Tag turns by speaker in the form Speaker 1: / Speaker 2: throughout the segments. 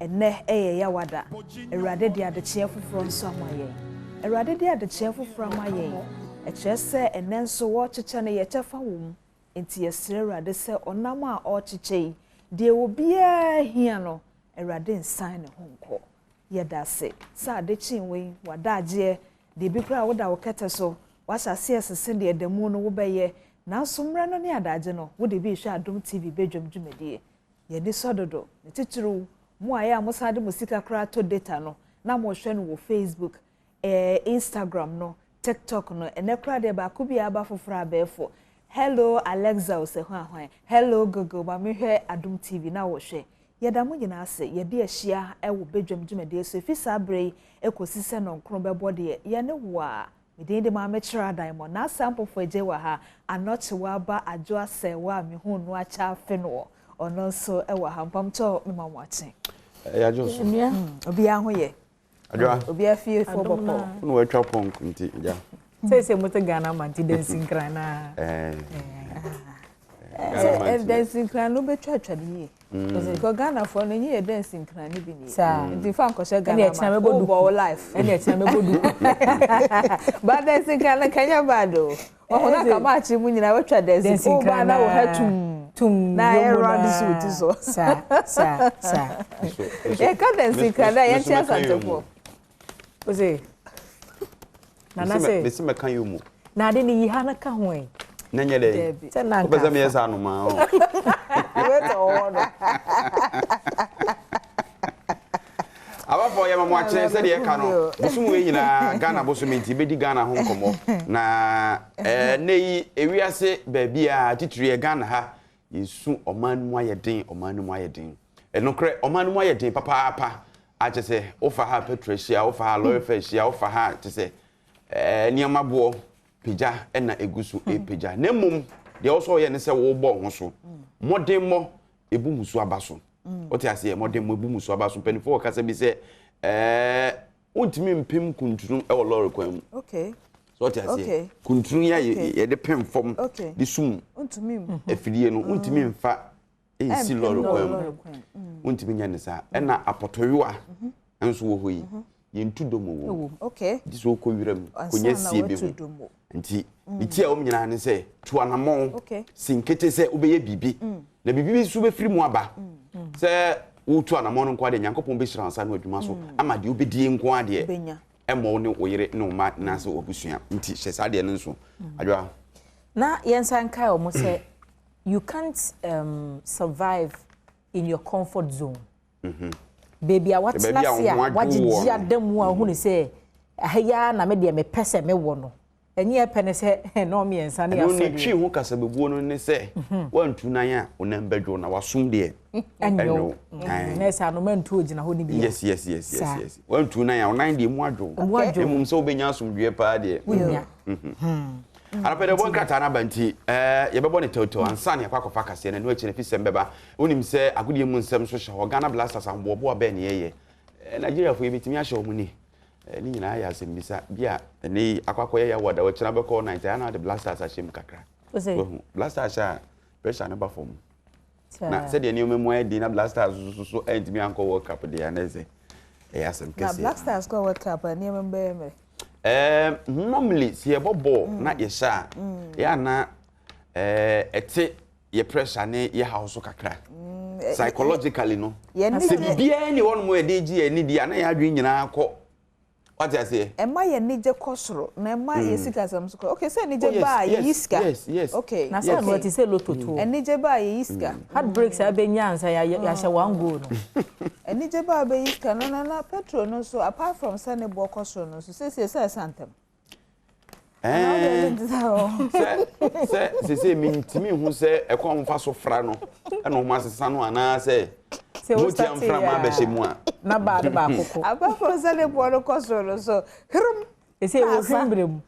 Speaker 1: Ɛnnɛ yɛ Yawada. Awurade de adekyeɛ foforɔ nso ama yɛn. Awurade de adekyeɛ foforɔ ama yɛn. Ɛkyerɛ sɛ ɛnnɛ nso wɔrekyekyɛ no yɛ kyɛfa wɔ mu. Enti yɛsrɛ Awurade sɛ ɔnam a ɔrekyekyɛ yi, deɛ obiara hia no, Awurade nsan ne ho nkɔ. Yɛda ase sɛ ade kyee wei, w'adagyeɛ, deɛ bi koraa woda wo kɛtɛ so, woahyɛ aseɛ resese deɛ da mu no wobɛyɛ, nanso mmerɛ no ne adagye no, wode bi rehwɛ Adom TV badwam dwumadie. Yɛn ani sɔ dodo, ne titiriw mo a ɛyɛ a mosan de mo sika koraa tɔ data no na mohwɛ no wɔ Facebook, eh, Instagram no, TikTok no, ɛnɛ koraa deɛ baako bi a aba foforɔ abɛɛfo. Hello Alexa o sɛ hwan hwan, hello Google ma mehwɛ Adom TV na wohwɛ. Yɛda mo nyinaa ase, yɛde ahyia wɔ badwam dwumadie so ɛfiri saa berɛ yi kɔsi sɛ nnɔnkron bɛbɔ deɛ, yɛne wo a. Me din de Maame Kyerɛ Adaemɔ. N'asɛm Ampofo Adjei wɔ ha. Anɔkye waba Adwo Asɛewa a mehuu no akyɛ afe no wɔ. Ɔno nso wɔ ha. Mpamokyɛw mema mo akye.
Speaker 2: Ɛyɛ adwo so.
Speaker 1: Obiara ho yɛ.
Speaker 2: Adwoa.
Speaker 1: Obiara fie fo bɔkɔɔ.
Speaker 2: Wo na watwa pɔnk nti gya.
Speaker 3: Sɛ sɛ mote Ghana ma nti dansinkran na.
Speaker 1: Sɛ dansinkran no bɛtwatwa no yie. Because Ghana foɔ no nyi yɛ dansinkran no bi nie. Nti fa nkɔhyɛ Ghana ma wobɔ wo life.
Speaker 3: Ɛne ɛkyina mɛbɔ duku.
Speaker 1: Ba dansinkran no kanyɛ bad o. Ɔho na ka maakye mu nyinaa watwa dansinkran. Woba na wo ha tum.
Speaker 3: Tum.
Speaker 1: Na ayɛ round si wo ti so.
Speaker 3: Saa saa saa.
Speaker 1: Yɛka dansinkran na yɛnte asantefoɔ.
Speaker 3: Ose. Nana sɛ.
Speaker 2: Mesi mɛka yɛ mu.
Speaker 3: Na ade ne yi ha no ka ho ɛ.
Speaker 2: Na nyɛ dɛ.
Speaker 3: Sɛ na nka.
Speaker 2: Wopɛ sɛ meyɛ saa anomaa o.
Speaker 1: Wɛtɛ ɔwɔ no.
Speaker 2: Abafo yɛ ma mo akyɛ sɛdeɛ ɛka no bosom wei nyinaa Ghana bosom nti bɛdi Ghana ho nkɔmmɔ na ɛnɛ yi ewiase baabi a titiri yɛ Ghana ha yɛsu ɔman no mu ayɛ den ɔman no mu ayɛ den ɛnokorɛ ɔman no mu ayɛ den papaapa akyɛ sɛ wofa ha petrol ahyia wofa ha lɔre fɛ ahyia wofa ha kyɛ sɛ nneɛma boɔ pagya na egu so repagya na mmom deɛ ɔsɔ ɔyɛ ne sɛ wɔrebɔ ho so mmɔdemmɔ ebu musu aba so wote aseɛ mmɔdemmɔ ebu musu aba so mpanimfoɔ wɔ kasa bi sɛ ɛɛ wontumi mpem kuntunu wɔ lɔre kwan mu
Speaker 1: okay
Speaker 2: so wote aseɛ kuntunu yɛ yɛde pem fam de sum afidie no wontumi mfa nsi lɔre kwan mu wontumi nyɛ ne saa ɛna apɔtɔyowa nso wɔ hɔ yi yɛntu dɔm wɔ mu gye sɛ wokɔ wira mu kɔnya sie bi ho nti ne ti a wɔm nyinaa ne sɛ tu anammɔn si nkete sɛ wobɛyɛ biribi na biribi bi nso bɛfiri mu aba sɛ wotu anammɔn no nko adeɛ Nyankopɔn bɛhyira wo nsa no adwuma so ama deɛ wobɛdie nko adeɛ ɛmmɔ wo ne wo yere ne wo mma anaasɛ w'abusua nti hyɛ saa deɛ no nso adwoa.
Speaker 3: Na yɛnsan nkae wɔn sɛ you can't um, survive in your comfort zone.
Speaker 2: Mm-hmm.
Speaker 3: Baabi a watena ase a wagyegye ada mu a ohunu sɛ aha yi ara na me deɛ mepɛ sɛ mewɔ no. Ɛnyɛ ɛpɛ ne sɛ na ɔmmiɛnsa ne
Speaker 2: asɔre. Ɛno ne twi ho kasabebuo no ne sɛ mhm. wantu nan a onam bɛdwo na wasom deɛ
Speaker 3: ɛnyɛ wo. Mhm. Na ɛsɛ anoma ntu ogyina hɔ no bi.
Speaker 2: Yes yes yes yes yes. Wantu nan a onan deɛ mu adwo.
Speaker 3: Mu adwo.
Speaker 2: Emum sɛ wobɛnya asomdwoeɛ paa deɛ.
Speaker 3: Wonya. Mhm.
Speaker 2: Anɔpa deɛ wɔbɔ nkrataa no aba nti yɛbɛbɔ no tɛwtɛw ansa na yɛakɔ akɔfa kaseɛ no. Ɛno akyi no afisɛm bɛba. Wonim sɛ agodie mu nsɛm nso hyɛ hɔ. Ghana Blasters ahoboaboa bɛn na yɛyɛ? Nigeriafoɔ yɛbɛtumi ahyɛ wɔn ni? Ne nyinaa yɛ asɛmmisa bi a ɛnɛ yi akɔ akɔyɛ yaw ada ɔkyena bɛkɔ all night. Ɛyɛ na wɔde Blasters ahyɛ mu kakra. Wahu? Blasters hyɛ a pressure no ba fam. Na sɛdeɛ nneɛma mu ayɛ den na Black Stars nso so antumi ankɔ World Cup deɛ anɛ sɛ ɛyɛ asɛm kɛseɛ.
Speaker 1: Na Black Stars kɔ World Cup a nneɛma mu bɛyɛ mmerɛ.
Speaker 2: Ɛɛ normally sɛ yɛbɔ bɔɔl mm. na yɛhyɛ a mm. yɛ ana ɛɛ ɛte yɛ pressure ne yɛ haw so kakra. Mm, eh, Psychologically no. Sɛ biribiara ni hɔ nom a yɛde gye yɛn ani di a na yɛn adwene nyinaa kɔ Wate aseɛ?
Speaker 1: Ɛma yɛn anigye kɔ soro na ɛma yɛn sikasɛm nso kɔ. Okay, sɛ anigye ba a yɛyi sika.
Speaker 2: Yes, yes.
Speaker 1: Okay.
Speaker 3: Na sɛ ɛno ɛte sɛ lotto toɔ.
Speaker 1: Anigye ba a yɛyi sika.
Speaker 3: Heartbreak saa bɛnya ansa yɛahyɛ one goal no.
Speaker 1: Anigye ba a bɛyi sika no na na petrol no nso apart from sɛ ne boɔ kɔ soro no nso seesei sɛ ɛsa ntɛm.
Speaker 2: Sɛ sɛ sese mintumi hu sɛ ɛkwan a wɔfa so fra no ɛna wɔn asesa no anaasɛ motia mframa abɛhyɛ mu a.
Speaker 3: Na baade baako ko.
Speaker 1: Abafo sɛ ne boɔ no kɔ soro no so hrum.
Speaker 3: Ɛsɛ wɔ hwim berɛ mu.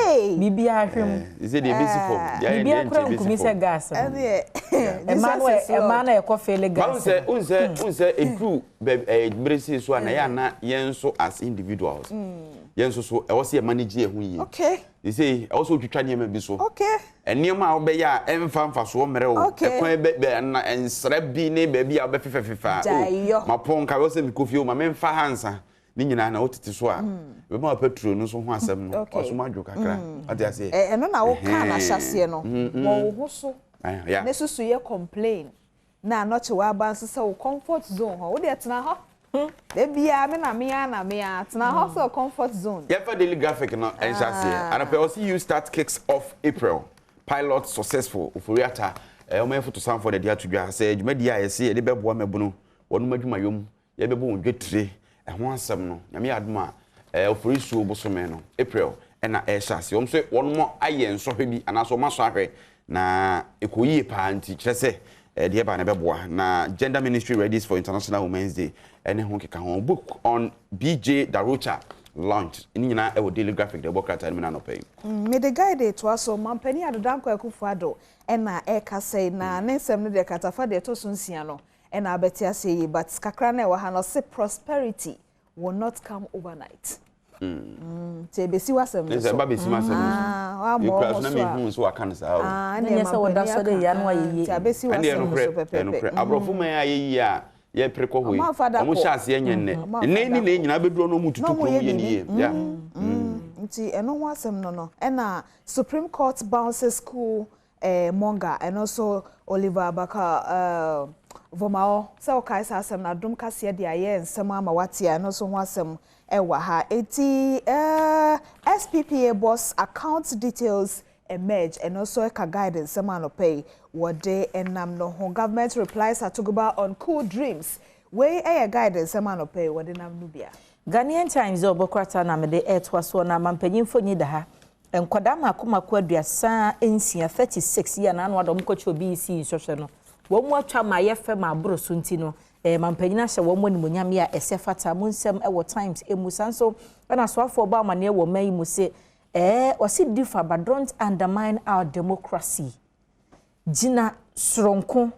Speaker 3: Biribiara hwɛ mu.
Speaker 2: Sɛ deɛ ɛbɛsi fam.
Speaker 3: Biribiara kora nkumi sɛ gas no. Ɛmaa no ɛmaa no ɛkɔ fele gas.
Speaker 2: Sɛ n sɛ n sɛ eduru bɛ ɛɛ mmere si so a na yɛ ana yɛn nso as individuals. Yɛn nso so ɛwɔ sɛ yɛ manage yɛn ho yie.
Speaker 1: Okay.
Speaker 2: Sɛ ɛwɔ sɛ otwitwa nneɛma bi so.
Speaker 1: Okay.
Speaker 2: Nneɛma a wobɛyɛ a ɛmfa mfasoɔ mmerɛ wo. Ɛkwan bɛ bɛ na nsra bi ne baabi a wobɛfefɛfefɛ a.
Speaker 1: Gyae
Speaker 2: Mapɔn nka wɔ sɛ mekɔ fie o ma memfa ha nsa. Ne nyinaa na wotete so a ɛbɛma wa petrol no nso ho asɛm no ɔsom adwo kakra, ɔte aseɛ.
Speaker 1: Ɛno na woka na ahyɛseɛ no wɔ wo ho so ne soso yɛ complain na anɔkye waba nso sɛ wo comfort zone hɔ, wodeɛ tena hɔ da biara me na mea na mea tena hɔ sɛ comfort zone.
Speaker 2: Yɛmfa Daily Graphic no nhyɛ aseɛ anɔpɛ. Ɔsi YouStart kicks off April pilot successful. Ofori-Atta ɔmo yɛ fotosanfoɔ de ato dwa sɛ dwumadie a yɛsi yɛde bɛboa mmabunu wɔn adwumayɔm, yɛbɛbɔ wɔn dwetire ɛho asɛm no, Nyame yɛ adom a Ofori suo bosome no, April, ɛna ɛhyɛ aseɛ. Wɔn nso wɔn mo ayɛ nsɔhwɛ bi anaasɛ wɔn asɔ ahwɛ na ɛkɔ yie paa, nti kyerɛ sɛ deɛ ɛba no bɛboa. Na Gender Ministry readies for International Women's Day ɛne ho keka ho. Book on BJ Darocha launch ne nyinaa ɛwɔ Daily Graphic de ɛbɔ krataa no mu no anɔpɛ yi.
Speaker 1: Mede guide toa so. Mampanin Addo Dankwa Akufo-Addo ɛna ɛka sɛ na ne nsɛm no deɛ kratafa deɛ ɛtɔ so 6 no ɛna abɛte aseɛ yie, but kakra na ɛwɔ ha no, ɔse prosperity will not come overnight. Nti ebesi w'asɛm no
Speaker 2: so. Ɛba besi m'asɛm no so.
Speaker 1: Ekura
Speaker 2: so na mehu nso waka no saa o.
Speaker 3: Ɛnyɛ sɛ wɔda so de yɛ ano ayɛ yie.
Speaker 1: Nti abesi w'asɛm no so pɛpɛɛpɛ.
Speaker 2: Aborɔfo man a yɛyi a yɛpere kɔ hɔ yi, ɔmo hyɛ aseɛ nyɛ nnɛ nnɛ ni na nyinaa bɛduru no, ɔmo tutu kurom yɛ ne yie.
Speaker 1: Nti ɛno ho asɛm no, ɛna Supreme Court bounces coup monger, ɛno nso Oliver Barker Vormawor sɛ ɔkae saa asɛm no, Adom Kaseɛ de ayɛ nsɛm ama wate a, ɛno nso ho asɛm ɛwɔ ha. Eti SPPA boss account details emerge, ɛno nso ɛka guide nsɛm anɔpɛ yi wɔde ɛnam no ho. Government replies Atuguba on coup dreams, wei ɛyɛ guide nsɛm anɔpɛ yi wɔde nam no bia.
Speaker 3: Ghanaian Times a ɔbɔ krataa na mede ɛtoa soɔ na amampanyinfo nyi da ha. Nkwadaa mako mako 36, 36 yi a n'ano adɔm kɔkyɛ obi si nsɔhwɛ no, wɔn mu atwa ma ayɛ fɛ ma aboro so, nti no mampanyin ahyɛ wɔn mu animonyam yi a ɛsɛ fata mu nsɛm ɛwɔ Times emu. San so ɛna asoafoɔ bɔ amaneɛ wɔ ɔman yi mu se ɔsi differ but don't undermine our democracy. Gyina soronko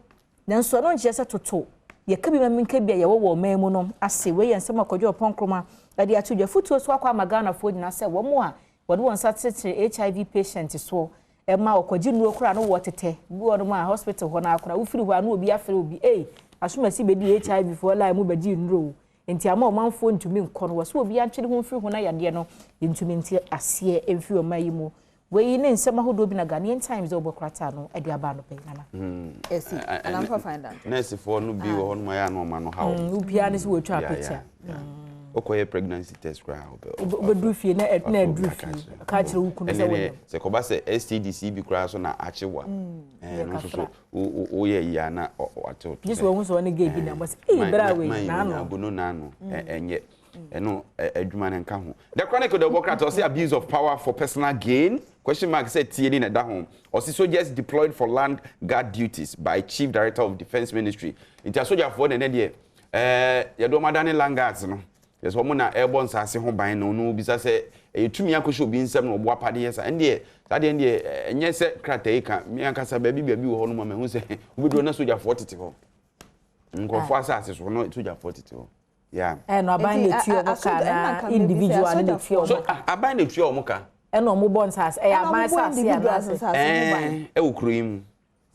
Speaker 3: nanso ɛno nkyerɛ sɛ toto yɛka bi ma minka bi a yɛwɔ wɔ ɔman mu no ase. Wei yɛ nsɛm akɔdwe ɔpɔn nkroma ɛde ato dwa. Futuo so akɔ ama Ghanafoɔ nyinaa sɛ wɔn a wɔde wɔn nsa tetere HIV patient soɔ ɛma ɔkɔgye nnuro koraa no, wɔ tetɛ bi wɔ nom a hospital hɔ no akora wofiri hɔ a na obi afrɛ obi, ei, asomasi bɛdi HIV foɔ line mu bɛgye nnuro o, nti ama ɔmanfoɔ ntumi nkɔ no wɔ so. Obi antwere ho mfiri ho na yadeɛ no yɛntumi nte aseɛ mfiri ɔman yi mu. Wei ne nsɛm ahodoɔ bi na Ghanaian Times a wɔbɔ krataa no de aba anɔpɛ yi, Nana.
Speaker 1: Esi anamfa find out.
Speaker 2: Nursefoɔ no bi wɔ hɔ nom ayɛ ano ɔma no haw.
Speaker 3: Obiara ne sɛ wɔatwa picture.
Speaker 2: Wokɔyɛ pregnancy test koraa.
Speaker 3: Wobɛduru fie na ɛduru fie ka kyerɛ wo kunu sɛ wɔnyam.
Speaker 2: Sɛ kɔba sɛ STDC bi koraa so na akye wa ɛno nso so woyɛ yi a na wate wo to.
Speaker 3: Gye sɛ wɔhu sɛ ɔne gay bi na bɔ sɛ ei bra wei naano.
Speaker 2: Agono naano ɛnyɛ ɛno adwuma no nka ho. The Chronicle de ɔbɔ krataa, ɔsɛ abuse of power for personal gain question mark sɛ tie ni na ɛda ho. Ɔsi soldiers deployed for land guard duties by Chief Director of Defence Ministry. Nti asogyafoɔ na ɛnɛ deɛ yɛde wɔn adane land guards no, yɛ sɛ wɔn na ɛrebɔ nsaase ho ban, na ɔno bisa sɛ ɛyɛ tumi akɔhyɛ obi nsam na ɔbo apade yɛ sa. Ɛndeɛ saa deɛ ɛndeɛ ɛnyɛ sɛ krataa yi ka. Me ankasa baabi wɔ hɔ nom a mahu sɛ wobɛduru na sogyafoɔ tete hɔ, nkurɔfoɔ asase so no, sogyafoɔ tete hɔ. Yeah.
Speaker 3: Ɛno aban na etua ɔmo ka na individual ne na etua ɔmo ka?
Speaker 2: Aban na etua ɔmo ka.
Speaker 3: Ɛna ɔmo bɔ nsaase, ɛyɛ aban saase anaasɛ?
Speaker 2: Ɛwɔ kuro yi mu.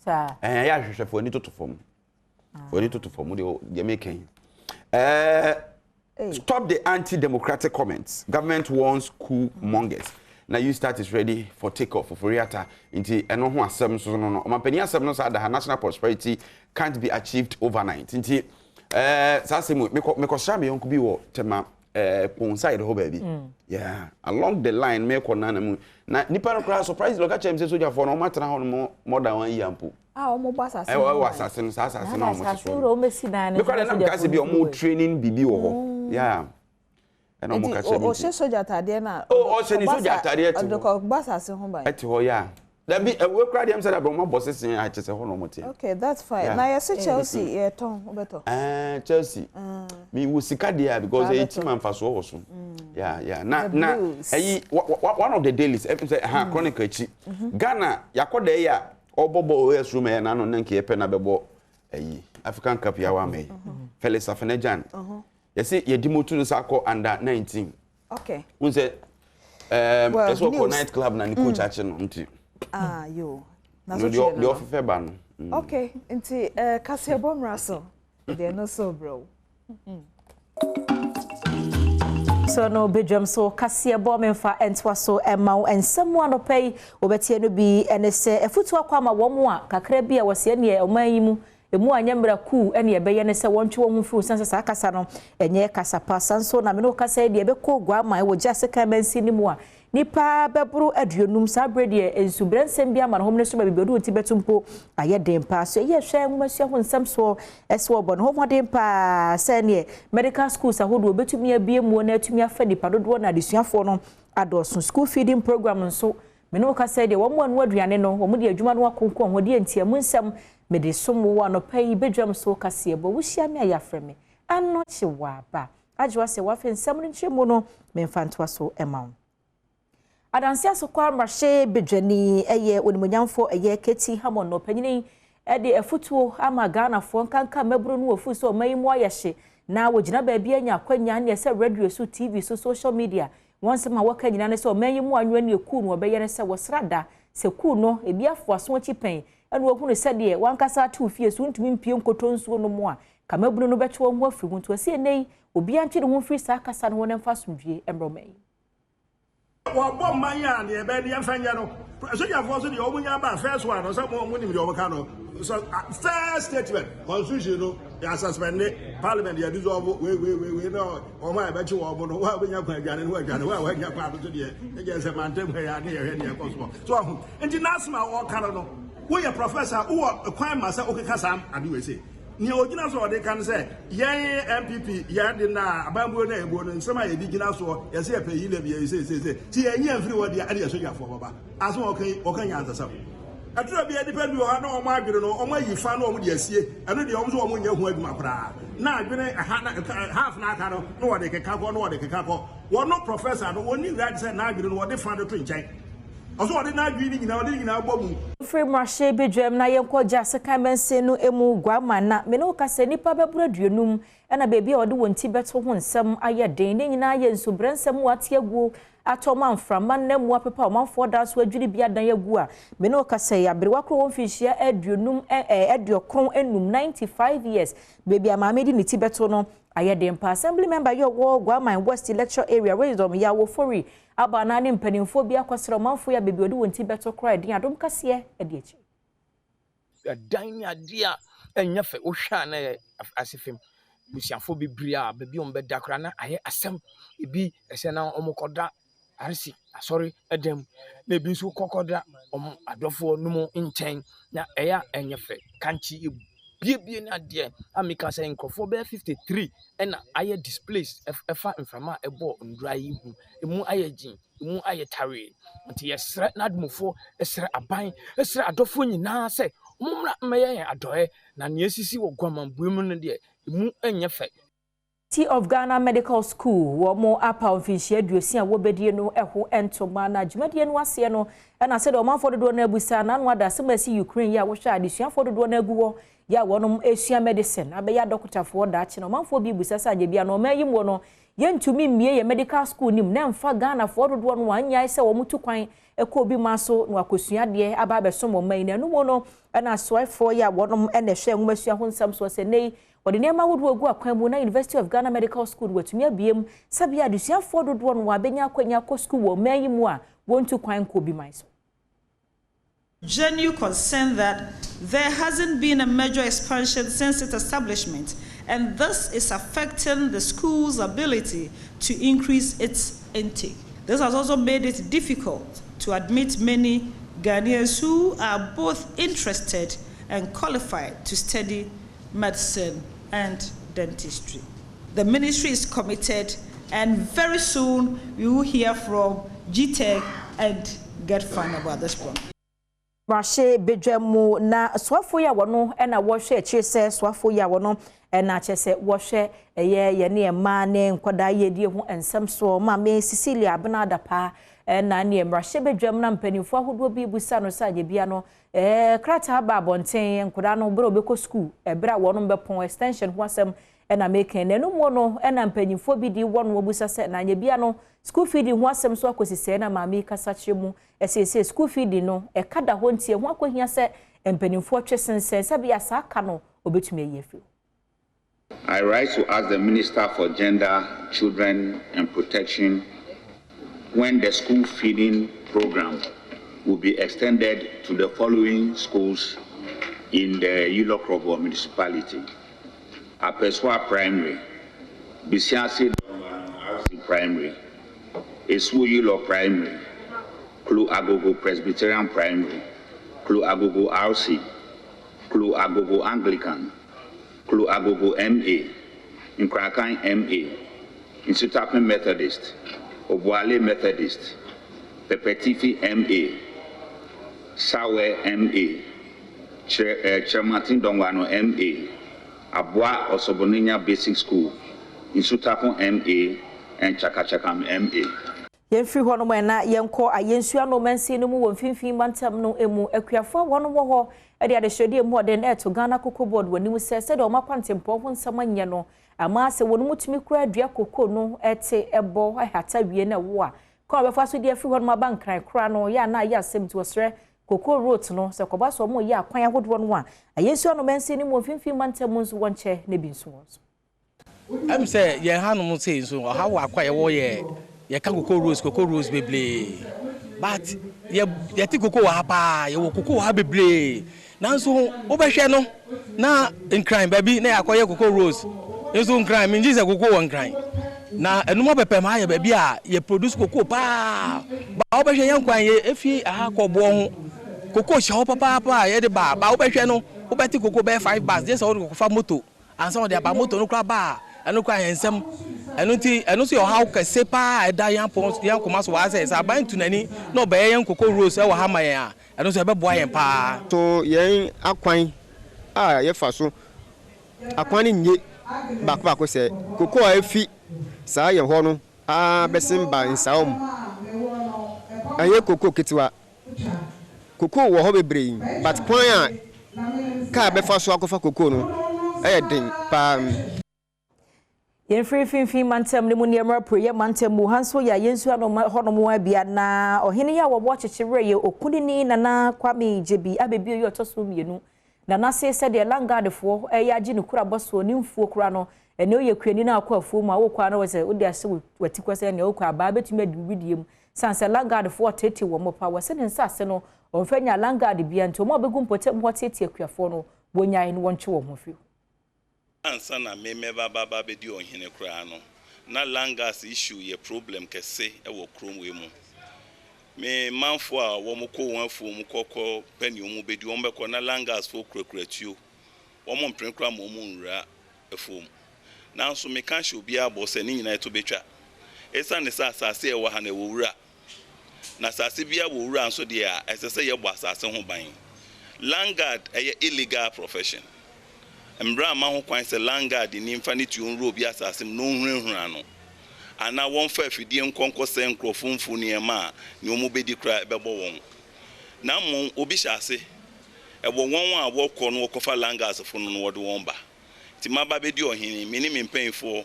Speaker 3: Saa.
Speaker 2: Ɛyɛ ahwehwɛfoɔ ani toto fam, fo ani toto fam deɛ deɛ meka yi. Stop the anti-democratic comments. Government warns coup mongers. Na YouStart is ready for take off. Ofori-Atta. Nti ɛno ho asɛm nso no, ɔmampanin asɛm no saa da ha. National prosperity can't be achieved overnight. Nti saa asɛm yi, mekɔsra me yɔnko bi wɔ Tema Kpone side hɔ baabi. Yeah, along the line mekɔ na mu na nipa no koraa surprise ɔka kyerɛ me sɛ sogyafoɔ no wɔn atena hɔ no more than one year mpo.
Speaker 1: A wɔn bɔ asase
Speaker 2: no. Ɛwɔ asase no, saa asase no a wɔn te so
Speaker 3: no.
Speaker 2: Mekɔ de nam ka sɛ bi wɔn training bibi wɔ hɔ. Yeah. Ɛna wɔn ka kyerɛ me.
Speaker 1: Ɔhyɛ soja ataadeɛ na.
Speaker 2: Oh, ɔhyɛ ne soja ataadeɛ te hɔ.
Speaker 1: Ɔde kɔ bɔ asase ho ban.
Speaker 2: Ɛte hɔ, yeah. Dabi ɛwɔ kura deɛ sɛ dabi ɔmo abɔ sese a kyɛ sɛ hɔ na ɔmo teɛ.
Speaker 1: Okay, that's fine.
Speaker 2: Yeah.
Speaker 1: Na yɛse Chelsea yɛtɔn, wobɛtɔ?
Speaker 2: Ɛɛ, Chelsea. Mi wo sika deɛ a because ɛyɛ team anfasoɔ wɔ so. Yeah. Na
Speaker 1: The
Speaker 2: na
Speaker 1: Blues.
Speaker 2: ɛyi one of the dailies ɛfi sɛ ha Chronicle akyi. Ghana yakɔ dɛ yi a ɔbɔ bɔɔl ɔyɛ soro mɛ yɛ n'ano ne nke yɛ pɛ na bɛbɔ ɛyi African Cup yɛ awa mɛ yi. Felix Afena-Gyan. Yɛsi yɛ demote no sa akɔ under 19. N sɛ
Speaker 1: Well,
Speaker 2: ɛsɛ ɔkɔ
Speaker 1: news.
Speaker 2: night club na ne coach akyi no nti.
Speaker 1: Ah, yo. Na
Speaker 2: No
Speaker 1: so
Speaker 2: deɛ
Speaker 1: kyerɛ
Speaker 2: deɛ
Speaker 1: no.
Speaker 2: ɔfefɛ ba no.
Speaker 1: Okay, nti kaseɛbɔ mmra so. Deɛ no so bro.
Speaker 3: So no bedwam so kaseɛbɔ memfa ɛntoa so ɛma wo nsɛm anɔpa yi wobɛtie no bi ɛne sɛ afutu akɔ ama wɔn a kakra bi a wɔseɛ neɛ ɔman yi mu emu anyɛ mmerɛ kuu ɛne ɛbɛyɛ ne sɛ wɔntwe wɔn ho firi sɛ saa kasa no ɛnyɛ kasa pa. San so na mene wo kasa yi deɛ ɛbɛkɔ Guaman wɔ gya sekan mansi no mu a nipa bɛboro 50 saa berɛ deɛ nsubrɛ nsɛm bi ama no hom ne so ma biribi ɔde wɔn ti bɛto mpo ayɛ den paa. So ɛyɛ hwɛ nwomasua ho nsɛm soɔ ɛsɛ wɔbɔ ne ho mmɔden paa sɛ neɛ medical schools ahodoɔ bɛtumi abie mu na atumi afa nipa dodoɔ na adesuafoɔ no adɔɔso. School feeding program nso mene wo kasa yi deɛ wɔn mu anu aduane no wɔn de adwuma no akonko ho deɛ ntia mu nsɛm mede som wo anɔpa yi bedwam so kaseɛ bɔ wohyia me a yɛafrɛ me anɔkye wɔ aba agye wa sɛ wafe nsɛm no nkyerɛ mu no memfa ntoa so ɛma wo. Adanse asokwa mmarahyɛ bedwani ɛyɛ onimonyamfoɔ ɛyɛ KT Hammond na ɔpanyini ɛde afutuo ama Ghanafoɔ nkanka mmɛburu no wɔfu sɛ ɔman yi mu ayɛ hye na wɔgyina baabi anya akwanya ne ɛsɛ radio so, TV so, social media wɔn nsɛm a wɔka nyinaa ne sɛ ɔman yi mu anwea ne ekuu no wɔbɛyɛ ne sɛ wɔsra da sɛ kuu no ebi afo aso akyi pɛn ɛna wɔhunu sɛdeɛ wankasa atew fie so ntumi mpie nkoto nsuo no mu a kamabunu no bɛtwe wɔn ho afiri ho. Nti wɔsi ɛnɛ yi obiara ntwe ne ho mfiri saa kasa no ho ne mfa asomdwie mmerɛ ɔman yi.
Speaker 4: Wɔbɔ mman a deɛ ɛbɛyɛ deɛ yɛmfa nyɛ no sogyafoɔ so deɛ ɔmo nya ba first one no sɛ mo nim deɛ ɔmo ka no so first statement, constitution no yɛ suspend, parliament yɛ dissolve, wei wei wei wei na ɔmo a yɛbɛkye wɔn mo no wɔn a wɔbɛnya kwan aduane no wɔn aduane wɔn a wɔanya kwan no so deɛ ɛgyɛ sɛ mantam ha yɛ ade yɛhwɛ deɛ ɛkɔ soɔ so ɔho. Nti n'asɛm a wɔka no, woyɛ professor, wowɔ kwan ma sɛ wokeka saa ade wei se nea ogyina so a ɔde ka no sɛ yɛn NPP yɛn de na abambuo na ebuo no nsɛm a yɛde gyina soɔ yɛsɛ yɛpɛ yi lɛbi yɛ sɛ sɛ sɛ ti yɛn nyɛ mfiri wɔ deɛ ɛde yɛ sogyafoɔ bɛba asɛm a ɔka yi ɔka nyansasɛm. Ɛtwerɛ bi nipa bi wɔ hɔ na wɔn adwene no wɔn ayi fa na wɔn de asie ɛno deɛ wɔn nso wɔn nyɛ ho adwuma koraa na adwene ha na half na aka no na wɔde keka kɔ na wɔde keka kɔ. Wɔn no professor no wɔn ni right sɛ n'adwene no wɔde fa de to nkyɛn ɔso wɔde n'adwene no nyinaa wɔde ne nyinaa bɔ mu.
Speaker 3: Firi mmarahyɛ bedwam na yɛnkɔ gya sekan mansin no mu Guama na me ne wo kasa nnipa bɛboro 50 ɛna baabi a wɔde wɔn ti bɛto ho nsɛm ayɛ den. Ne nyinaa yɛ nsubrɛ nsɛm wɔ ate aguo atɔ ma mframa nam mu apepa ɔmanfoɔ da so adwiri bi adan agu a me ne wo kasa yi aberewa koro wɔn mfinhyia 50 95, 95 years, baabi a maame de ne ti bɛto no ayɛ den pa. Assembly member yɛ ɔwɔ Guaman West electoral area, Wisdom Yawo Fori aba na ne mpanimfoɔ bi akɔsrɛ ɔmanfoɔ yi a baabi a wɔde wɔn ti bɛto koraa ɛden adom kaseɛ ɛde akyi.
Speaker 5: Ɛdan ne adeɛ a ɛnyɛ fɛ wohwɛ a na yɛ ase fam busuafoɔ bebree a baabi a wɔbɛda koraa na ayɛ asɛm. Ebi ɛsɛ na wɔkɔda aresi asɔre ɛdɛm na ebi nso kɔkɔda wɔn adɔfoɔ no mu nkyɛn na ɛyɛ a ɛnyɛ fɛ kankye ebiebie ne adeɛ a meka sɛ nkurɔfoɔ bɛyɛ 53 ɛna ayɛ displaced ɛfa mframa a ɛbɔ ndura yi ho. Emu ayɛ gyin, emu ayɛ tawee nti yɛsrɛ n'adomofoɔ, ɛsrɛ aban, ɛsrɛ adɔfoɔ nyinaa sɛ wɔmmra mmɛyɛ yɛn adɔeɛ na nea esisi wɔ Guamanbue mu no deɛ emu nyɛ fɛ.
Speaker 3: University of Ghana Medical School wɔn apa mfinhyia 60 a wɔbɛdie no ho ntoma na dwumadie no aseɛ no ɛna sɛdeɛ ɔmanfoɔ dodoɔ no abusa n'ano ada asɛm a ɛsi Ukraine yi a wɔhwɛ adesuafoɔ dodoɔ no agu hɔ yɛ a wɔnom esua medicine abɛyɛ adɔkotafoɔ daakye na ɔmanfoɔ bi busa sɛ agye bia na ɔman yi mu no yɛntumi mmie yɛ medical school nim na mfa Ghanafoɔ dodoɔ no anyae sɛ wɔn tu kwan ɛkɔ obi ma so na wakɔsua adeɛ aba abɛsom ɔman yi. Na ɛno mu no ɛna asoafoɔ yi a wɔnom ɛna ɛhwɛ nwomasua ho nsɛm soɔ sɛ nnɛ yi wɔde nneɛma ahodoɔ agu akwan mu na University of Ghana Medical School wɔatumi abiem sɛbea adesuafoɔ dodoɔ no wɔabɛnya akwanya akɔ school wɔ ɔman yi mu a wɔntu kwan nkɔ obi man so.
Speaker 6: Genuine concern that there hasn't been a major expansion since its establishment, and this is affecting the school's ability to increase its intake. This has also made it difficult to admit many Ghanaians who are both interested and qualified to study medicine and dentistry. The ministry is committed, and very soon we will hear from GTEC and GETFund about this problem.
Speaker 3: Mmarahyɛ badwa mu na soafoɔ yi a wɔno na wɔhwɛ akyire sɛ soafoɔ yi a wɔno na kyerɛ sɛ wɔhwɛ ɛyɛ yɛne mmaa ne nkwadaa yiedie ho nsɛm soɔ, Maame Cecilia Abena Dapaah na neɛ mmarahyɛ badwam na mpanimfoɔ ahodoɔ bi bisa no sɛ anyɛ bia no krataa ba abɔnten nkwadaa no berɛ a wɔbɛkɔ sukuu ɛberɛ a wɔnom bɛpɔn extension ho asɛm na meka yi. Na ɛno mu no na mpanyimfoɔ bi de wɔn wɔbusa sɛ na anyɛ bia no sukuu feeding ho asɛm so akɔsi sɛɛ na maame yi kasa kyerɛ mu seesei sukuu feeding no ɛka da hɔ nti ɛho akɔhia sɛ mpanimfoɔ twe sensɛn sɛ bia saa ka no wɔbɛtumi ayi afiri hɔ.
Speaker 7: I rise to ask the Minister for Gender, Children and Protection when the school feeding program will be extended to the following schools in the Yilo Krobo municipality. Apeswa Primary, Bisiasi RC Primary, Esu Yilo Primary, Klu Agogo Presbyterian Primary, Klu Agogo RC, Klu Agogo Anglican, Klu Agogo MA, Nkrakan MA, Nsutapin Methodist, Obuale Methodist, Pepetifi MA, Sawe MA, Kyerematen Dɔnwano MA, Aboa Osoboninya Basic School, Nsutapon MA, and Chakachakam MA.
Speaker 3: Yɛmfiri hɔnom ɛ na yɛnkɔ Ayɛnsu ano mansin no mu wɔ Mfimfini Mantam no mu. Akuafoɔ a wɔn wɔ hɔ de adesrɛdeɛ mu ɔden reto Ghana Cocoa Board wɔ anim sɛ sɛdeɛ wɔn akwantempɔn ho nsɛm anyɛ no ama sɛ wɔn mu tumi kura dua kokoo no te bɔ hata wie na ɛwo a, kwan a wɔbɛfa so de afiri hɔnom aba Nkran koraa no yɛ a na ayɛ asɛm nti wɔsrɛ Cocoa Route no sɛ kɔba so wɔreyɛ akwan ahodoɔ no a Ayɛnsu ano mansin no mu wɔ Mfimfini Mantam mu nso wɔnkyɛ na bi nso wɔn so.
Speaker 8: Ɛm sɛ yɛn hanom sei nso ɔhaw baako a yɛwɔ yɛ yɛka cocoa rose cocoa rose bebree but yɛ yɛte cocoa wɔ ha paa yɛwɔ cocoa wɔ ha bebree nanso wobɛhwɛ no na nkran baabi na yɛakɔyɛ cocoa rose nso nkran mengye sɛ cocoa wɔ nkran na ɛnum apɛpɛm ha yɛ baabi a yɛ produce cocoa paa ba wobɛhwɛ yɛn kwan yɛ efi aha kɔ boɔ ho cocoa hyɛ hɔ papaapa a yɛde ba ba wobɛhwɛ no wobɛte cocoa bɛyɛ five bags gye sɛ wode kɔfa moto Ansa wɔde aba moto no koraa ba a, ɛno koraa yɛ nsɛm. Ɛno nti, ɛno nso yɛ ɔhaw kɛse paa a ɛda yɛn apɔn, yɛn koma so wɔ ha sɛ, sɛ aban tu n'ani na ɔbɛyɛ yɛn cocoa roads wɔ ha ma yɛn a, ɛno nso ɛbɛboa yɛn paa.
Speaker 9: So yɛn akwan a yɛfa so, akwan no nnye baako baako sɛ cocoa a efi saa yɛn hɔ no ara bɛsen ba Nsawam. Ɛnyɛ cocoa ketewa. Cocoa wɔ hɔ bebree but kwan a car bɛfa so akɔfa cocoa no yɛ den paa.
Speaker 3: Yɛmfiri mfimfini mantam no mu nneɛma apueeɛ mantam mu ha nso yɛ a yɛnsu ano hɔnom abia na ɔhene yi a wɔwɔ kyekyewerɛ yɛ okunini Nana Kwame Gyebi Abebio yi ɔtɔ so mmienu na n'ase sɛdeɛ Landguardfoɔ ɛyɛ agye ne kura bɔsoɔ ne mfuo kora no ɛne ɔyɛ kuani no akɔ afuo mu a wokɔ a na wɔ sɛ wode ahyɛ w'atikɔ sɛ nea wokɔ abaa bɛtumi adi wo wedeɛ mu Sane sɛ Landguardfoɔ teetee wɔn pa, wɔse ne nsase no wɔmfa nyaa Landguard biara nti wɔn a wɔbɛgu mpɔtam hɔ teetee akuafoɔ no wɔnyae na wɔntwe wɔn ho mfiri hɔ.
Speaker 10: Ansa na me mɛba bɛba abɛdi ɔhene koraa no, na Landguards issue yɛ problem kɛse wɔ kurom wei mu. Me manfoɔ a wɔn kɔ wɔn afuo mu kɔ kɔ pɛ nea wɔn bɛdi, wɔn bɛkɔ na Landguards foɔ kurakura tuo. Wɔn mpene koraa ma wɔn nwura afuo mu. Nanso meka hyɛ obiara bɔ sɛ ne nyinaa to bɛtwa. Esiane sɛ asase a ɛwɔ ha no, ɛwɔ wura, na asase biara wɔ wura nso deɛ a, ɛsɛ sɛ yɛbɔ asase ho ban. Land guard yɛ illegal profession. Mmara mma ho kwan sɛ land guard ni mfa ne tuo nwura obi asase mu na ɔnhunahuna no, anaa wɔmfa afidie nkɔ nkɔsɛe nkurɔfo mfuo nneɛma a nea wɔbɛdi koraa ɛbɛbɔ wɔn. Na mmom obi hyɛ ase, ɛwɔ wɔn a wɔkɔ no wɔkɔfa land guards fo no na wɔde wɔn ba. Nti maba abɛdi ɔhene, me ne me mpanyimfoɔ,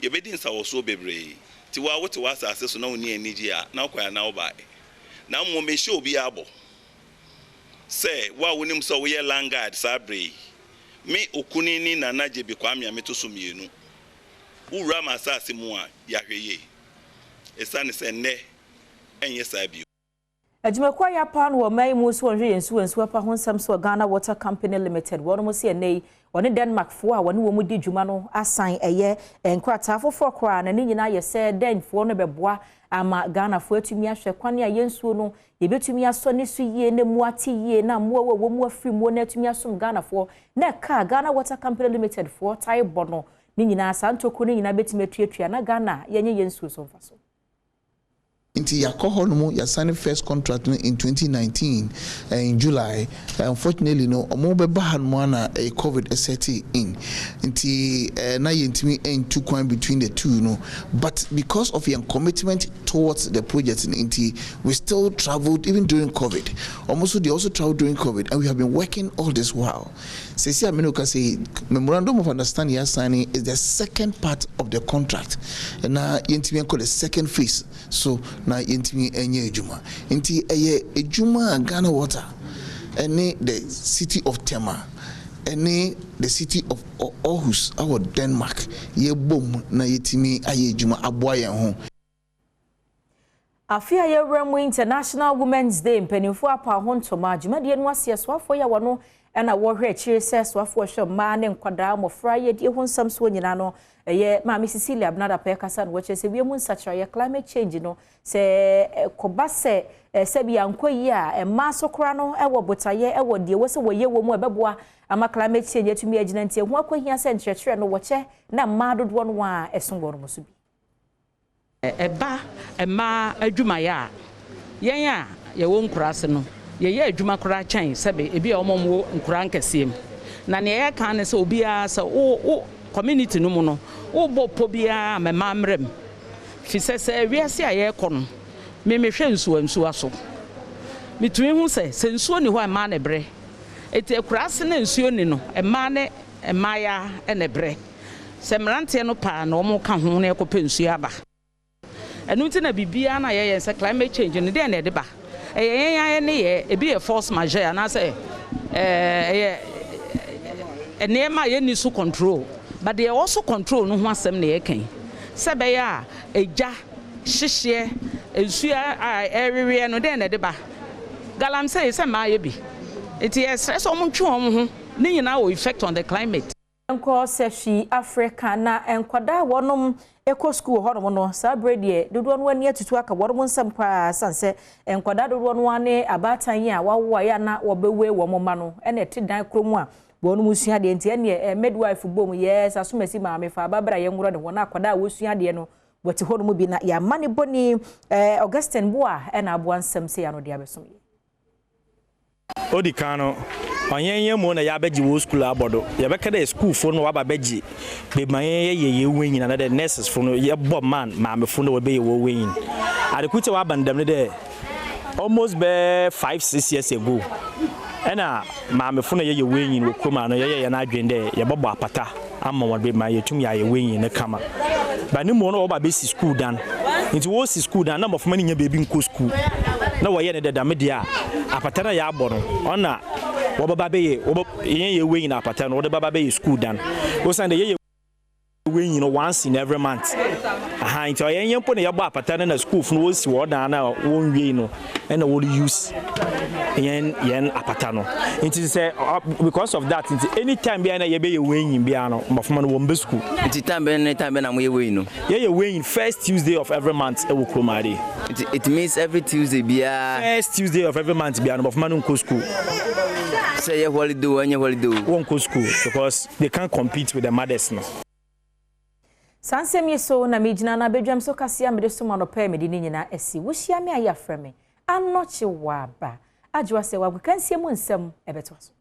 Speaker 10: yɛbɛdi nsawɔsoɔ bebree. Nti wo a wote w'asase so na wonni anigyeɛ a, na wokɔe anaa wobaeɛ? Na mmom mehyɛ obiara bɔ sɛ, wo a wonim sɛ woyɛ land guard saa berɛ yi, me Okunini Nana Gyebi Kwame a meto so mmienu, wowura m'asase mu a, yɛ ahwɛyie, ɛsiane sɛ nnɛ ɛnyɛ saa bio.
Speaker 3: Adwumakuo a yɛapaw no wɔ ɔman yi mu sɛ wɔnhwɛ yɛn nsuwa nsuwa pa ho nsɛm so wɔ Ghana Water Company Limited wɔnom se ɛnnɛ yi wɔne Denmark foɔ a wɔne wɔn di dwuma no asan ɛyɛ nkrataa foforɔ koraa na ne nyinaa yɛ sɛ Dane foɔ no bɛboa ama Ghana foɔ atumi ahwɛ kwane a yɛn nsuo no yɛbɛtumi asɔ ne so yie na mu ate yie na mmoa wɔ mu afiri muo na atumi asom Ghana foɔ na ɛka a Ghana Water Company Limited foɔ tae bɔ no ne nyinaa saa ntokuro no nyinaa bɛtumi atuatua na Ghana yɛnyɛ yɛn nsuo so mfaso.
Speaker 11: Nti yɛakɔ hɔ nom yɛasane first contract no in 2019 in July. Unfortunately no, ɔmo bɛba ha nom a na ɛyɛ COVID ɛset in, nti na yɛntumi ntu kwan between the two no, but because of yɛn commitment towards the project no nti, we still travelled even during COVID. Ɔmo nso, they also travelled during COVID, and we have been working all this while. Seesei a me ne wo kasa yi, memorandum of understanding yɛasign is the second part of the contract na yɛntumi nkɔ the second phase so na yɛntumi nyɛ adwuma. Nti ɛyɛ adwuma a Ghana Water ɛne the City of Tema ɛne the City of Aarhus awɔ Denmark yɛbom na yɛtumi ayɛ adwuma aboa yɛn ho.
Speaker 3: Afe a yɛwura mu, International Women's Day, mpanimfoɔ apa ho ntoma. Dwumadie no ase, soafoɔ yi a wɔno ɛna wɔhwɛ akyire sɛ soafoɔ hwɛ mmaa ne nkwadaa, mmɔfra yɛdie ho nsɛm soɔ nyinaa no, ɛyɛ Maame Cecilia Abena Dapaah, kasa no wɔkyerɛ sɛ wiem nsakyerɛeɛ, climate change no, sɛ kɔba sɛ sɛbi ankɔ yi a, mmaa so koraa no ɛwɔ botaeɛ, ɛwɔ deɛ wɔ sɛ wɔyɛ wɔ mu a ɛbɛboa ama climate change atumi agyina. Nti ɛho akɔhia sɛ nkyerɛkyerɛ no wɔkyɛ na mmaa dodoɔ no a ɛso wɔn mo so bi.
Speaker 12: Ɛba mmaa adwumayɛ a, yɛn a yɛwɔ nkuraase no, yɛyɛ adwuma koraa kyɛn sɛbe ebi a wɔn wɔ nkuraa nkɛseɛ mu. Na nea yɛka ne sɛ obiara sɛ wo community no mu no, wobɔ pɔ biara ma mmaa mmerɛ mu fi sɛ wiase a yɛrekɔ no, memehwɛ nsuo nsuo so, metumi hu sɛ nsuo ni hɔ a, mmaa ne brɛ. Eti akuraase ne nsuo ni no, mmaa ne mmaayaa ne brɛ. Sɛ mmeranteɛ no paa na wɔn ka ho na yɛkɔpɛ nsuo aba. Ɛno nti na biribiara na yɛyɛ sɛ climate change no deɛ na ɛde ba, ɛyɛ yɛn ayɛ ne yɛ ebi yɛ force majeure anaasɛ ɛyɛ nneɛma a yɛnni so control, but deɛ ɛwɔ so control no ho asɛm na yɛka yi, sɛ ɛbɛyɛ a egya hyehyeɛ, nsuo a ɛreweɛ no deɛ na ɛde ba, galamsey, sɛ mmaa yɛ bi. Nti yɛsrɛ sɛ wɔn ntwe wɔn ho ne nyinaa wɔ effect on the climate.
Speaker 3: Nkɔ Sefwi Africa na nkwadaa wɔnom kɔ sukuu wɔ hɔnom no, saa berɛ deɛ dodoɔ no ani atutu aka wɔnom nsɛm paa, san sɛ nkwadaa dodoɔ no ne abaatan yi a wawo a yɛ ana wɔbɛwe wɔn mma no ɛna ɛte dan kurom a wɔnom sua adeɛ. Nti ɛneɛ midwife bom yɛ sasomasi maame fa ababra yɛn ngorɔ ne ho na akwadaa a wɔsua adeɛ no wɔte hɔnom bi na yɛama ne bɔni Augustine Boa ɛna aboa nsɛm sɛ yɛano de abɛsom yɛ.
Speaker 13: Odi kan no, ɔnyɛ yɛn mu na yɛabɛgye wɔ sukuu abɔ do. Yɛbɛka dɛ sukuufoɔ no waba bɛgye bɛma yɛn yɛyɛ yɛn wenyin ana dɛ nurses fo no yɛbɔ man maamefo no wɔbɛyɛ wɔ wenyin. Adeko kyɛ waba no dɛm no dɛ almost bɛɛ 5, 6 years ago ɛna maamefo no yɛyɛ wenyin wɔ kurom ano, yɛyɛ yɛn adwene dɛ yɛbɛbɔ apata ama wɔn bɛma yɛtum yɛayɛ wenyin no kama ba ne mu no, wɔba bɛsi sukuu dan. Nti wɔsi sukuu dan na mmɔframma no nya baabi nkɔ sukuu na wɔyɛ ne dɛ dame deɛ a apata no a yɛabɔ no, ɔna wɔbɛba bɛyɛ wɔbɛ yɛn yɛ wenyin apata no, wɔde bɛba bɛyɛ sukuu dan, wosan dɛ yɛyɛ wenyin no once in every month aha. Nti ɔyɛ yɛn mpo na yɛbɔ apata no na sukuufo no wɔsi wɔn dan na wɔnwie no ɛna wɔde use yɛn apata no. Nti sɛ because of that nti, anytime biara na yɛbɛyɛ wenyin biara no, mmɔframma no wɔn bɛ sukuu.
Speaker 14: Nti time bɛn ne time bɛn na moyɛ wenyin no?
Speaker 13: Yɛyɛ wenyin first Tuesday of every month ɛwɔ kurom ade.
Speaker 14: Nti it means every Tuesday biara?
Speaker 13: First Tuesday of every month biara no, mmɔframma no nkɔ sukuu.
Speaker 14: Sɛ yɛ holiday o, ɛnyɛ holiday o?
Speaker 13: Wɔnkɔ sukuu because they can't compete with the mothers no.
Speaker 3: Saa nsɛm yi so na megyina no abadwam so kaseɛ a mede som anɔpa a mede ne nyinaa asi. Wohyia me a, yɛafrɛ me Anɔkye Wɔ Aba Agyewa sɛ wagokansie mu nsɛm ɛbɛtoa so.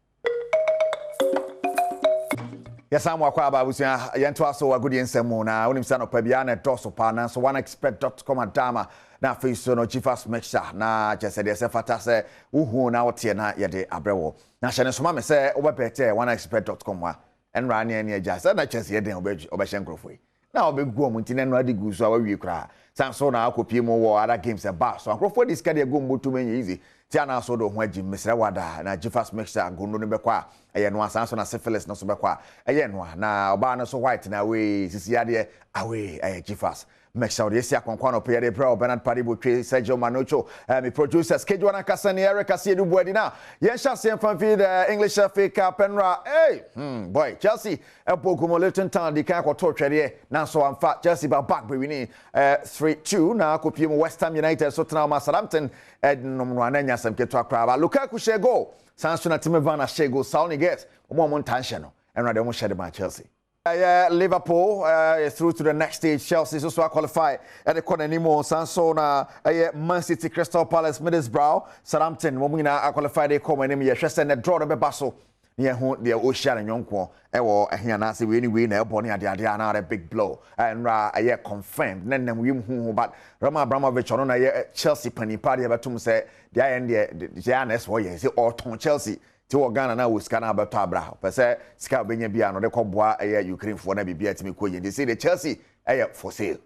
Speaker 15: Yɛsan mu akɔ aba, abusua. Yɛntoa so wɔ agodie nsɛm mu na wonim sɛ anɔpa biara na ɛdɔɔso paa, nanso onexpert.com adama na afei so no Gfas mixture na kyerɛ sɛ deɛ sɛ fata sɛ wohu na woteɛ na yɛde abrɛ wɔ na hyɛ ne soma me sɛ wobɛbɛtɛ onexpert.com a ɛnora ne ɛne agya sɛ na kyerɛ sɛ yɛden wobɛhyɛ nkurɔfoɔ yi na ɔbɛgu ɔmo. Nti na ɛnora de gu so a wawie koraa san so na akɔpie mu wɔ other games ɛba so. Nkurɔfoɔ de sika de agu mbɔtum, ɛnyɛ easy ti ana so de ho agyi. Mesrɛ wada na Gfas mixture gondo no bɛkɔ a ɛyɛ no asan so na syphilis no so bɛkɔ a ɛyɛ no a na ɔbaa no so white na awei sisi adeɛ awei ɛyɛ Gfas mixture. Ɔde esi akɔnkɔn no pɛ yɛde brɛ Bernard Padibo Twe, Sergio Manucho, mi producers Kejuwa nankasa ne Eric Asiedu Buadi. Na yɛn hyɛ aseɛ mfa mfi the English FA Cup. Ɛnora hey, boy, Chelsea ɛbɔ gu mu. Luton Town di kan akɔtɔ twɛdeɛ nanso amfa. Chelsea ba back bɛwin 3-2 na akɔpie mu. West Ham United so tena ɔma Southampton ɛnom no ananya asɛm ketewa koraa ba. Lukaku hyɛ goal, san so na Timo Werner hyɛ goal. Saul Niguez, wɔn a wɔn nta nhyɛ no, ɛnora deɛ wɔn hyɛ de ma Chelsea. Ɛyɛ Liverpool yɛ through to the next stage, Chelsea nso so aqualify ɛde kɔ n'anim, san so na ɛyɛ Man City, Crystal Palace, Middlesbrough, Southampton wɔn nyinaa aqualify de kɔ wɔn anim. Yɛhwɛ sɛ ne draw no bɛba so na yɛho deɛ ɔhyia ne nyɔnkoɔ ɛwɔ ɛhe anaasɛ wei ne wei na ɛbɔ ne adeadeɛ anaa big blow ɛnra ɛyɛ confirmed na nam wiem huhu, but Roman Abramovich ɔno na ɛyɛ Chelsea panin pa deɛ bɛtum sɛ deɛ ayɛ no deɛ deɛ a na ɛsɛ ɔyɛ sɛ ɔtɔn Chelsea. Ti wɔ Ghana na wɔ sika na abɛtɔ abra ɔpɛ sɛ sika a ɔbɛnya bi a no de kɔboa ɛyɛ Ukrainefoɔ na biribi atumi kɔ yie, nti sei deɛ Chelsea ɛyɛ for sale.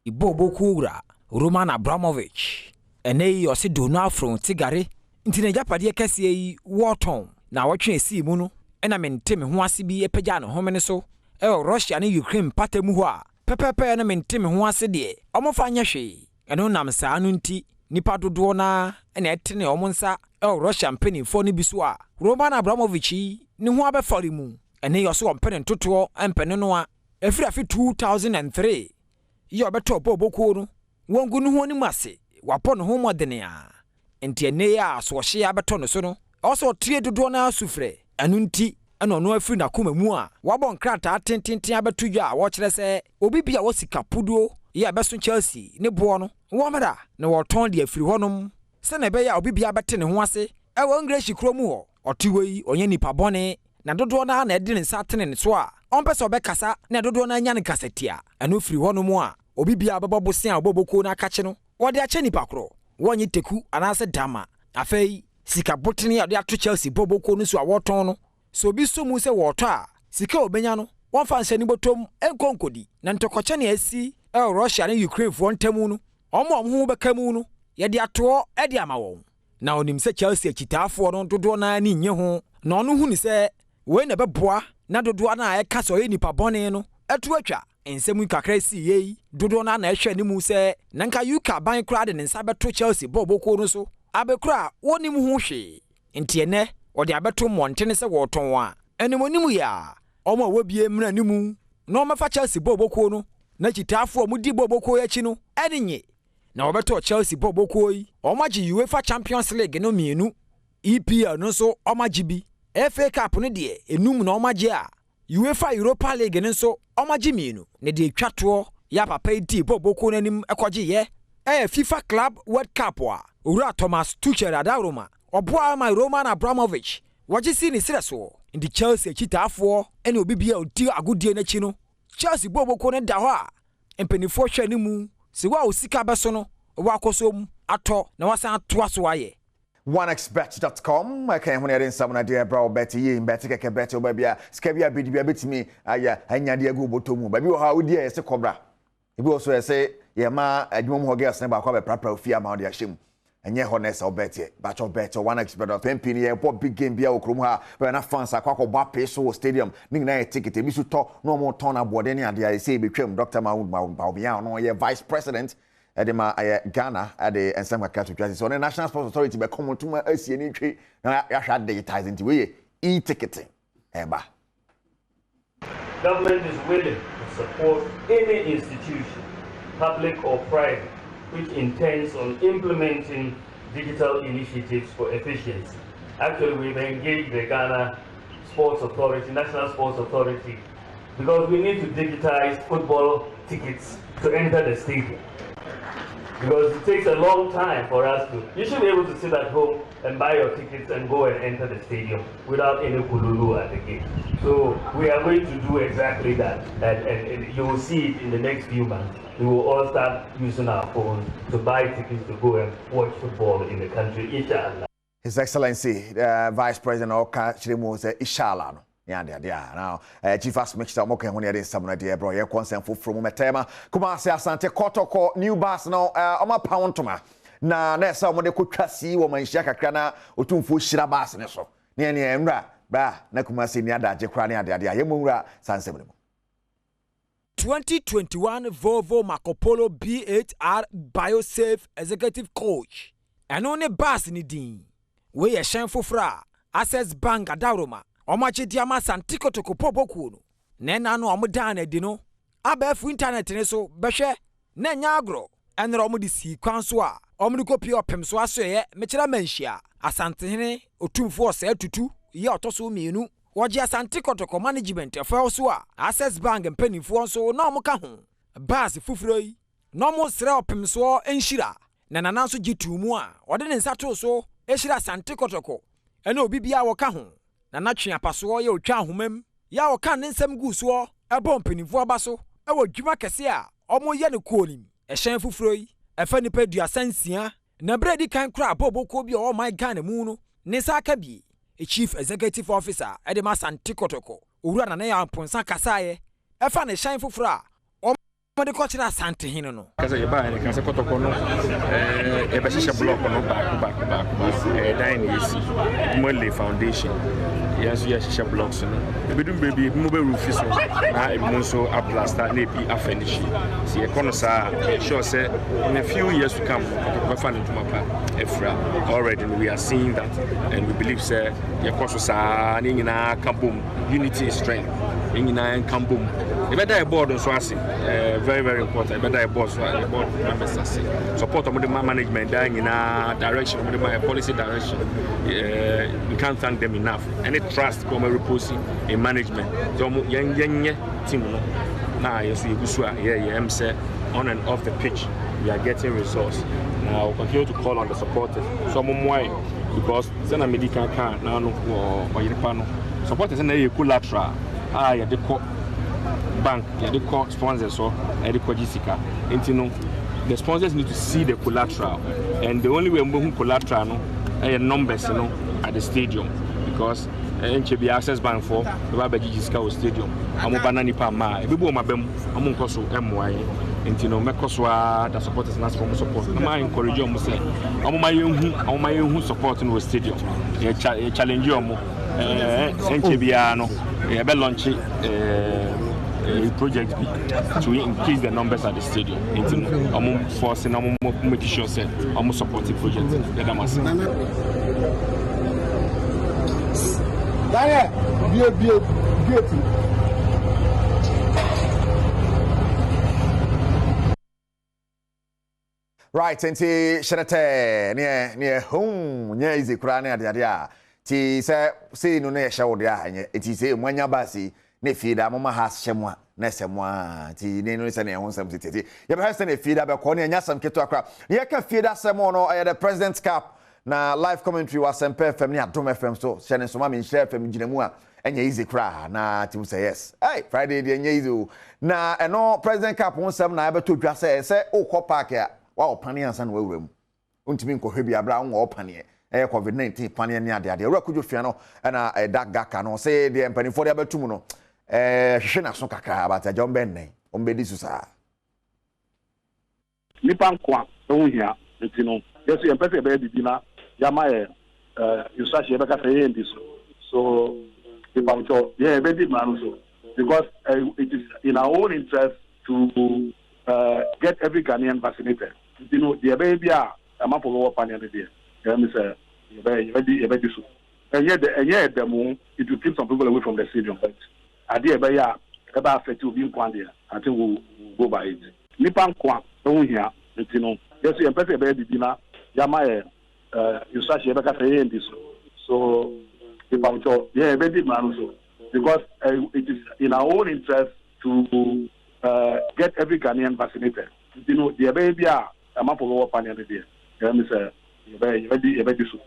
Speaker 5: Bɔɔlbɔ kuo wura Roman Abramovich ɛnnɛ yi ɔse Dono Afro nte gare nti n'agyapadeɛ kɛseɛ yi wɔretɔn. Naawɔtwe a ɛsii mu no na mente me ho ase bi pagyaa ne homene so wɔ Russia ne Ukraine mpata mu hɔ a pɛpɛpɛ no mente me ho ase deɛ wɔmfa nyɛ hwee. Ɛno nam saa no nti nnipa dodoɔ no ara na ɛtene wɔn nsa wɔ Russia mpanimfoɔ no bi so a Roman Abramovich yi ne ho abɛfɔre mu. Ɛnnɛ yi ɔse ɔmpɛ ne ntotoɔ mpɛ ne noa. Ɛfiri afe 2003 yi a ɔbɛtɔɔ bɔɔlbɔ kuo no, wangu ne ho anim ase, wabɔ ne ho mmɔdene a enti ɛnnɛ yi a asoɔhyeɛ abɛtɔ ne so no, ɛwɔ sɛ ɔtie dodoɔ no ara sufrɛ. Ɛno nti na ɔno afiri n'akoma mu a wabɔ nkrataa tententen abɛto dwa a wɔkyerɛ sɛ obi bi a ɔwɔ sika puduo yi a ɛbɛso Chelsea ne boɔ no wɔmmra na wɔretɔn de afiri hɔnom sɛdeɛ ɛbɛyɛ a obi biara bɛte ne ho ase wɔ English kuro mu hɔ. Ɔte hɔ yi ɔnyɛ nipa bɔne na dodoɔ no ara na ɛde ne nsa atene ne so a ɔmpɛ sɛ ɔbɛkasa na dodoɔ no ara nya no kasatia. Ɛno firi hɔnom a obi biara a ɔbɛbɔ bosea a ɔbɔ bokuo no akakye no wɔde akyɛ nipa korɔ, wɔnnye teku anaasɛ dama. Afei sika botene a wɔde ato Chelsea bɔɔlbɔ kuo no so a wɔretɔn no, sɛ obi sɔ mu sɛ wɔretɔ a, sika a obenya no, wɔmfa nhyɛ ne bɔtɔm nkɔ nkodi. Na ntɔkwakyɛ nea asi wɔ Russia ne Ukrainefoɔ ntam no, wɔn a wɔn ho bɛka mu no, yɛde atoɔ de ama wɔn. Na onim sɛ Chelsea akyitaafoɔ no dodoɔ no ara ani nnye ho, na ɔno hu no sɛ wei na ɛbɛboa na dodoɔ no a ɛka sɛ ɔyɛ nipa bɔne no atu atwa. Nsɛm yi kakra esii yei, dodoɔ no ara na ɛhwɛ anim sɛ na nka UK aban koraa de ne nsa bɛto Chelsea bɔɔlbɔ kuo no so abɛkura a wɔnnim ho hwee. Nti ɛnnɛ wɔde abɛto mmɔntene sɛ wɔretɔn a, animuanim yɛ a wɔn a wɔbie mmra no mu na wɔmmɛfa Chelsea bɔɔlbɔ kuo no na akyitaafoɔ a wɔdi bɔɔlbɔ kuo yi akyi no ani nnye na wɔbɛtɔɔ Chelsea bɔɔlbɔ kuo yi. Wɔagye UEFA Champions League no mmienu, EPL no nso wɔagye bi, FA Cup no deɛ enum na wɔagye a Uefa Europa League no nso wɔagye mmienu, na deɛ ɛtwa toɔ yɛ a papa yi dii bɔɔlbɔ kuo no anim kɔgyeeɛ yɛ Fifa Club World Cup a Owura Thomas Tuchel adaworoma ɔboaa ma Roman Abramovich wɔgye sii ne serɛ soɔ. Nti Chelsea akyitaafoɔ ne obi biara a ɔdi agodie no akyi no, Chelsea bɔɔlbɔ kuo no da hɔ a mpanimfoɔ hwɛ anim sɛ wo a wo sika bɛso no wɔakɔ so atɔ na wɔasan atoa so ayɛ.
Speaker 15: Onexbet dot com ɛka yɛn ho na yɛde nsɛm no adeɛ ɛbrɛ wo bɛte yie mbɛte kɛkɛ bɛte wo baabi a sika bi a bɛdi bi a bɛtumi ayɛ anya de agu wo bɔtɔ mu baabi wɔ hɔ a wodi a yɛse kɔbra ebi wɔ so yɛse yɛma adwuma mu hɔ girls ne baako abɛprapra wo fie ama wode ahyɛ mu ɛnyɛ hɔ na ɛsɛ wo bɛteɛ bakyɛ bɛte onexbet dot pɛn pii no yɛbɔ big game bia wɔ kurom ha bɛyɛ na fans akɔ akɔbɔ apee so wɔ stadium ne nyinaa yɛ ticket ebi so tɔ na wɔn tɔn aboɔden ne adeɛ a yɛsɛ yɛbɛtwam Dr. Mahmoud Bawumia ɔno ɔyɛ vice president de ma ɛyɛ Ghana de nsɛm kakra to dwa sɛ ɔne National Sports Authority bɛkɔ wɔn ntoma asie ne twe na yɛahwɛ ade digitize nti wei yɛ e-ticketing ɛba.
Speaker 16: Government is willing to support any institution, public or private, which intends on implementing digital initiatives for efficiency. Actually, we've engaged the Ghana Sports Authority, National Sports Authority, because we need to digitize football tickets to enter the stadium. Because it takes a long time for us to. You should be able to sit at home and buy your tickets and go and enter the stadium without any kululu at the gate. So we are going to do exactly that. And, and, and you will see it in the next few months. We will all start using our phones to buy tickets to go and watch football in the country, inshallah.
Speaker 15: His Excellency the Vice President ɔka kyerɛ mu sɛ Inshallah no ne ade ade a na eh, Chief As Mixture ɔmo ka ho ne ɛde nsɛm no deɛ brɔ yɛkɔ nsɛm foforɔ mu mɛtɛma Kumasi Asante Kɔtɔkɔ New Bus no eh, ɔmo apaw ntoma na na ɛsɛ ɔmo de kɔtwa sii wɔ manhyia kakra na Otumfuo hyira bus no so ne ɛne nwura bra na Kumasi ni adagye koraa ne ade ade a yɛmmɔ nwura saa nsɛm no mu.
Speaker 5: 2021 Volvo Marco Polo B8R BioSafe Executive Coach, ɛno ne bus no din. Wei yɛ hyɛn foforɔ a Access Bank adaworoma wɔagye de ama Asante Kotoko Pɔbɔ Kuo no. Na ɛna no a wɔdaa no adi no, abɛɛfo intanɛt no so bɛhwɛ na ɛnyɛ agorɔ. Ɛnora wɔde sii kwan so a wɔde kɔpue ɔpem so asoɛeɛ mekyerɛ Manhyia, Asantehene Otumfoɔ Osei Tutu yi a ɔtɔ so mmienu.
Speaker 17: Wɔgye Asante Kɔtɔkɔ management fɛw so a Access Bank mpanimfoɔ nso na wɔka ho. Bus foforɔ yi na wɔresrɛ ɔpemsoɔ nhyira na Nana nso gye too mu a ɔde ne nsa too so hyira Asante Kɔtɔkɔ ne obi biara a wɔka ho. Nana twe apasoɔ yɛ ɔtwa ahoma mu yɛ a ɔka ne nsɛm guu soɔ bɔɔ mpanimfoɔ aba so wɔ dwuma kɛseɛ a wɔyɛ no kuo no mu. Ɛhyɛn foforɔ yi ɛfa nnipa 36 na berɛ a ɛdi kan koraa a bɔɔlbɔ kuo bi a ɔwɔ ɔman Ghana mu no ne nsa aka bi. Chief Executive Officer de ma Asante Kotoko, Owura Nana Yaw Amponsah kasaeɛ ɛfa ne hyɛn foforɔ a wɔde kɔkyerɛ Asantehene no.
Speaker 18: Ka sɛ yɛbaeɛ no ka sɛ kɔtɔkɔ no yɛbɛhyehyɛ blɔk no baako baako baako baako ɛyɛ dan na yɛsi ebinom lay foundation yɛn nso yɛhyehyɛ blocks no ebidum baabi ebinom bɛ roof so na ebinom nso aplasta na ebi afɛnihyi sɛ yɛkɔ no saa a sure sɛ in a few years to come kɔtɔkɔ bɛfa ne ntoma pa afira already we are seeing that and we believe sɛ yɛkɔ so saa ne nyinaa ka bom unity is strength yɛn nyinaa nka bom yɛbɛda yɛ board nso ase eh, very very important yɛbɛda yɛ board so yɛ board members ase support wɔn de ma management daa nyinaa direction wɔn de ma yɛ policy direction eh, we can't thank them enough any trust wɔn repose in management sɛ wɔn yɛn yɛn nyɛ team no na yɛn nso yɛgu so a yɛyɛ ɛm sɛ on and off the pitch we are getting results na we continue to call on the supporters so wɔn mmoa yɛ because sɛnea medi kan kaa n'ano wɔ ɔyerepa no supporters na ɛyɛ collateral a yɛde kɔ bank yɛde kɔ sponsors hɔ yɛde kɔgye sika nti no the sponsors need to see the collateral and the only way wɔbɛhu collateral no ɛyɛ numbers no at the stadium because ɛnkyɛ bi access bank foɔ bɛba abɛgyegye sika wɔ stadium wɔn ba na nipa mma a ebebu wɔn aba mu wɔn nkɔ so mmoa yɛn nti no mɛkɔ so ara da supporters na wɔn support na ma encourage wɔn sɛ wɔn ma yɛn hu wɔn ma yɛn hu support no wɔ stadium yɛ yɛ challenge wɔn ɛɛ ɛnkyɛ biara no yɛbɛ launch ɛɛ project bi to increase the numbers at the stadium nti no wɔn force na wɔn make sure sɛ wɔn support project yɛda mo ase.
Speaker 19: Daniel, bie bie gate.
Speaker 15: Right, nti hyerɛtɛɛ neɛ neɛ home nyɛ easy koraa ne adeade a ti sɛ sei no na yɛhyɛ wo deɛ a ɛnyɛ nti sei mo anya baasi na efie da moma ha hyɛ mo a na ɛsɛ mo a nti ne no sɛ ne ɛho nsɛm tete ti yɛbɛhwɛ sɛ ne efie da bɛkɔ ne ɛnyɛ asɛm ketewa koraa ne yɛka fie da asɛm no ɛyɛ the president cup na live commentary wɔ Asɛmpa FM ne Adom FM so hyɛ ne nso ma me Nhyira FM gyina mu a ɛnyɛ easy koraa na tim sɛ yes hey Friday deɛ ɛnyɛ easy o na ɛno President Cup ho nsɛm na ɛbɛtɔ dwa sɛ sɛ wokɔ park a woawɔ paneɛ ansa na woawura mu wontumi nkɔhwɛ bi abere a wonwɔ paneɛ ɛyɛ COVID-19 paneɛ ne adeadeɛ Owura Kwadwo Fia no ɛna ɛda gaka no sɛ deɛ mpanimfoɔ de abɛto mu no ɛɛ hwehwe n'aso kakra but agya wɔn bɛnnɛn wɔn bɛdi so saa.
Speaker 19: Nnipa nkwa ho hia nti no, yɛn nso yɛmpɛ sɛ yɛbɛyɛ biribi na yɛama yɛn instruction yɛbɛka sɛ yɛn ndi so. So mepawokyɛw, yɛn yɛbɛdi mmara no so because it is in our own interest to get every Ghanaian vaccinated. Nti no, deɛ ɛbɛyɛ biara a amanfoɔ bɛwɔ paneɛ no deɛ, ɛyɛ me sɛ yɛbɛyɛ, yɛbɛdi, yɛbɛdi so. Ɛnyɛ dɛ, ɛnyɛ ɛdɛ mo, it will keep some people away from the stadium but adeɛ a ɛbɛyɛ a ɛbɛ affect obi nkwa deɛ, I think we will go by it. Nnipa nkwa ho hia nti no, yɛn nso yɛmpɛ sɛ yɛbɛyɛ biribi na yɛama yɛn instruction yɛbɛka sɛ yɛn ndi so. So mepawokyɛw, yɛn yɛbɛdi mmara no so because it is in our own interest to get every Ghanaian vaccinated. Nti no, deɛ ɛbɛyɛ biara a amanfoɔ bɛwɔ paneɛ no deɛ, ɛyɛ me sɛ yɛbɛyɛ, yɛbɛdi, yɛbɛdi so.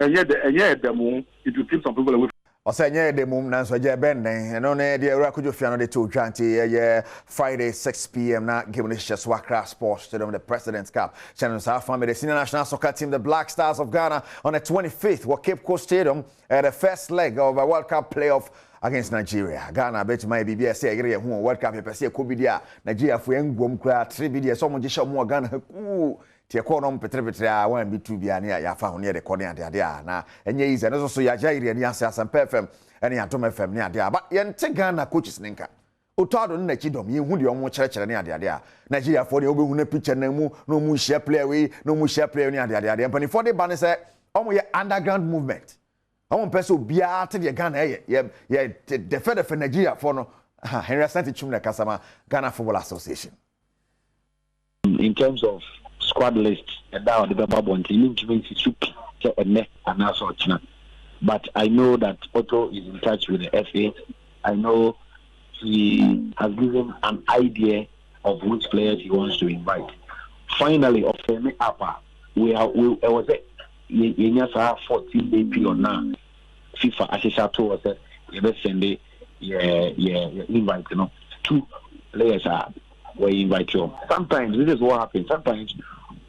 Speaker 19: Ɛnyɛ dɛ, ɛnyɛ ɛdɛ mo, it will keep some people away.
Speaker 15: Ɔsɛ ɛnyɛ ɛdɛ mmom nanso agya ɛbɛn dɛn? Ɛno ne deɛ Awura Kojo Fiano de too dwa nti ɛyɛ Friday 6pm na game no hyehyɛ so Accra Sports Stadium the President's Cup hyɛ no saa fa the senior national soccer team the Black Stars of Ghana on the 25th wɔ Cape Coast Stadium ɛyɛ the first leg of a World Cup playoff against Nigeria. Ghana bɛtumi ayɛ biribi a ɛsɛ yɛyere yɛn ho wɔ World Cup yɛpɛ sɛ yɛkɔ bi deɛ a Nigeriafoɔ yɛn nguam koraa tere bi deɛ sɛ wɔn gye hyɛ wɔn wɔ Ghana ha kuu Nti yɛkɔɔ nom peterepetere a wan bi tu bia ne yɛafa ho ne yɛde kɔ ne ade ade a na ɛnyɛ easy ɛno nso so yɛagye ayere ani ase Asɛmpa FM ne Adom FM ne ade a but yɛnte Ghana coaches ne nka Otto Addo ne n'akyi dɔm yɛnhu deɛ ɔmo kyerɛkyerɛ ne ade ade a Nigeriafoɔ deɛ wobɛhu na picture nam mu na ɔmo hyia player wei na ɔmo hyia player ne ade ade adeɛ mpanimfoɔ de ba ne sɛ ɔmo yɛ underground movement ɔmo mpɛ sɛ obiara te deɛ Ghana ɛyɛ yɛ yɛ dɛfɛdɛfɛ Nigeriafoɔ no Henry Asante Twum na ɛkasa ma Ghana Football Association.
Speaker 20: In terms of squad list, ɛda a ɔde bɛba abɔnten, mentumi nsi so pi sɛ ɛnnɛ anaasɛ ɔkyena. But I know that Otto is in touch with the FA. I know he has given an idea of which players he wants to invite. Finally, ɔfɛmi up a we are we ɛwɔ sɛ yɛnya saa 14 day period na FIFA ahyehyɛ ato hɔ sɛ yɛbɛsɛnde yɛ yɛ yɛ invite no to players a wɔyɛ invite wɔn. Sometimes this is what happens. Sometimes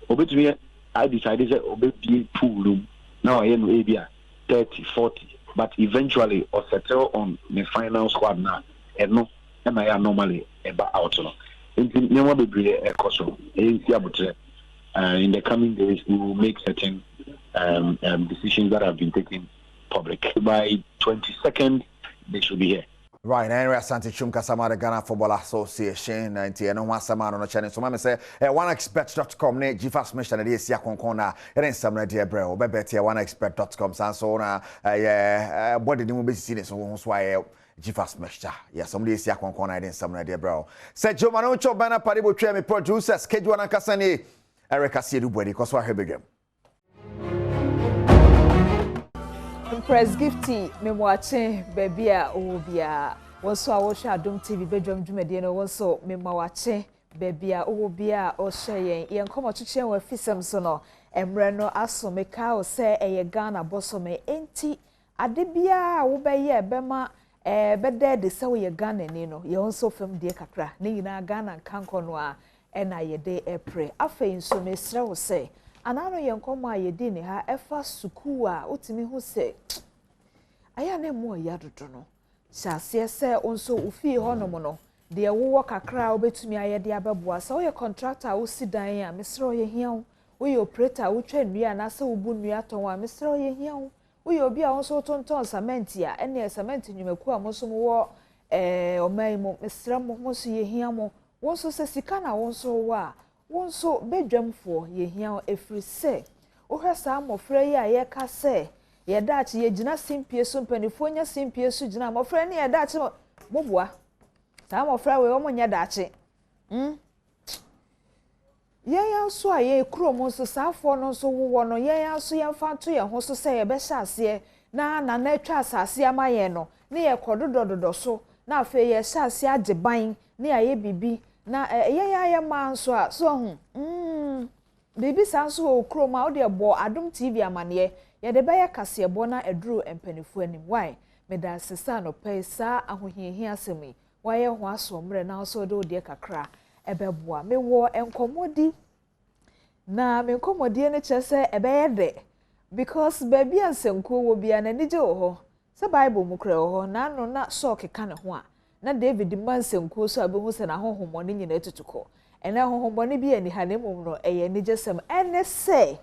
Speaker 20: obetumi I decide sɛ ɔbɛbie pool no mu na wayɛ no ebi a 30, 40 but eventually ɔsettle on ne final squad no a ɛno ɛna ɛyɛ a normally ɛba out no. Nti nneɛma bebree ɛkɔ so. Ɛyɛ nsi abotrɛ. Uh, in the coming days we will make certain um, um, decisions that have been taken public. By 22nd they should be here.
Speaker 15: Right, na Henry Asante Twum kasa ma the Ghana Football Association na nti ɛno ho asɛm ano no kyɛ ne nso ma me sɛ eh, onexpert.com ne Gfas Mixture na ɛde asi akɔnkɔn na yɛde nsɛm no de ɛbrɛ wo bɛbɛ teɛ onexpert.com saa nso na ɛyɛ bɔde ne mu bɛsisi ne so wo ho so ayɛ Gfas Mixture yes wɔn de asi akɔnkɔn na yɛde nsɛm no de ɛbrɛ wo sɛ Joma no nkyɛw bɛn na pade botwa me producers kejuwa nankasa nie Eric Asiedu Buadi kɔ so ahwɛ badwam.
Speaker 1: Empress Gifty Memoakye baabi a ɔwɔ biara. Wɔn nso a wɔhwɛ Adom TV badwam dwumadie no, wɔn nso Memoakye baabi a ɔwɔ biara a ɔhwɛ yɛn. Yɛn nkɔmmɔtwetwe wɔ afisɛm so no, mmerɛ no aso. Mekaa wo sɛ ɛyɛ Ghana bosome, enti Ade biara a wobɛyɛ a ɛbɛma ɛbɛda adi sɛ woyɛ Ghanani no, yɛ wo nso fam deɛ kakra. Ne nyinaa Ghana nkankɔ no ara na yɛde repere. Afei nso mesrɛ wo sɛ, anaa no yɛn nkɔmmɔ a yɛdii ne ha ɛfa sukuu a wotumi hu sɛ ayɛ a na ɛmu ɔya dodo no, hyɛ aseɛ sɛ wo nso wo fie hɔnom no, deɛ wowɔ kakra a wobɛtumi ayɛ de abɛboa. Sɛ woyɛ contractor a wosi dan a, mesrɛ wo yɛhia wo. Woyɛ operator a wotwa nnua anaasɛ wobu nnua tɔn a, mesrɛ wo yɛhia wo. Woyɛ obi a wo nso wotontɔn samɛnti a, ɛnneɛ samɛnti nnwumakuo a mo nso mowɔ ɛɛ ɔman yi mu, mesrɛ mo, mo nso yɛhia mo. Wo nso sɛ sika na wo nso wowɔ a, wo nso badwamfoɔ, yɛhia wo ɛfiri sɛ wohwɛ saa mmɔfra yi a yɛka sɛ yɛ daakye, yɛgyina simpie so, mpanimfoɔ nya simpie so gyina, mmɔfra yi ne yɛ daakye, moboa. Saa mmɔfra wei wɔn nyɛ daakye. Hmm? Yɛn ara nso a yɛn kurom nso saa afoɔ no nso wowɔ no, yɛn ara nso yɛmfa nto yɛn ho so sɛ yɛbɛhyɛ aseɛ na Nana atwa asase ama yɛn no, ne yɛkɔ dodɔdodɔ so, na afei yɛhyɛ aseɛ agye ban ne yɛayɛ biribi, na yɛn ara yɛn mmaa nso a, so ahu? Mm, biribi saa nso wɔ wo kurom a, wodeɛ bɔ Adom TV amaneɛ, yɛde bɛyɛ kaseɛbɔ na aduru mpaninfoɔ anim. Wai? Meda ase sɛ anɔpa yi saa ahohiahia asɛm yi, Woayɛ ho asoɔmmerɛ na wo nso wode wo deɛ kakra bɛboa. Mewɔ nkɔmmɔdi na me nkɔmmɔdie no kyerɛ sɛ ɛbɛyɛ dɛ because baabi a nsankuo wɔ biara no anigye wɔ hɔ. Sɛ Bible mu koraa ɛwɔ hɔ. N'ano na Saul keka ne ho a, na David ma nsankuo so a wobɛhu sɛ n'ahonhommɔne nyinaa atutu kɔ. Ɛnnɛ ahonhommɔne biara nni ha na mmom no ɛyɛ anigyesɛm. Ɛne sɛ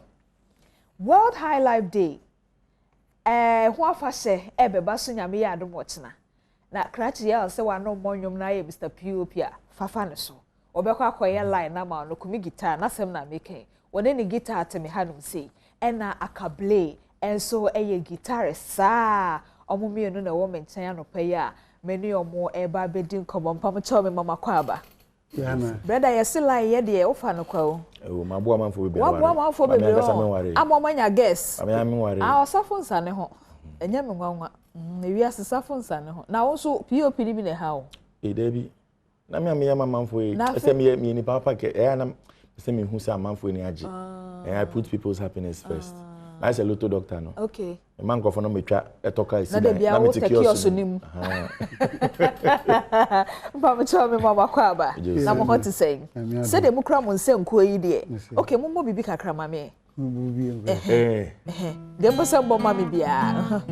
Speaker 1: World High Life Day ɛɛ ho afahyɛ ɛrebɛba so Nyame yɛ adom ɔkyena. Na krakye yɛ sɛ wano mmɔ nnwom na ayɛ Mister POP a, fafa ne so. Ɔbɛkɔ akɔyɛ line ama wo no, kumi guitar, n'asɛm na meka yi. Wɔne ne guitar te me hanom sei. Ɛna Akablay nso yɛ guitarist saa a, wɔn mmienu na ɛwɔ me nkyɛn anɔpa yi a me ne wɔn reba abɛdi nkɔmmɔ. Mpamokyɛw me mama Kwaaba. Brɛda yɛse line yɛ deɛ wofa no kwa o.
Speaker 18: Ɛwɔ maboa amanfoɔ bebree aware.
Speaker 1: Waboa amanfoɔ bebree
Speaker 18: hɔ
Speaker 1: ama wɔn anya guest.
Speaker 18: Maame ame ware.
Speaker 1: Ah ɔsafo nsa ne ho. Ɛnyɛ me nwanwa. Mm, ewiase safo nsa ne ho. Na wo nso POP ni bi na ɛha wo.
Speaker 18: Ee dabi. Na me a meyɛ ma amanfoɔ yi. Ɛsɛ meyɛ meyɛ nipa papa kɛ. Ɛyɛ na sɛ mehu sɛ amanfoɔ ani agye. Ah. And I put people's happiness first. Ah. Na sɛ lotto doctor no.
Speaker 1: Okay.
Speaker 18: Mema nkurɔfoɔ no metwa ɛtɔ kaa si
Speaker 1: dan na mete kiosk no mu. Mpamokyɛw me ma makɔ aba na mo ho te sɛn? Sɛdeɛ mokura mo nsankuo yi deɛ okay mommɔ biribi kakra ma me. Deɛ mpɛ sɛ mbɔ ma me biara.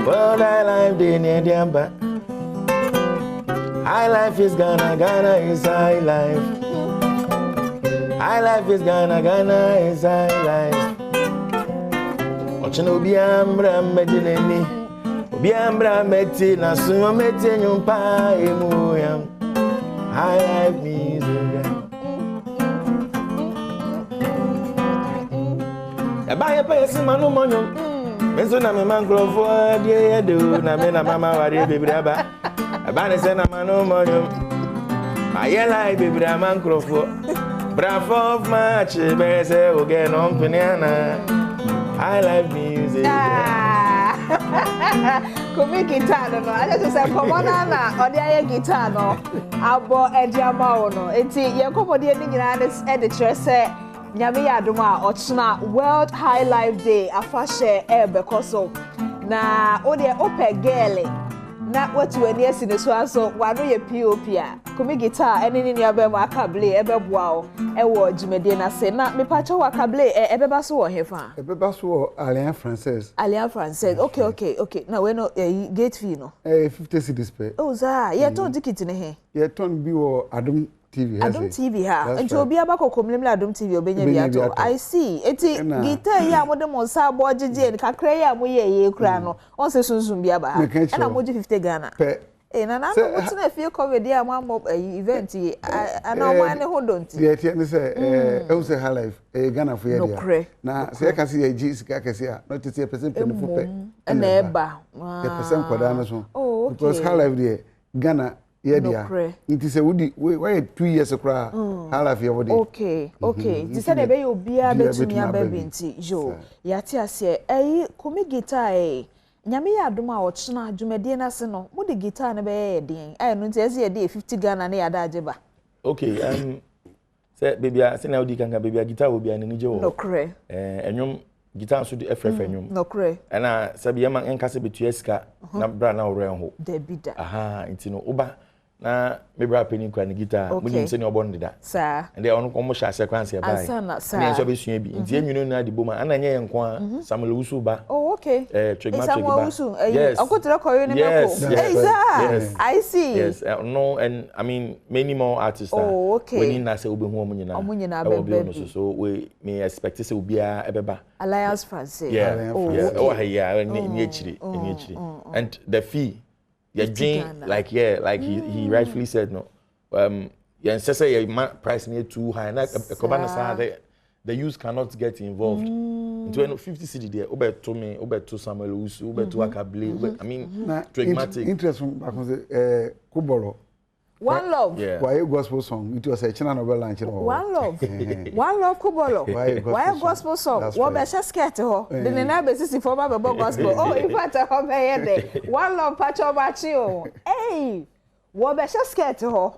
Speaker 18: World High Life Day near Diamba. High life is Ghana, Ghana is high life. High life is Ghana, Ghana is high life. Ɔkyena obiara mmra mmɛgye n'ani. Obiara mmra mmɛte n'aso mmɛtie nnwom pa emu yam. High life music. Ɛba yɛ pɛ yɛsi ma no mmɔ nnwom. Me nso na mema nkurɔfoɔ adeɛ yɛ de o na me na mama awareɛ bebree aba. Ɛba ne sɛ na ma no mmɔ nnwom. Mayɛ lai bebree ama nkurɔfoɔ. Bra fourth March bɛyɛ sɛ ogɛ no mpene ana. High life music.
Speaker 1: Ah. Kumi guitar no no akyɛ sɛ nkɔmmɔ no na ɔde ayɛ guitar no abɔ ɛde ama wo no nti yɛn nkɔmmɔdeɛ no nyinaa de kyerɛ sɛ Nyame yɛ adom a ɔkyena World High Life Day afahyɛ ɛrebɛkɔ so na wo deɛ wopɛ gɛɛle na watu w'ani asi ne so aso w'ano yɛ POP a Kumi Guitar ɛne ne nua bɛrima Akable ɛbɛboa wo ɛwɔ dwumadie no ase na mepakyɛw Akable ɛ ɛbɛba so wɔ hefa?
Speaker 21: Ɛbɛba so wɔ Alliance Française.
Speaker 1: Alliance Française okay okay okay na wei no ɛyi gate fee no?
Speaker 21: Ɛyɛ 50 cedis pɛ.
Speaker 1: Oh saa yɛtɔn ticket no he?
Speaker 21: Yɛtɔn bi wɔ Adom TV ha
Speaker 1: Adom TV ha. Nti obi aba kɔkɔmlimli Adom TV obenya bi atɔ. I see. Eti guitar yi a mode mo nsa abɔ gyegye no kakra yi a moyɛ yi kura no, wɔn sɛ sunsun bi aba ha. Ɛna mogye 50 Ghana.
Speaker 21: Pɛ.
Speaker 1: Eh na na mo tena fie covid yi a mo ammɔ ayi event yi ana ɔman ne ho dɔ nti.
Speaker 21: Deɛ ɛteɛ ne sɛ ɛhu sɛ high life ɛyɛ Ghana fo yɛ dea. Na sɛ yɛka sɛ yɛgye sika kɛse a na ɔkyɛ sɛ yɛpɛ sɛ mpanyinfo pɛ
Speaker 1: ɛna ɛba.
Speaker 21: Yɛpɛ sɛ nkwadaa no so. Because high life deɛ Ghana yɛ dea nti sɛ wodi wayɛ two years koraa mm. high life yɛ wo de.
Speaker 1: Okay okay mm-hmm. nti sɛdeɛ ɛbɛyɛ obiara bɛtumi aba bi nti yo yɛate aseɛ ɛyi kumi guitar ɛyi nyame yɛ adom a ɔkyena dwumadie no ase no mode guitar no bɛyɛ yɛ deɛn a ɛno nti ɛsɛ yɛde yɛ 50 Ghana ne yɛada agye ba.
Speaker 18: Okay um, sɛ baabi a sɛnea wodi kankan baabi a guitar wɔ bi a n'ani gye wɔ hɔ.
Speaker 1: Nokorɛ.
Speaker 18: Ɛɛ ɛnwom guitar nso de ɛfrɛfrɛ mm, nnwom.
Speaker 1: Nokorɛ.
Speaker 18: Ɛna sɛbi yɛma nka sɛ betua sika mhm. na bra na ɔwerɛ nho.
Speaker 1: Dabi da.
Speaker 18: Aha nti no woba na me bra panyin kura ne guitar okay. Munim sɛnea ɔbɔ no deda.
Speaker 1: Saa.
Speaker 18: Ɛnde ɔno kɔn mo hyɛ aseɛ koraa nsa ɛbae.
Speaker 1: Ansa na saa.
Speaker 18: Ɛna nso abɛsua bi. Nti yɛn nwene nyinaa de bom a ɛna ɛnyɛ yɛn nko ara. Mhm. Samuel Owusu ba.
Speaker 1: Oh okay.
Speaker 18: Eh, Twegma Tweg ba.
Speaker 1: Samuel Owusu. Eh,
Speaker 18: yes.
Speaker 1: Ɔkotere kɔyɛ ne mako.
Speaker 18: Yes, yes.
Speaker 1: Hey, saa.
Speaker 18: Yes.
Speaker 1: I see.
Speaker 18: Yes. Uh, no and I mean many more artists.
Speaker 1: Oh okay.
Speaker 18: W'ani nna sɛ wobɛhu wɔn nyinaa.
Speaker 1: Wɔn nyinaa
Speaker 18: ɛwɔ
Speaker 1: bɛba
Speaker 18: bill no
Speaker 1: bi.
Speaker 18: so so we me expect sɛ obiara ɛbɛba.
Speaker 1: Alliance Francaise.
Speaker 18: Yeah.
Speaker 1: Oh,
Speaker 18: yeah.
Speaker 1: okay.
Speaker 18: Ɛwɔ ha yi a ɛne ne akyire ɛne akyire. And the fee yɛdwen like yeah like he he rightfully said no um, yɛnsɛ sɛ yɛma price no yɛ too high na ɛkɔba no saa the the youth cannot get involved nti mm. 50 cedi deɛ wobɛto me wobɛto Samuel Owusu wobɛto mm-hmm. Akable wobɛ I mean
Speaker 21: na
Speaker 18: Trigmatic.
Speaker 21: interest baako sɛ ɛɛ kobɔlɔ.
Speaker 1: One love.
Speaker 21: Wayɛ gospel song nti ɔsɛ ɛkyina na ɔbɛ lunch no wɔ hɔ.
Speaker 1: One love. One love kubɔlɔ. Wayɛ gospel song. Wɔbɛhyɛ skirt hɔ. De ne nan bɛsisi fam abɛbɔ gospel. Oh in fact ɛhɔ bɛyɛ dɛ. One love pakyɛ ɔbakye o. Hey! Wɔbɛhyɛ skirt hɔ.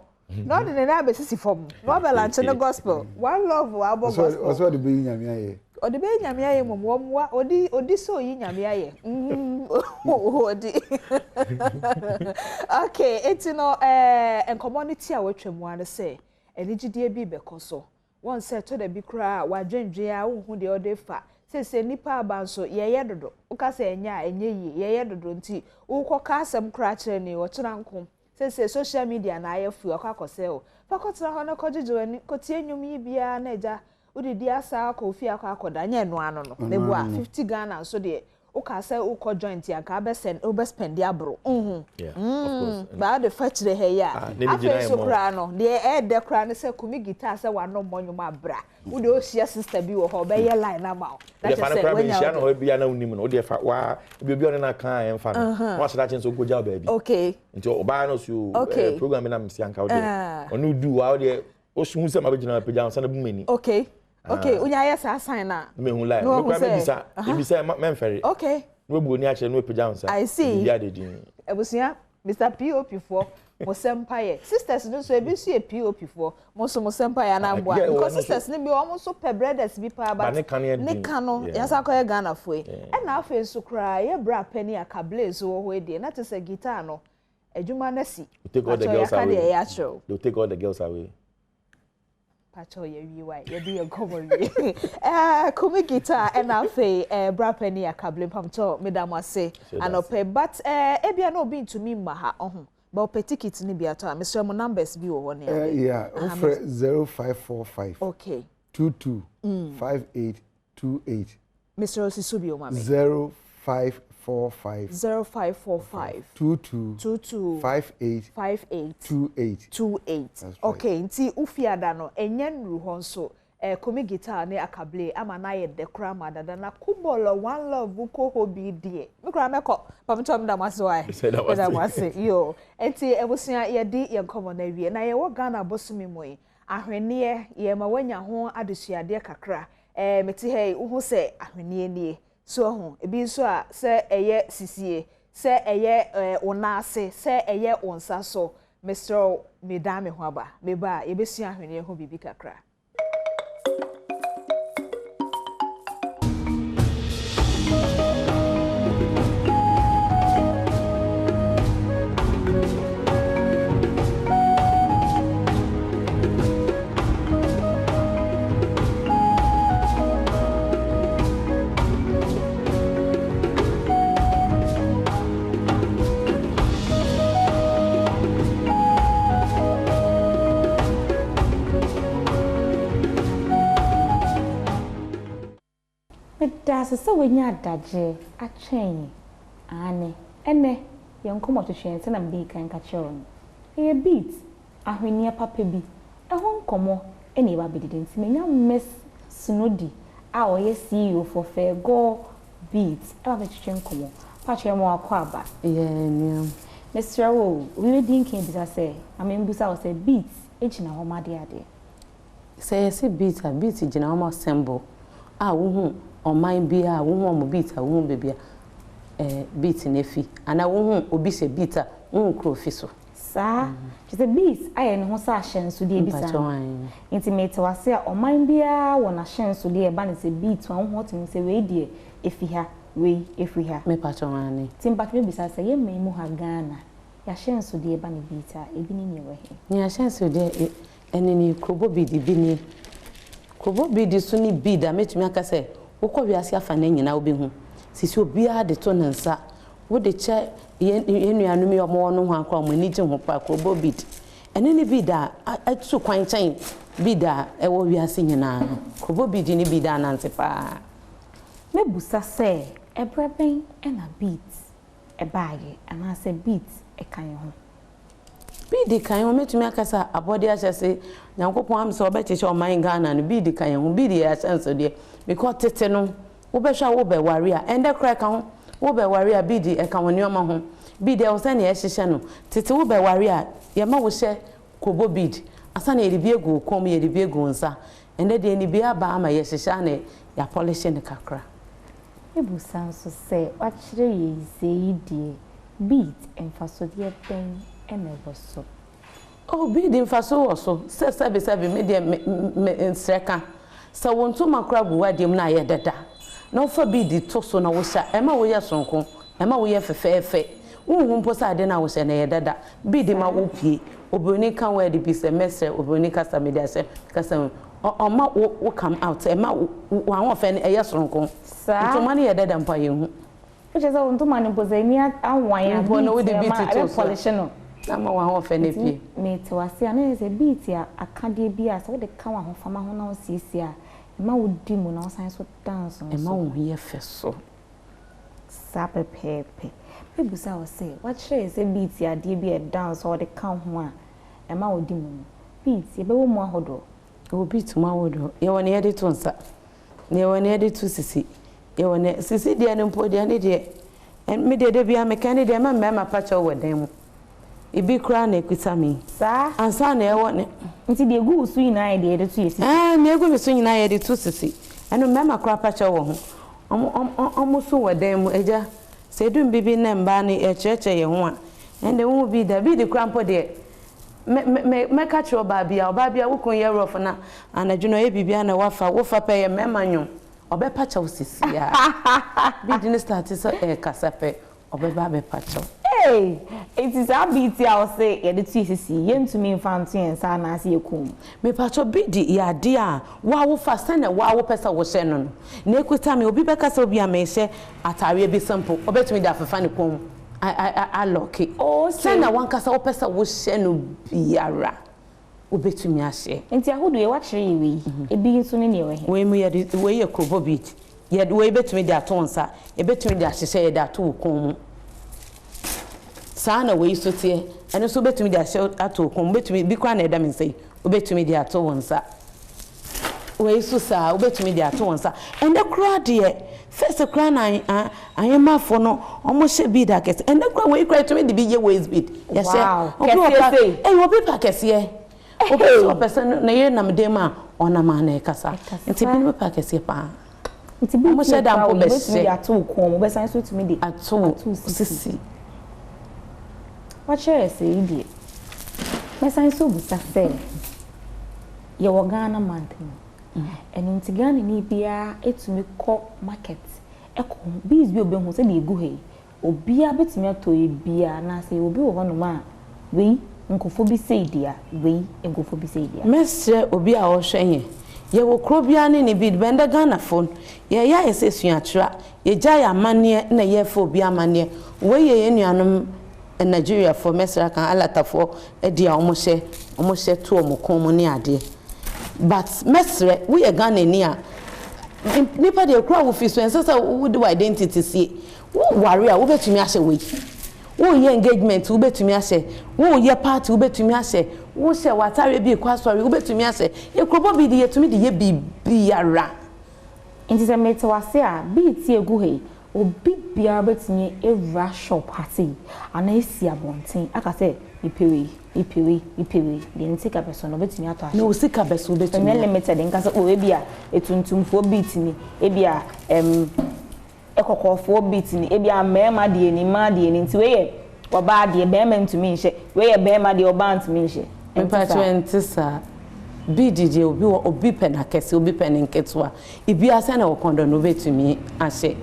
Speaker 1: Na ɔde ne nan abɛsisi fam. Na wabɛ lunch no gospel. One love wabɔ gospel.
Speaker 21: Ɔsɛ ɔde bɛyi nyame ayɛ.
Speaker 1: Ɔde bɛyi nyame ayɛ mmom wɔmmoa ɔdi ɔdi sɛ ɔyi nyame ayɛ mm ɔdi okay eti no ɛɛ eh, nkɔmɔ no ti a wɔatwa mu ara sɛ anigyedeɛ bi bɛkɔ so wɔn sɛ ɛtɔ da bi koraa wadwendwen a wohu deɛ ɔde fa sese nipa aba nso yɛyɛ dodo woka sɛ ɛnyɛ a ɛnyɛ yie yɛyɛ dodo nti wokɔka asɛm koraa kyerɛ ne ɔkyena nko sese social media na ayɛ fu akɔ akɔsɛ o fa kɔtena hɔ na kɔgyegye w'ani kɔtie nnwom yi biara na agya Wodidi asa akɔ wo fie akɔ akɔda nyɛ ɛno ano no meboa 50 Ghana nso deɛ wokaa sɛ wokɔ joint a nka wobɛ wobɛ spend aboro nhu mm baa wode fa kyire ha yi a afei nso koraa no deɛ ɛɛdɛ koraa ne sɛ kumi guitar sɛ wano mmɔ nnwom abra wode ohyia sister bi wɔ hɔ ɔbɛyɛ line ama wo na
Speaker 18: kyɛ
Speaker 1: sɛ
Speaker 18: wanya wode no hɔ bia na wonim no wodeɛ fa waa ebi obi ɔne no aka a ɛmfa no na wahyɛ da kyɛn sɛ wokɔgya wo baabi
Speaker 1: okay
Speaker 18: nti ɔbaa no so program bi na mesi anka wodeɛ ɔne wodu waa wodeɛ Osu hu sɛ mabɛgyina mapagya nsa na bu m'ani.
Speaker 1: Okay. Okay, ah. wonya ayɛ saa sign na.
Speaker 18: Mehu line. Na wahu sɛ. Mebisa, ebisa mɛmfɛre.
Speaker 1: Okay.
Speaker 18: Na wabu oni akyerɛ na wapagya nsa.
Speaker 1: I see.
Speaker 18: Biribi ade din.
Speaker 1: Abusua, Mr. POP foɔ, mo sɛ mpaeɛ. Sisters no nso ebi nso yɛ POP foɔ. Mo nso mo sɛ mpaeɛ anaa mboa. Because sisters no bi wɔn nso pɛ brothers bi paa but
Speaker 18: ne ka
Speaker 1: no yɛnsa kɔyɛ Ghana foɔ yi. Ɛna afei nso koraa yɛ bra pɛ ne akable nso wɔ hɔ yi deɛ na te sɛ guitar no. Adwuma no asi.
Speaker 18: Take all the
Speaker 1: Pacho
Speaker 18: girls
Speaker 1: yɛaka
Speaker 18: away.
Speaker 1: deɛ ɛyɛ akyerɛ wo.
Speaker 18: They will take all the girls away.
Speaker 1: Pacho yɛwie wae yɛde yɛn nkɔmmɔ wie. Eh, Kumi guitar ɛna afei eh, bra pani akable mpamkyɛw meda mo ase anɔpɛ but eh, ebia na obi ntumi mma ha ɔho but ɔpɛ ticket no bi atɔ a mesrɛ mo numbers bi wɔ hɔ ne
Speaker 21: Eh,
Speaker 1: ade.
Speaker 21: yeah,
Speaker 1: Aha,
Speaker 21: wofrɛ 0545
Speaker 1: Okay.
Speaker 21: 22
Speaker 1: Mm.
Speaker 21: 58 28.
Speaker 1: Mesrɛ wo si so bio ma me.
Speaker 21: 0545.
Speaker 1: 0545.
Speaker 21: 22.
Speaker 1: 22.
Speaker 21: 58.
Speaker 1: 58.
Speaker 21: 28.
Speaker 1: 28.
Speaker 21: That's right.
Speaker 1: Okay, nti wo fiada no, ɛnyɛ nnuru hɔ nso. Eh, Kumi guitar ne akable ama no ayɛ dɛ koraa ma dada na Kubɔlɔ One Love kɔ hɔ bi deɛ, me koraa mɛkɔ. Pametɔ meda mo ase wae. Meda mo ase. Yoo. Nti abusua yɛadi yɛn nkɔmmɔ no awie. Na yɛwɔ Ghana bosome mu yi, ahweneɛ, yɛrema woanya ho adesuadeɛ kakra. Eh, mete ha yi, wohu sɛ ahweneɛ nie. So ahu? Ebi nso a, sɛ ɛyɛ sisie, sɛ ɛyɛ eh, wo nan ase, sɛ ɛyɛ wo nsa so, mesrɛ wo, medan me ho aba. Meba a, yɛbɛsua ahweneɛ ho biribi kakra.
Speaker 2: Meda ase sɛ woanya adagyeɛ atwɛn yɛn. Aane, ɛnnɛ, yɛn nkɔmmɔ twetwe yɛn sɛdeɛ medii kan ka kyerɛɛ wo no. Ɛyɛ beat Ahweneɛ papa bi ho nkɔmmɔ na yɛba abɛdidi nti manya Miss Snody a ɔyɛ CEO for Fairgore Beads ɛba abɛtwetwe nkɔmmɔ. Pakyɛ yɛma wo akwaaba.
Speaker 22: Yeah nua.
Speaker 2: Mesrɛ wo o, obi bɛdi nkan abisa sɛ, ma menbusa wo sɛ beads gyina hɔ ma deɛ adeɛ?
Speaker 22: Sɛ yɛse beat a, beat gyina hɔ ma symbol a wohu ɔman biara a wohu wɔn beat a wohu baabi a eh, beat no afi anaa wohu obi hyɛ beat a wohu kuro ofi so.
Speaker 2: Saa, kyerɛ sɛ beat ayɛ ne ho sɛ ahyɛnsodeɛ bi saa no. Nti mete wo ase a, ɔman biara wɔ n'ahyɛnsodeɛ a ɛba no sɛ beat a wohu a wotumi hu sɛ wei deɛ ɛfi ha, wei ɛfiri ha.
Speaker 22: Mepakyɛw aane.
Speaker 2: Nti mpakyɛw mɛbisa sɛ yɛn man mu ha Ghana, y'ahyɛnsodeɛ ba no beat a, ebi ne neɛ ɛwɔ he?
Speaker 22: Nea ahyɛnsodeɛ Ɛno nie, Krobo bead bi nie. Krobo bead so ne bead a mɛtumi aka sɛ wokɔ wiase afanaa nyinaa wobɛhu. Sisi obiara de to ne nsa. Wode kyɛ yɛn yɛn nuanom yi a wɔwɔ nohoa koraa a wɔn ani gye ho paa, Krobo bead. Ɛno ne bead a atu kwan kyɛn bead a ɛwɔ wiase nyinaa. Krobo bead ne bead a anante paa.
Speaker 2: Mɛbusa sɛ ɛberɛ bɛn na beads baeɛ anaasɛ beads ka yɛn ho?
Speaker 22: Bead ka yɛn ho, mɛtumi aka sɛ abɔdeɛ ahyɛse, Nyankopɔn am sɛ ɔbɛkyekyɛ ɔman Ghana no, bead ka yɛn ho, bead yɛ ahyɛnsodeɛ, because tete no, wobɛhwɛ a wobɛware a, ɛndɛ koraa ɛka ho, wobɛware a bead ɛka wo nneɛma ho, bead ɛwɔ sɛnea yɛhyehyɛ no, tete wobɛware a, yɛma wohyɛ kobo bead, ansa na yɛde bi agu wo kɔn mu, yɛde bi agu wo nsa, ɛndɛ deɛ anibue aba ama yɛhyehyɛ a na yɛapɔlehye no kakra.
Speaker 2: Mɛbusa nso sɛ wakyerɛ yei sei deɛ beat mfasodeɛ bɛn na ɛwɔ so?
Speaker 22: Oh bead mfaso wɔ so sɛ sɛbe sɛbe me deɛ me me nsrɛ ka sɛ wo ntoma koraa gu w'adeɛ mu na ayɛ dada na wofa bead to so na wohyɛ a ɛma woyɛ soronko ɛma woyɛ fɛfɛɛfɛ wonhu mpo sɛ adeɛ no a wohyɛ no ɛyɛ dada bead ma wopue obroni ka word bi sɛ mɛsrɛ obroni kasa mede ahyɛ kasa mu Ɔ ɔma wo wo come out ɛma wo w'ahoɔfɛ no ɛyɛ soronko.
Speaker 2: Saa.
Speaker 22: Ntoma no yɛ dada mpo a yɛnhu.
Speaker 2: Wokyerɛ sɛ wo ntoma no mpo sɛ ani awan a
Speaker 22: Mpo no
Speaker 2: beat
Speaker 22: wode
Speaker 2: na
Speaker 22: beat
Speaker 2: ɛma
Speaker 22: to
Speaker 2: ɛbɛ
Speaker 22: so a
Speaker 2: polish no.
Speaker 22: Na ama w'ahoɔfɛ no
Speaker 2: Nti
Speaker 22: apue.
Speaker 2: mete wo ase a na ɛyɛ sɛ beat yɛ akadeɛ bi a sɛ wode ka w'ahofama ho na wosiesie a ɛma wodi mu na wosan nso da nso
Speaker 22: Ɛma
Speaker 2: nso.
Speaker 22: wo ho yɛ fɛ so.
Speaker 2: Saa pɛpɛɛpɛ. Mɛbusa wo sɛ woakyerɛ yɛn sɛ beat yɛ adeɛ bi a ɛda nso a wode ka wo ho a ɛma wodi mu no. Beat yɛbɛwɔ mu ahodoɔ.
Speaker 22: Yɛwɔ beat mu ahodoɔ. Yɛwɔ nea yɛde to nsa, na yɛwɔ nea yɛde to sisi. Yɛwɔ nea sisi deɛ no mpo deɛ ne deɛ, me deɛ da biara meka ne deɛ mma mmarima pa kyɛw wɔ dan mu. Ebi koraa na ɛkuta me yi.
Speaker 2: Saa.
Speaker 22: Ansa na ɛwɔ ne.
Speaker 2: Nti deɛ ɛgu wo so nyinaa yɛ deɛ yɛde to yɛ sisi?
Speaker 22: Ɛɛ, nea ɛgu me so nyinaa yɛde to sisi. Ɛno mmarima koraa pa kyɛw wɔ ho. Wɔn, wɔn, wɔn so wɔ dan mu. Agya, sɛ ɛdu mbibi na mmaa no yɛkyerɛkyerɛ yɛn ho a, ɛnde wohu bi da. Bead koraa mpo deɛ, Me me me mɛka kyerɛ ɔbaa bi a, ɔbaa bi a wo kunu yɛ rough na anadwo no ɔyɛ biribi a na wafa, wofa pɛ yɛ mmarima nnwom, ɔbɛpa kyɛw sisi a. Beat no start sɛ ɛrekasa pɛ, ɔbɛba abɛpa kyɛw.
Speaker 2: Ei! Enti saa beat yi a wose yɛde to yɛ sisi yi, yɛntumi mfa nto yɛn nsa anaasɛ yɛn kɔn mu?
Speaker 22: Mepakyɛw, beat yɛ adeɛ a wo a wofa sɛnea wo a wopɛ sɛ wohyɛ no no na ɛkuta me. Obi bɛka sɛ obi a mehyɛ ataareɛ bi simple, ɔbɛtumi de afefa ne kɔn mu. alɔke. Sɛnea w'ankasa wopɛ sɛ wohyɛ no biara, wobɛtumi ahyɛ.
Speaker 2: Nti ahodoɔ yi, woakyerɛ yɛ wei, ebi nso ne neɛ ɛwɔ he?
Speaker 22: Wei mu yɛde, wei yɛ krobo bead. Yɛde wei bɛtumi de ato wo nsa, yɛbɛtumi de ahyehyɛ yɛde ato wo kɔn mu. Saa na wei nso teɛ, ɛno nso wobɛtumi de ahyɛ ato wo kɔn mu, wobɛtumi, bi koraa na ɛda me nsa yi, wobɛtumi de ato wo nsa. Wei nso saa, wobɛtumi de ato wo nsa. Ɛnnɛ koraa deɛ, first koraa na ahemmafoɔ no wɔhyɛ bead akɛseɛ, ɛnnɛ koraa wei koraa yɛtumi de bi yɛ waist bead, yɛhyɛ. Obi wɔ pa, ɛyi obi pɛ akɛseɛ, obi nso ɔpɛ sɛ ne yere nam dan mu a ɔnam a na ɛkasa, nti binom pɛ akɛseɛ paa.
Speaker 2: Nti bi
Speaker 22: Wɔhyɛ da mpo
Speaker 2: wobɛtumi de
Speaker 22: bɛhyɛ.
Speaker 2: ato wo kɔn mu, wobɛsan nso tumi de
Speaker 22: ato wo sisi.
Speaker 2: Wakyerɛ yɛ sɛ yi deɛ, mɛsan nso bisa sɛ yɛwɔ Ghana month mu, ɛno nti Ghanani biara tumi kɔ market kɔ hu beads bi a ɔbɛhu sɛdeɛ ɛgu ha yi, Obiara bɛtumi atɔ ebi a, anaasɛ yɛwɔ bi wɔ hɔnom a, wei nkurɔfoɔ bi sei dea, wei nkurɔfoɔ bi sei dea.
Speaker 22: Mɛsrɛ obi a ɔhwɛ yɛn, yɛwɔ kuro biara ne ne bead, bɛndɛ Ghanafoɔ no, yɛyɛ ayɛ sɛ suakyerɛ, yɛgyae amanneɛ na yɛrefa obi amanneɛ, wei yɛ yɛn nuanom Nigeriafoɔ, mɛsrɛ aka Alatafoɔ deɛ a wɔhyɛ, wɔhyɛ to wɔn kɔn mu ne adeɛ, but mɛsrɛ, woyɛ Ghanani a, nipa deɛ kuro a wofi so ɛnsɛ sɛ wode wo identity sie, Woware a, wobɛtumi ahyɛ wei. Woreyɛ engagement, wobɛtumi ahyɛ. Woreyɛ party, wobɛtumi ahyɛ. Wohyɛ w'ataareɛ bi rekɔ asɔre, wobɛtumi ahyɛ. Nkurobɔ bi de, yɛtumi de yɛ biribiara.
Speaker 2: Nti sɛ mete wo ase a, beat yi a ɛgu ha yi, obi biara bɛtumi awura shop ha sei anaa asi abɔnten aka sɛ mepɛ wei, mepɛ wei, mepɛ wei, deɛ ne sika bɛso no, ɔbɛtumi atɔ ahyɛ.
Speaker 22: Ne wo sika bɛso, wobɛtumi
Speaker 2: Ɛnyɛ limited nka sɛ oh ebia atuntumfoɔ beat ni, ebia ɛm. Kɔkɔɔfoɔ beat ni, ebia mmarima deɛ ni, mmaa deɛ ni, nti wei yɛ ɔbaa deɛ, barima ntumi nhyɛ, wei yɛ barima deɛ, ɔbaa ntumi nhyɛ. Ɛnte
Speaker 22: Mepakyɛw
Speaker 2: saa?
Speaker 22: ɛnte saa. Bead deɛ obi wɔ obi pɛ no akɛse, obi pɛ no nketewa. Ebiara sɛnea wo kɔn dɔ no wobɛtumi ahyɛ.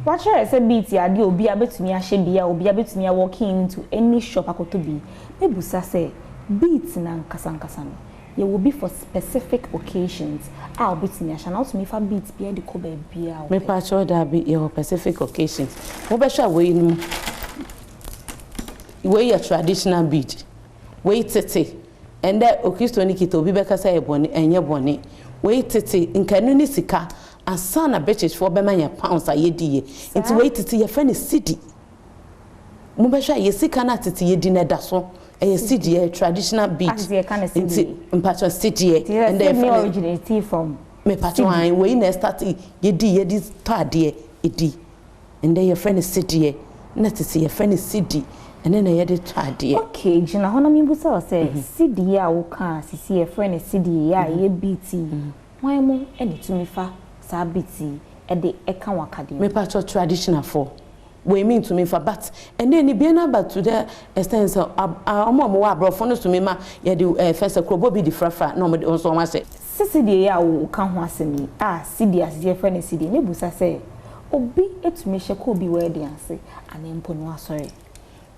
Speaker 2: Wakyerɛ sɛ beat yɛ adeɛ a obiara bɛtumi ahyɛ bi a obiara bɛtumi a walk in to any shop akɔtɔ bi. Mɛbusa sɛ beat no ankasa ankasa no, Yɛwɔ bi for specific occasions a wobɛtumi ahyɛ anaa wotumi fa beat biara de kɔ baabiara a wopɛ.
Speaker 22: Mepakyɛw daabi yɛwɔ pacific occasions wobɛhwɛ a wei nom wei yɛ traditional bead wei tete ɛndɛ okristoni kita obi bɛka sɛ ɛyɛ bɔne ɛnyɛ bɔne wei tete nka ɛno ne sika ansa na British foɔ bɛma yɛn pounds a yɛdi yɛ nti wei tete yɛfrɛ no cedi. Mobɛhwɛ a yɛ sika no a tete yɛdi no ɛda so ɛyɛ cedi ɛyɛ traditional bead nti mpakyɛw sedeɛ ɛndɛ yɛfrɛ no mepakyɛw ae wei na ɛstarte yɛdi yɛde tɔ adeɛ ɛdi ɛndɛ yɛfrɛ no sedeɛ na tete yɛfrɛ no cedi ɛne na yɛde tɔ adeɛ.
Speaker 2: Okay gyina hɔ na menbusa wo sɛ cedi yi a woka a sisi yɛfrɛ no cedi yi a ɛyɛ beat yi hwan mo na ɛtumi fa saa beat yi de ka w'akadeɛ ho?
Speaker 22: Mepakyɛw traditional foɔ Wei me ntumi nfa but ɛnɛ anibue no aba to the extent sɛ wɔn a wɔwɔ aborɔfo no tumi ma yɛde ɛɛ fɛ sɛ kurobɔ bi di frafra na wɔn de nso wɔn ahyɛ.
Speaker 2: Sɛ sidie yi a wo ka ho asɛm yi a sidie a sisi yɛfrɛ no sidie me busa sɛ obi tumi hyɛ kɔ obi wedding ase anaa mpo no asɔre.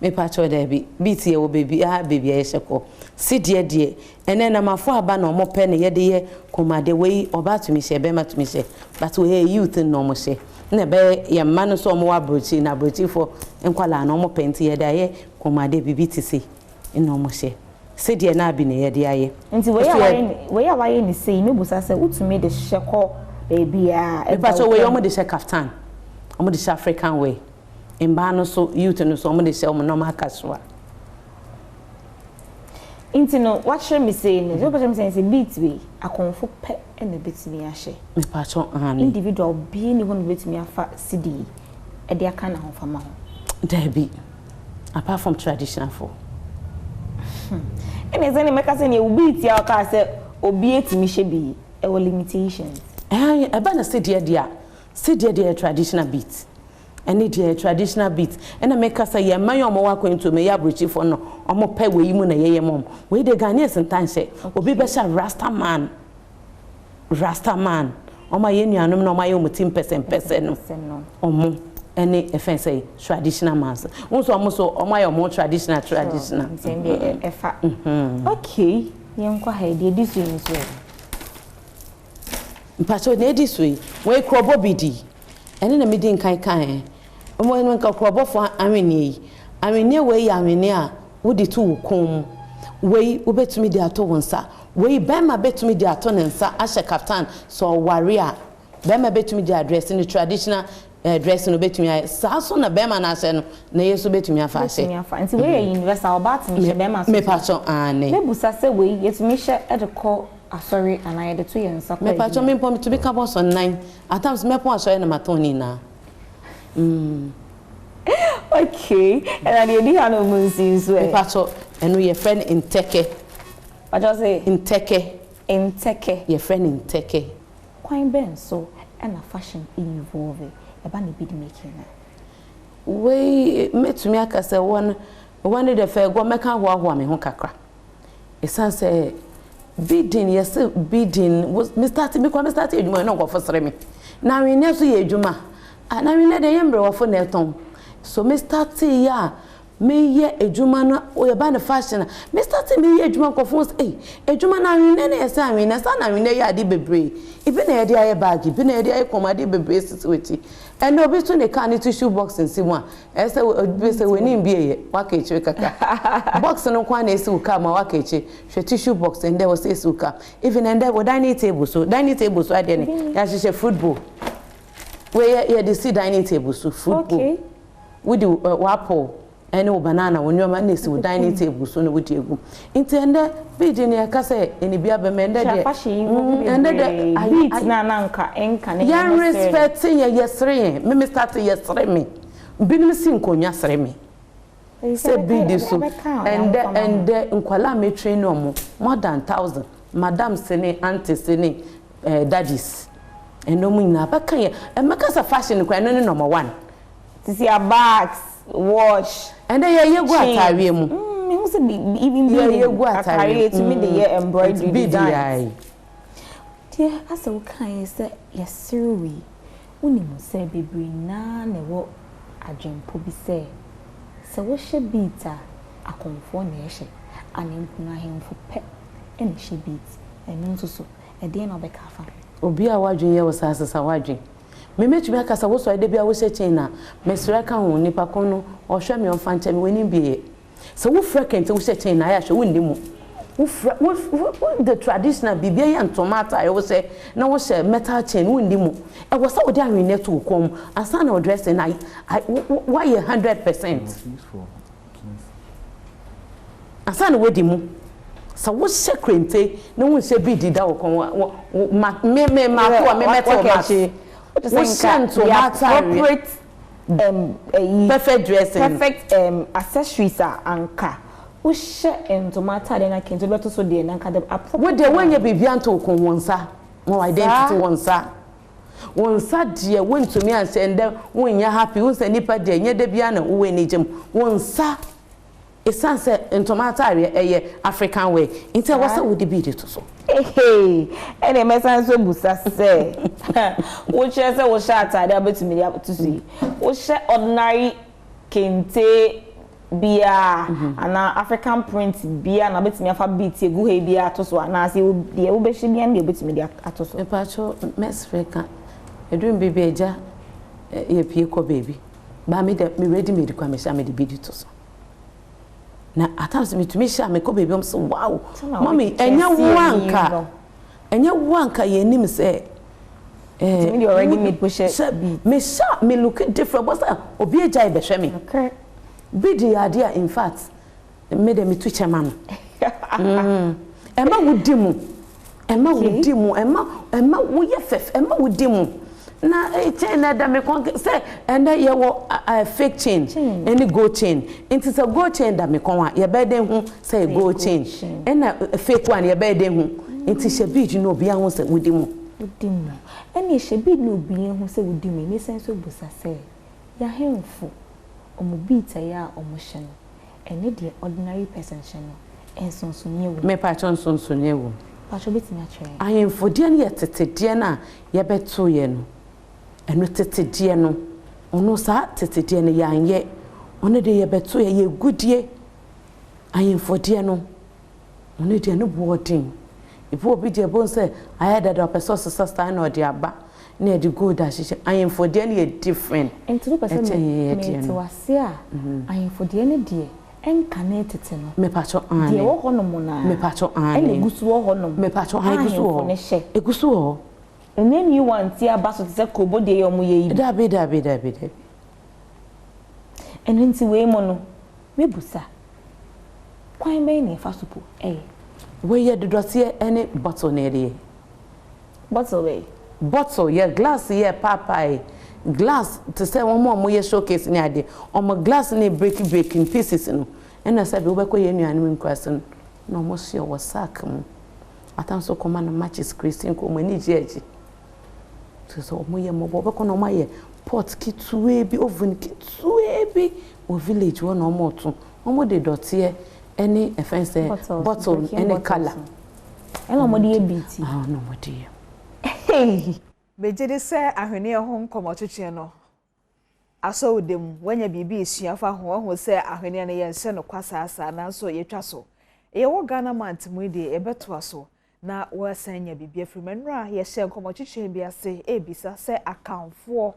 Speaker 22: Mepakyɛw daabi, beat yɛwɔ baabi a baabi a yɛhyɛ kɔ. Sedeɛ deɛ, ɛnɛ namafo aba na ɔmo pɛ na yɛde yɛ kɔnmuadeɛ, wei ɔbaa tumi hyɛ, bɛɛma tumi hyɛ, but wei ɛyɛ youth no na ɔmo hyɛ, ɛna ɛbɛyɛ yɛn mma no nso a ɔmo wɔ aburokyire no, aburokyirefoɔ nkwadaa no ɔmo pɛ nti yɛde ayɛ kɔnmuadeɛ biribi te sei ɛna ɔmo hyɛ. Sedeɛ no ara bi na yɛde ayɛ.
Speaker 2: Nti wei a wayɛ no wei a wayɛ no sei mɛbusa sɛ wotumi de hyɛ kɔ baabiara ɛda wo
Speaker 22: Mepakyɛw wei
Speaker 2: kɔn
Speaker 22: ɔmo de hyɛ kaftan, ɔmo de hyɛ African wear. Mbaa no so, youth no so, wɔde hyɛ wɔn normal casual.
Speaker 2: Nti no wakyerɛ me sei no, sɛ wopɛ kyerɛ me sɛ sɛ beat wei akɔmfo pɛ na ebetumi ahyɛ.
Speaker 22: Mepakyɛw aane.
Speaker 2: Individual biara nni hɔ na obetumi afa cedi yi de aka n'ahofama ho.
Speaker 22: Daabi, apart from traditional fo.
Speaker 2: Ɛna sɛnea mɛka sɛ nea wo beat yi a wokaa sɛ obi atumi hyɛ bi yi, ɛwɔ limitations.
Speaker 22: Ɛɛ ɛba no sedeɛ deɛ a, sedeɛ deɛ ɛyɛ traditional beat. Ɛne deɛ ɛyɛ traditional beat ɛna meka sɛ yɛn mma yi a wɔwɔ akwantuo mu ɛyɛ aburokyifoɔ no wɔn pɛ wei mu na yɛyɛ ma wɔn wei deɛ Ghanaians ntaa nhyɛ obi bɛhyɛ rasta man rasta man wɔn a yɛn nuanom na wɔn ayɛ wɔn ti mpɛsɛmpɛsɛ no wɔn ɛne ɛfɛn sɛ traditional man so wɔn nso wɔn so wɔn ayɛ wɔn traditional traditional.
Speaker 2: Nsɛm deɛ ɛfa okay yɛn kɔ ha yi deɛ ɛdi so yi nso ɛ.
Speaker 22: Mpakyɛw nea edi so yi, wei korɔbɔ bi di. Ɛno na midi nkan kae. Mmom no nka korɔbɔfo ahwenneɛ yi. Ahwenneɛ wei yɛ ahwenneɛ a wode to wo kɔn mu. Wei wobɛtumi de ato wo nsa. Wei barima bɛtumi de ato ne nsa ahyɛ kaftan sɛ ɔware a. Bɛrima bɛtumi de adrɛse no traditional eh, dress no bɛtumi ayɛ. Saa nso na bɛrima no ahyɛ no, na yɛ nso bɛtumi afa ahyɛ.
Speaker 2: Bɛtumi afa. Nti wei yɛ universal, ɔbaa tumi hyɛ, bɛrima nso tumi hyɛ.
Speaker 22: Mepakyɛw, aane.
Speaker 2: Mɛbusa sɛ wei yɛtumi hyɛ de kɔ asɔre anaa yɛde to yɛn nsa kɔ adwuma?
Speaker 22: Mepakyɛw, me mpo metumi ka bɔ so nnan. At times mɛpɔn asɔre na matɔn ne nyinaa. Mm.
Speaker 2: Okay, ɛna deɛ ɛdi ha nom nsi nso ɛ?
Speaker 22: Mepakyɛw, ɛno yɛfrɛ no ntɛkɛ.
Speaker 2: Pakyɛw se?
Speaker 22: Ntɛkɛ.
Speaker 2: Ntɛkɛ.
Speaker 22: Yɛfrɛ no ntɛkɛ.
Speaker 2: Kwan bɛn so na fashion evolve ɛba ne bead making a?
Speaker 22: Wei mɛtumi aka sɛ wɔn wɔn deɛ fɛ gɔ mɛka ahoahoa me ho kakra. Ɛsiane sɛ beading yɛse beading wo me start me kora me start adwuma na nkurɔfo sere me. Na ahwenneɛ nso yɛ adwuma. Ah na ahwenneɛ deɛ ɛnyɛ mmerɛwafo na ɛtɔn. So me start yɛ a Meyɛ adwuma no yɛba no fashion a me starte meyɛ adwuma nkurɔfoɔ hu sɛ ei adwuma no ahwenneɛ no yɛ sɛ ahwenneɛ saa na ahwenneɛ yɛ adeɛ bebree ebi na yɛde ayɛ bag ebi na yɛde ayɛ kɔnmuadeɛ bebree sisi w'akyi ɛnna obi to ne car ne tissue box nsi mu a ɛyɛ sɛ obi sɛ w'ani mbieɛ waka akyire kakra box no nko ara na esi wo car mu a waka akyire hwɛ tissue box ɛndɛ wɔ sɛ esi wo car even ɛndɛ wɔ dining table so dining table so adeɛ ne yɛahyehyɛ fruit bowl wei yɛ yɛde si dining table so fruit bowl. Wode w'apple ne wo banana, wo nneɛma na esi wo dining table so na wodi agu. Nti ɛndɛ bead no yɛka sɛ ɛne aba mu ɛndɛ deɛ.
Speaker 2: Ɛndɛ deɛ bead na na nka ɛnka ne
Speaker 22: yɛn respect yɛn yɛsere yɛn me me start yɛsere me binom si nkonnwa sere me sɛ bead so ɛndɛ ɛndɛ nkwadaa a me train wɔn more than thousand madams ne aunties ne eh, daddies ɛnɛ wɔn nyinaa bɛka yɛ ɛmɛka sɛ fashion koraa ɛno ne number one.
Speaker 2: Sisi a bags, watch,
Speaker 22: Ɛnɛ yɛ yɛ gu ataareɛ mu.
Speaker 2: Mm, mehu sɛ bi even beading.
Speaker 22: Yɛ yɛ gu ataareɛ
Speaker 2: mu. Ataareɛ tumi de yɛ embroidery
Speaker 22: designs.
Speaker 2: Bead yɛ. Deɛ asɛ wo kaeɛ sɛ yɛserew yi, wonim sɛ bebree naa na ɛwɔ adwenpɔ bi sɛ, sɛ wohyɛ beads a, akɔmfoɔ na ɛhyɛ, anaa ahemfo pɛ na ɛhyɛ beads. Ɛno nso so, ɛdeɛn na wobɛka afa ho?
Speaker 22: Obi a w'adwene yɛ wo saa sesa w'adwene. Me mɛtumi aka sɛ wosɔre da biara wohyɛ chain a, mesrɛ ka ho, nipa ko no ɔhwɛ me ɔmfa nkyɛ me, w'anim bieɛ. Sɛ wofira kente wohyɛ chain a ayɛ a hwɛ wonni mu. Wofira, wo wo the traditional biribi ɛyɛ ntoma ataare wohyɛ na wohyɛ metal chain wonni mu. Ɛwɔ sɛ wode ahwenneɛ to wo kɔn mu ansa na wo dressing no ayɛ, woayɛ 100%. Ansa na woadi mu. Sɛ wohyɛ krente na wonhyɛ bead da wo kɔn wo wo ma me me maako a me mɛte wo mask. Wohyɛ ntoma ataareɛ. Perfect dressing.
Speaker 2: Perfect um, accessories a anka wohyɛ ntoma ataadeɛ na kente wobɛto so deɛ na anka the appropriate.
Speaker 22: Wo deɛ wonyɛ biribiara nto wo kɔn wo nsa ma wo identity wo nsa. Wo nsa deɛ wontumi anhyɛ ndɛ wonyɛ happy wohu sɛ nipa deɛ nyɛ da biara na wowɔ anigye mu wo nsa ɛsiane sɛ ntoma ataareɛ ɛyɛ African wear nti ɛwɔ sɛ wode bead to so.
Speaker 2: Ehei ɛneɛ mɛsan nso abusa sɛ wokyerɛ sɛ wohyɛ ataadeɛ a wobɛtumi de ato so yi wohyɛ ordinary kente biara anaa African print biara na wobɛtumi afa beads egu ha yi biara ato so anaasɛ deɛ wobɛhyɛ biara ne deɛ wobɛtumi de ato so.
Speaker 22: Mepakyɛw mɛsrɛ ka ɛduru mber bi a agya yɛpue kɔ baabi but me deɛ me ready made koraa mehyɛ a mede bead to so na at times metumi hyɛ a mekɔ baabi wɔn sɛ wow mummy ɛnyɛ wo anka Ɛnyɛ wo a nka yɛnim sɛ
Speaker 2: eh, Tumi de already made po hyɛ beat.
Speaker 22: Mehyɛ a me look different bɔ sɛ obi agyae bɛhwɛ me. Bead yɛ adeɛ a in fact me deɛ metu kyɛ ma no. Mm. Ɛma wo di mu. Ɛma wo di mu. Ɛma ɛma woyɛ fɛf. Ɛma wo di mu. Na eh, chain na ɛda me kɔn sɛ ɛnɛ yɛwɔ fake chain ɛne gold chain. Nti sɛ gold chain da me kɔn a yɛbɛyɛ dɛn hu sɛ ɛyɛ gold chain? Ɛna fake one yɛbɛyɛ dɛn hu? Nti hyɛ bead na obiara hu sɛ wodi mu.
Speaker 2: Wodi mu. Ɛneɛ hyɛ bead na obiara hu sɛ wodi mu. Mesan nso bisa sɛ, y'ahemfo, wɔn beads a ɛyɛ a wɔhyɛ no, ɛne deɛ ordinary person hyɛ no, nsonsonoeɛ wɔ mu?
Speaker 22: Mepakyɛw nsonsonoeɛ wɔ mu.
Speaker 2: Pakyɛw wobɛtumi akyerɛ yɛn?
Speaker 22: Ahemfo deɛ no yɛ tete deɛ no a yɛbɛtoeɛ no. Ɛno tete deɛ no, ɔno saa tete deɛ no yɛanyɛ. Ɔno deɛ yɛbɛtoeɛ, ɛyɛ agudeɛ. Ahemfo deɛ no, ɔno deɛ ne boɔ den. Ebi wɔ bi deɛ bohu sɛ ayɛ dada ɔpɛ sɛ ɔsesa style na ɔde aba na yɛde gold ahyehyɛ. Ahemfo deɛ no yɛ different
Speaker 2: Nti wopɛ sɛ
Speaker 22: ɛkyɛn yɛn
Speaker 2: me
Speaker 22: deɛ
Speaker 2: mete
Speaker 22: no.
Speaker 2: wo ase a, ahemfo deɛ no deɛ ɛnkane tete no.
Speaker 22: Mepakyɛw
Speaker 2: Deɛ
Speaker 22: aane.
Speaker 2: ɛwɔ hɔnom no ara
Speaker 22: Mepakyɛw
Speaker 2: ɛna
Speaker 22: aane.
Speaker 2: ɛgu so wɔ hɔnom
Speaker 22: Mepakyɛw
Speaker 2: a
Speaker 22: aane egu so wɔ
Speaker 2: ahemfo
Speaker 22: hɔ.
Speaker 2: no hyɛ.
Speaker 22: Egu so wɔ hɔ.
Speaker 2: Ɛnyɛ new one ti aba so te sɛ kurobo deɛ yi a wɔyɛ yi bi.
Speaker 22: Dabi dabi dabi dabi.
Speaker 2: Ɛno nti wei mu no, mɛbusa, kwan bɛn na yɛfa so po yɛ?
Speaker 22: Wei yɛde dɔteɛ ne bottle na yɛde yɛ.
Speaker 2: Bottle bɛn?
Speaker 22: Bottle, yɛ glass yɛ paapae, glass te sɛ wɔn a wɔyɛ showcase ne adeɛ, wɔn glass no break break in pieces no, ɛna sɛbe wobɛkɔ yɛn nuanom nkuraase no na wɔsoɛ wɔ sack mu. Ata nso kɔma no matches Christine kɔ wɔn ani gye akyi. Kyerɛ sɛ wɔyɛ mmɔbɔ wobɛkɔ na wɔayɛ pot ketewaa bi oven ketewaa bi wɔ village hɔ na wɔreto. Wɔde dɔteɛ ne ɛfɛn sɛ bottle ne colour.
Speaker 2: Ɛna wɔde yɛ beat.
Speaker 22: Ah, na wɔde yɛ.
Speaker 1: Megye di sɛ ahweneɛ ho nkɔmmɔtwetwe no asɔ wo dɛ mu. Woanya biribi resua fa ho. Woahu sɛ ahweneɛ no yɛnhyɛ no kwa saa saa nanso yɛtwa so. Yɛwɔ Ghana mant mu yi deɛ yɛbɛtoa so na woasan anya biribi afiri mu. Nnora yɛhyɛɛ nkɔmmɔtwetwe bi ase rebisa sɛ Akanfoɔ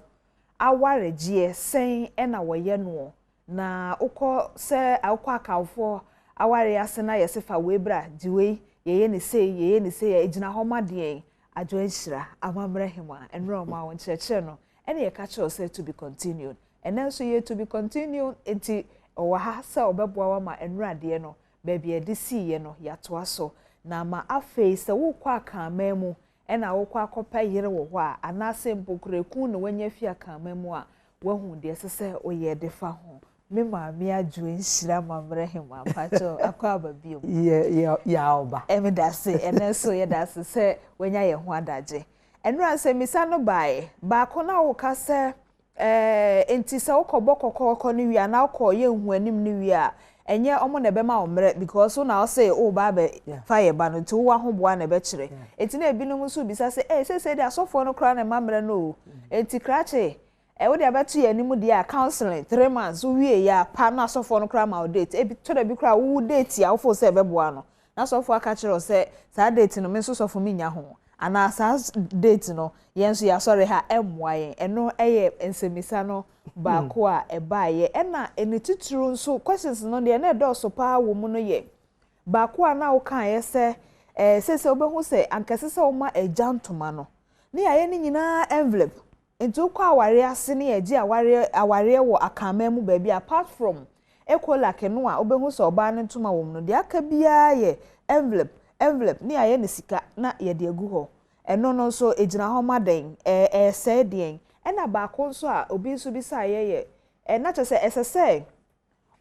Speaker 1: awaregyeɛ sɛn na wɔyɛ noɔ Na wokɔ sɛ wokɔ Akanfoɔ awareɛ ase na yɛse fa wei bra, gye wei, yɛyɛ no sei, yɛyɛ no sei a, ɛgyina hɔ ma deɛn? Adwoa Nhyira, Amammerɛ Hemaa, nnora ɔmaa wo nkyerɛkyerɛ no ɛne yɛka kyerɛ wo sɛ to be continued. Ɛnnɛ nso yɛ to be continued nti ɔwɔ ha sɛ ɔbɛboa wo ama nnora deɛ no baabi a yɛde siiɛ no yɛatoa so na ama afei sɛ wokɔ Akanman mu na wokɔ akɔpɛ yere wɔ hɔ a anaasɛ mpo koraa ekun na wanya afi Akanman mu a Wahu deɛ ɛsɛ sɛ woyɛ de fa ho. Me maame Adwoa nhyira Amammerɛ Hemaa mpakyɛw akɔ aba biom.
Speaker 4: Yɛ yɛ yaa ɔba.
Speaker 1: Medase, ɛnɛ nso yɛdase sɛ wanya yɛn ho adagye. Ɛnora nsɛmmisa no baeɛ, baako na woka sɛ ɛɛ nti sɛ wokɔbɔ kɔkɔɔkɔ no wie anaa wokɔ yɛ nhuanim no wie a, ɛnyɛ ɔmo na ɛbɛma wo mmerɛ because wo na wose woreba abɛ fa yɛ ba no nti wo ahoboa na ɛbɛkyerɛ. Nti na ebinom nso bisa sɛ ee seesei deɛ asɔfoɔ no koraa na ɛma mmerɛ no o, nti krakye Ɛ wode abɛto yɛn anim deɛ a, counselling, three months, wo wie yɛ a, pa na asɔfoɔ no koraa ma wo date. Ebi, tɔ da bi koraa a, wo wo date a wo feel sɛ ɛbɛboa no, na sɔfoɔ aka kyerɛ wo sɛ, saa date no, me nso sɔfo mennya ho. Anaa saa date no, yɛn nso yɛasɔre ha, ɛmmoa yɛn. Ɛno yɛ nsɛmmisa no baako a ɛbaeɛ. Ɛna ne titiriw nso, questions no deɛ na ɛdɔɔso pa ara wɔ mu no yɛ, baako a na wokaeɛ sɛ, ɛɛ, seesei wobɛhu sɛ anka ɛsɛ sɛ woma agya ntoma no, ne yɛayɛ ne nyinaa envelope. Nti wokɔ awareɛ ase ne yɛgye awareɛ awareɛ wɔ Akanman mu baabi a apart from Ecolac no a wobɛhu sɛ ɔbaa no ntoma wɔ mu no deɛ aka biara yɛ envelope envelope ne yɛayɛ no sika na yɛde agu hɔ. Ɛno no nso ɛgyina hɔ ma dɛn? Ɛɛ ɛresɛe deɛn? Ɛna baako nso a obi nso bisaeɛ yɛ ɛ na kyerɛ sɛ ɛsɛ sɛ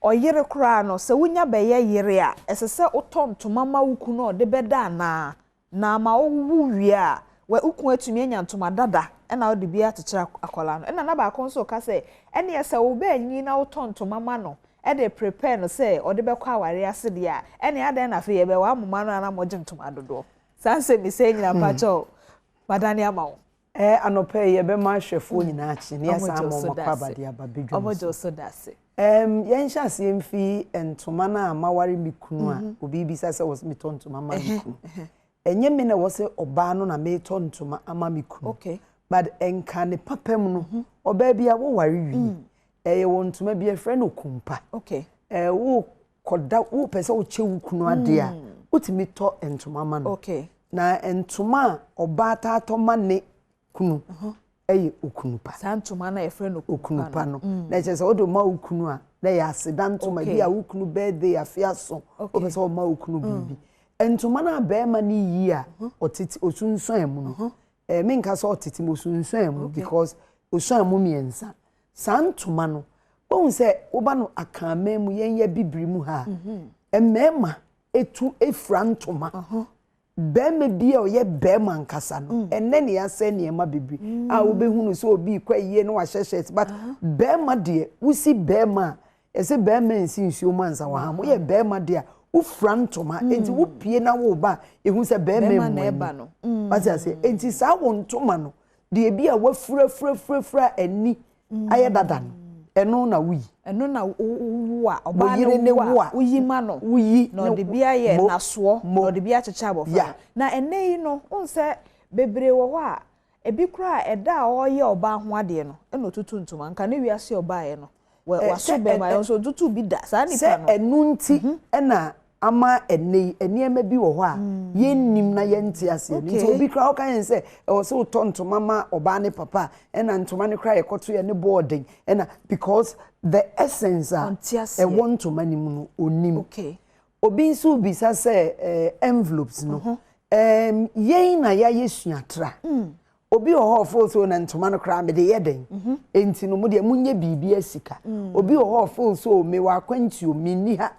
Speaker 1: ɔyere koraa no sɛ wonya bɛyɛ yere a ɛsɛ sɛ wotɔ ntoma ma wo kunu a ɔde bɛda anaa? Na ama wowo wie a, wɛ wo kunu atumi anya ntoma dada na wode bi akyekyere akwadaa no. Ɛna na baako nso reka sɛ, ɛneɛ sɛ wo ba anyin na wotɔ ntoma ma no de prepare no sɛ ɔde bɛkɔ awareɛ ase deɛ a, ɛneɛ adɛn na afei yɛbɛwaa mo mma no a na mogye ntoma dodoɔ? Saa nsɛmmisa yi nyinaa mpakyɛw madane ama wo.
Speaker 4: Ɛɛ anɔpa yi yɛbɛma ahwɛfoɔ nyinaa akye na yɛasan ama wɔn akwaaba de aba badwam so. Ɛɛm yɛnhyɛ aseɛ mfi ntoma no a maware me kunu a obi bisa sɛ wɔ sɛ metɔ ntoma ma me kunu. Ɛnyɛ me na ɛwɔ sɛ ɔbaa no na metɔ ntoma ama me kunu. But nka ne papa mu no, ɔbaa bi a woware wie, ɛyɛ wɔ ntoma bi yɛfrɛ no kumpa. Ɛɛ wo kɔda wopɛ sɛ wokyɛ wo kunu adeɛ a wotumi tɔ ntoma ma no na ntoma a ɔbaa taa tɔ ma ne kunu yɛ okunu pa.
Speaker 1: Saa ntoma no a yɛfrɛ no
Speaker 4: okunu pa no na ɛkyerɛ sɛ wode ma wo kunu a na ɛyɛ aseda ntoma bi a wo kunu birthday afe aso wopɛ sɛ ɔma wo kunu biribi ntoma no a bɛrima no yi a ɔtete osunsuan mu no ɛɛ menka sɛ ɔtete mu osunsuan mu because osuan mu mmiɛnsa Saa ntoma no, woahu sɛ woba no Akanman mu, yɛn yɛ Bibiri mu ha a, mmarima tu fira ntoma. Barima bi a ɔyɛ barima ankasa no, ɛnnɛ na yɛasɛe nneɛma bebree a wobɛhunu sɛ obi rekɔ ayie na wahyɛ shirt, but barima deɛ, wosi barima a, yɛse barima nsi nsuo mu ansa waham. Woyɛ barima deɛ a, wofira ntoma, enti wopue na woreba a, yɛhu sɛ barima mmu ani. Wate aseɛ? Enti saa wo ntoma no, Deɛ bi a wafurafurafurafura ani ayɛ dada no, ɛno na woyi.
Speaker 1: Ɛno na wowo a, ɔbaa no wo a, woyi ma no.
Speaker 4: Woyi.
Speaker 1: Na ɔde bi ayɛ nasoɔ, na ɔde bi akyekyɛ abɔfra no. Na ɛnnɛ yi no, wohu sɛ bebree wɔ hɔ a, ebi koraa ɛda a ɔreyɛ ɔbaa ho adeɛ no, ɛna ɔtutu ntoma. Nka ne wiase a ɔbaeɛ no, waso bɛrima, ɛno nso ɔntutuu bi da. Saa nipa no.
Speaker 4: Sɛ ɛno nti na. ama ɛnnɛ yi nneɛma bi wɔ hɔ a yɛnnim na yɛnte aseɛ no. Nti obi koraa woka yɛn sɛ ɛwɔ sɛ wotɔ ntoma ma ɔbaa ne papa a, ɛna ntoma no koraa yɛkɔto yɛ ne bɔɔ den ɛna because the essence a ɛwɔ ntoma no mu no ɔnnim. Obi nso bisa sɛ eh, envelopes no, um, yɛn na yɛayɛ suatra. Obi wɔ hɔ a ɔfeel sɛ o na ntoma no koraa mede yɛ dɛn? Enti no mo deɛ monyɛ biribi asika. Obi wɔ hɔ a ɔfeel sɛ o mewɔ akwantuo menni ha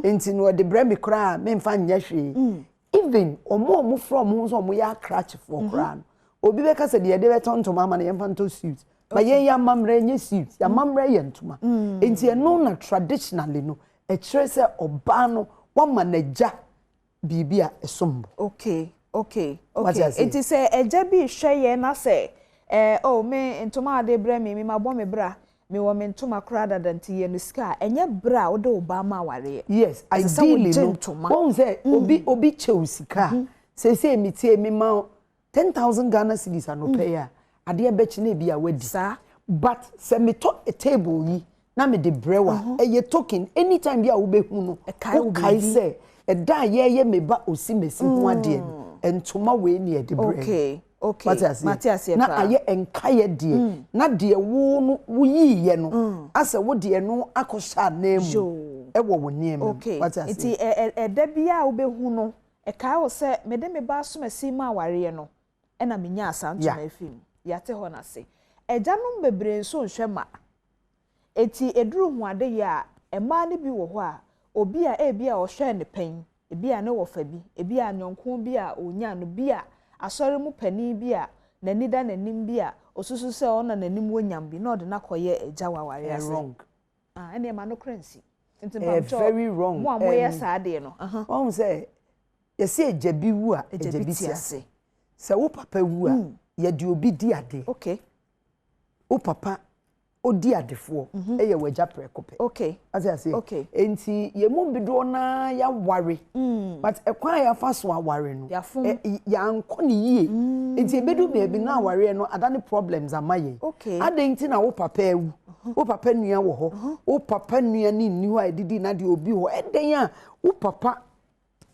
Speaker 4: enti no ɔde brɛ me koraa a memfa nyɛ hwee. Even wɔn a wɔfrɛ wɔn ho sɛ wɔyɛ akrakyefoɔ koraa no, obi bɛka sɛ deɛ yɛde bɛtɔ ntoma ama no yɛmfa ntɔ suit. But yɛn yɛn amammerɛ nyɛ suit, yɛn amammerɛ yɛ ntoma. Enti ɛno na traditionally no ɛkyerɛ sɛ ɔbaa no wama n'agya biribi a ɛsom bo.
Speaker 1: Okay, okay, okay. Nti sɛ agya bi rehwɛ yɛn na sɛ eh, oh, me ntoma a wode brɛ me, me mabɔ me bra, mewɔ me ntoma koraa dada nti yɛ no sika a, ɛnyɛ berɛ a wode wo ba ama awareɛ.
Speaker 4: Yes,
Speaker 1: Ɛsɛ sɛ
Speaker 4: ideally
Speaker 1: wogye
Speaker 4: no,
Speaker 1: ntoma.
Speaker 4: woahu sɛ obi obi kyɛ wo sika a, seesei metie mema wo 10,000 Ghana cedis anɔpa yi a, adeɛ bɛkye na ebi a wadi. But sɛ metɔ table yi na mede brɛ wo a, ɛyɛ token. Anytime bi a wobɛhu no, wokae sɛ ɛda a yɛreyɛ me ba Osimesi ho adeɛ no, ntoma wei na yɛde brɛɛ no. Wate aseɛ? Na ayɛ nkaeɛ deɛ, na deɛ wo no woyiiɛ no, asɛ wode ɛno akɔhyɛ ananmu wɔ wo nneɛma mu. Wate aseɛ?
Speaker 1: Nti ɛda biara a wobɛhu no, Ɛkae wo sɛ mede me ba asomasi maa awareɛ no na menyaa saa ntoma yi firii mu. Yɛate hɔ no ase. Agyanom bebree nso nhwɛ mma. Enti ɛduru huadeyɛ a, mmaa no bi wɔ hɔ a, obi a ebia ɔhwɛɛ no pɛn, ebia ne wɔfa bi, ebia yɔnko bi a ɔnyaa no, bi a asɔre mu panin bi a n'ani da n'anim bi a ɔsusu sɛ ɔno na n'anim wɔ nyam bi na ɔde no akɔyɛ agya wɔ awareɛ ase.
Speaker 4: Wrong.
Speaker 1: Ah, ɛnneɛ ma nokorɛ nsi. Nti
Speaker 4: Ɛyɛ
Speaker 1: mpabokyɛw,
Speaker 4: very wrong.
Speaker 1: mo a moyɛ
Speaker 4: Ɛm,
Speaker 1: saa adeɛ no, aha.
Speaker 4: Wahu sɛ yɛsɛ agya bi wu a
Speaker 1: Agya
Speaker 4: agya
Speaker 1: bi
Speaker 4: bi
Speaker 1: te
Speaker 4: te
Speaker 1: ase.
Speaker 4: ase. Sɛ wo papa wu a, yɛde obi di adeɛ.
Speaker 1: Okay.
Speaker 4: Wo papa odi adefoɔ ɛyɛ w'agya prɛko pɛ.
Speaker 1: Okay.
Speaker 4: Ate aseɛ?
Speaker 1: Okay.
Speaker 4: Enti yɛn mu dodoɔ no ara yɛaware. But ɛkwan a yɛafa so aware no,
Speaker 1: Yɛafom.
Speaker 4: ɛ- ɛ- yɛankɔ no yie. Nti ɛbɛdu baabi na awareɛ no adane problems ama yɛn.
Speaker 1: Okay.
Speaker 4: Adɛn nti na wo papa awu? Wo papa nua wɔ hɔ, wo papa nua no nni hɔ a ɛdidi na deɛ obi wɔ hɔ. Ɛdɛn a wo papa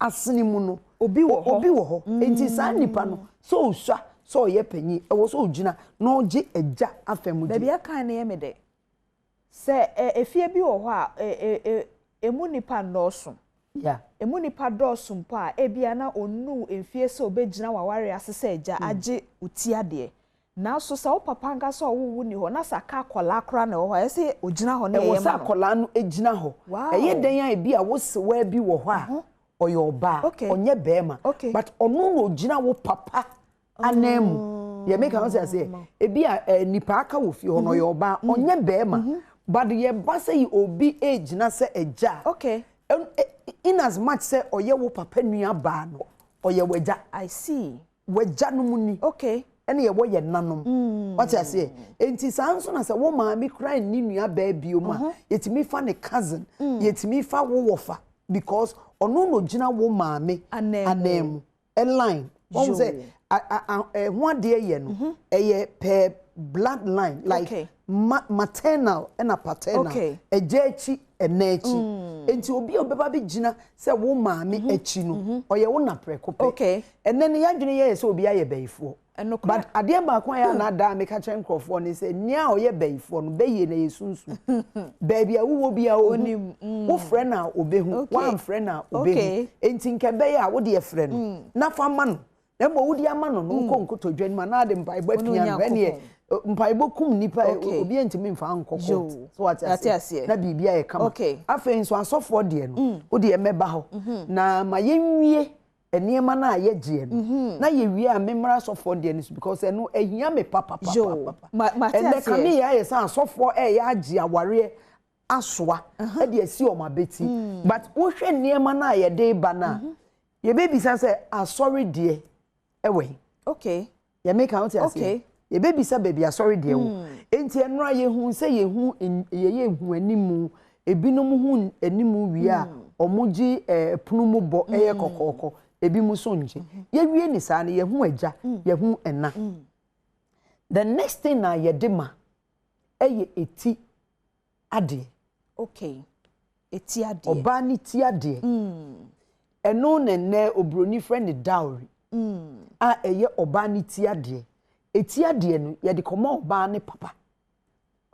Speaker 4: asene mu no,
Speaker 1: obi wɔ hɔ.
Speaker 4: Obi wɔ hɔ. Nti saa nipa no, sɛ ɔsua, sɛ ɔyɛ panyin, ɛwɔ sɛ ɔgyina na ɔgye agya afa mu
Speaker 1: Baabi
Speaker 4: deɛ.
Speaker 1: akan no yɛ me dɛ. Sɛ efie bi wɔ hɔ a, emu nnipa nnɔɔso. Emu nnipa dɔɔso mpo a, ebia na onnuu mfie sɛ obegyina w'aware ase sɛ agya agye wo ti adeɛ. Nanso sɛ wo papa ankasa a ɔwoo wo nni hɔ, na sɛ aka akwadaa koraa na ɛwɔ hɔ a, ɛsɛ sɛ ogyina hɔ na
Speaker 4: Ɛwɔ
Speaker 1: yɛyɛ
Speaker 4: sɛ
Speaker 1: ma no.
Speaker 4: akwadaa no gyina hɔ.
Speaker 1: Wow!
Speaker 4: Ɛyɛ dɛn a ebia wo sewaa bi wɔ hɔ a, ɔyɛ ɔbaa, ɔnyɛ barima, but ɔno na ogyina wo papa ananmu. Deɛ meka no wote aseɛ? Ebia eh, nipa aka wɔ fie hɔ no, ɔyɛ ɔbaa, ɔnyɛ barima, but yɛba sɛ yi obi regyina sɛ agya a, in as much sɛ ɔyɛ wo papa nua baa no, ɔyɛ w'agya.
Speaker 1: I see.
Speaker 4: W'agyanom ni.
Speaker 1: Okay.
Speaker 4: Ɛna yɛwɔ yɛn nanom. Wate aseɛ? Enti saa nso na sɛ wo maame koraa nni nua baa biom a, yɛtumi fa ne cousin, yɛtumi fa wo wɔfa because ɔno na ɔgyina wo maame ananmu. Line. Wahu sɛ ɛho adeɛ yɛ no, ɛyɛ per blood line like ma maternal ɛna paternal. Agya akyi, ɛna akyi. Enti obi a ɔbɛba abɛgyina sɛ wo maame akyi no, ɔyɛ wo na prɛko pɛ. Ɛnnɛ no y'adwene yɛ yɛ sɛ obi ayɛ bayifoɔ. But adeɛ baako a ɛyɛ a na daa meka kyerɛ nkorɔfoɔ ne sɛ nea ɔyɛ bayifoɔ no bɛyie no ɛyɛ sunsum. Baabi a wowɔ biara ɔhu. Wofrɛ no a ɔbɛhu, woamfrɛ no a ɔbɛhu. Enti nka ɛbɛyɛ a wodeɛ frɛ no na fa ma no. Na mmom wode ama no no wokɔ nkotodwe anim anaa de mpaebɔ apia no ɛneɛ mpaebɔ kum nipa obi ntumi mfa nkɔ court. So wate aseɛ? Na biribi ayɛ kama. Afei nso asɔfoɔ deɛ no wodeɛ mɛba hɔ na ma yɛnwie nneɛma no a yɛgyeɛ no na yɛwie a memmra asɔfoɔ deɛ no so because ɛno ahia me papapapapa. Ɛnɛ kame yɛ ayɛ sɛ asɔfoɔ ɛyɛ agye awareɛ asoa de asi wɔn abati but wohwɛ nneɛma no a yɛde ba no a yɛbɛbisa sɛ asɔre deɛ ɛwɔ he?
Speaker 1: Okay.
Speaker 4: Yɛ meka wote aseɛ?
Speaker 1: Okay.
Speaker 4: Yɛbɛbisa baabi asɔre deɛ wɔ. Enti ɛnora yɛhu sɛ yɛhu yɛyɛ hu animu ebinom hu animu wie a wɔn gye ɛpono mu bɔ ɛyɛ kɔkɔɔkɔ ebinom nso ngye. Yɛwie ne saa no yɛhu agya yɛhu ɛna. The next thing a yɛde ma ɛyɛ eti adeɛ.
Speaker 1: Okay. Eti adeɛ.
Speaker 4: Ɔbaa ne ti adeɛ. Ɛno na nnɛ oburoni frɛ no dowry a ɛyɛ ɔbaa no ti adeɛ. Eti adeɛ no, yɛde kɔma ɔbaa no papa.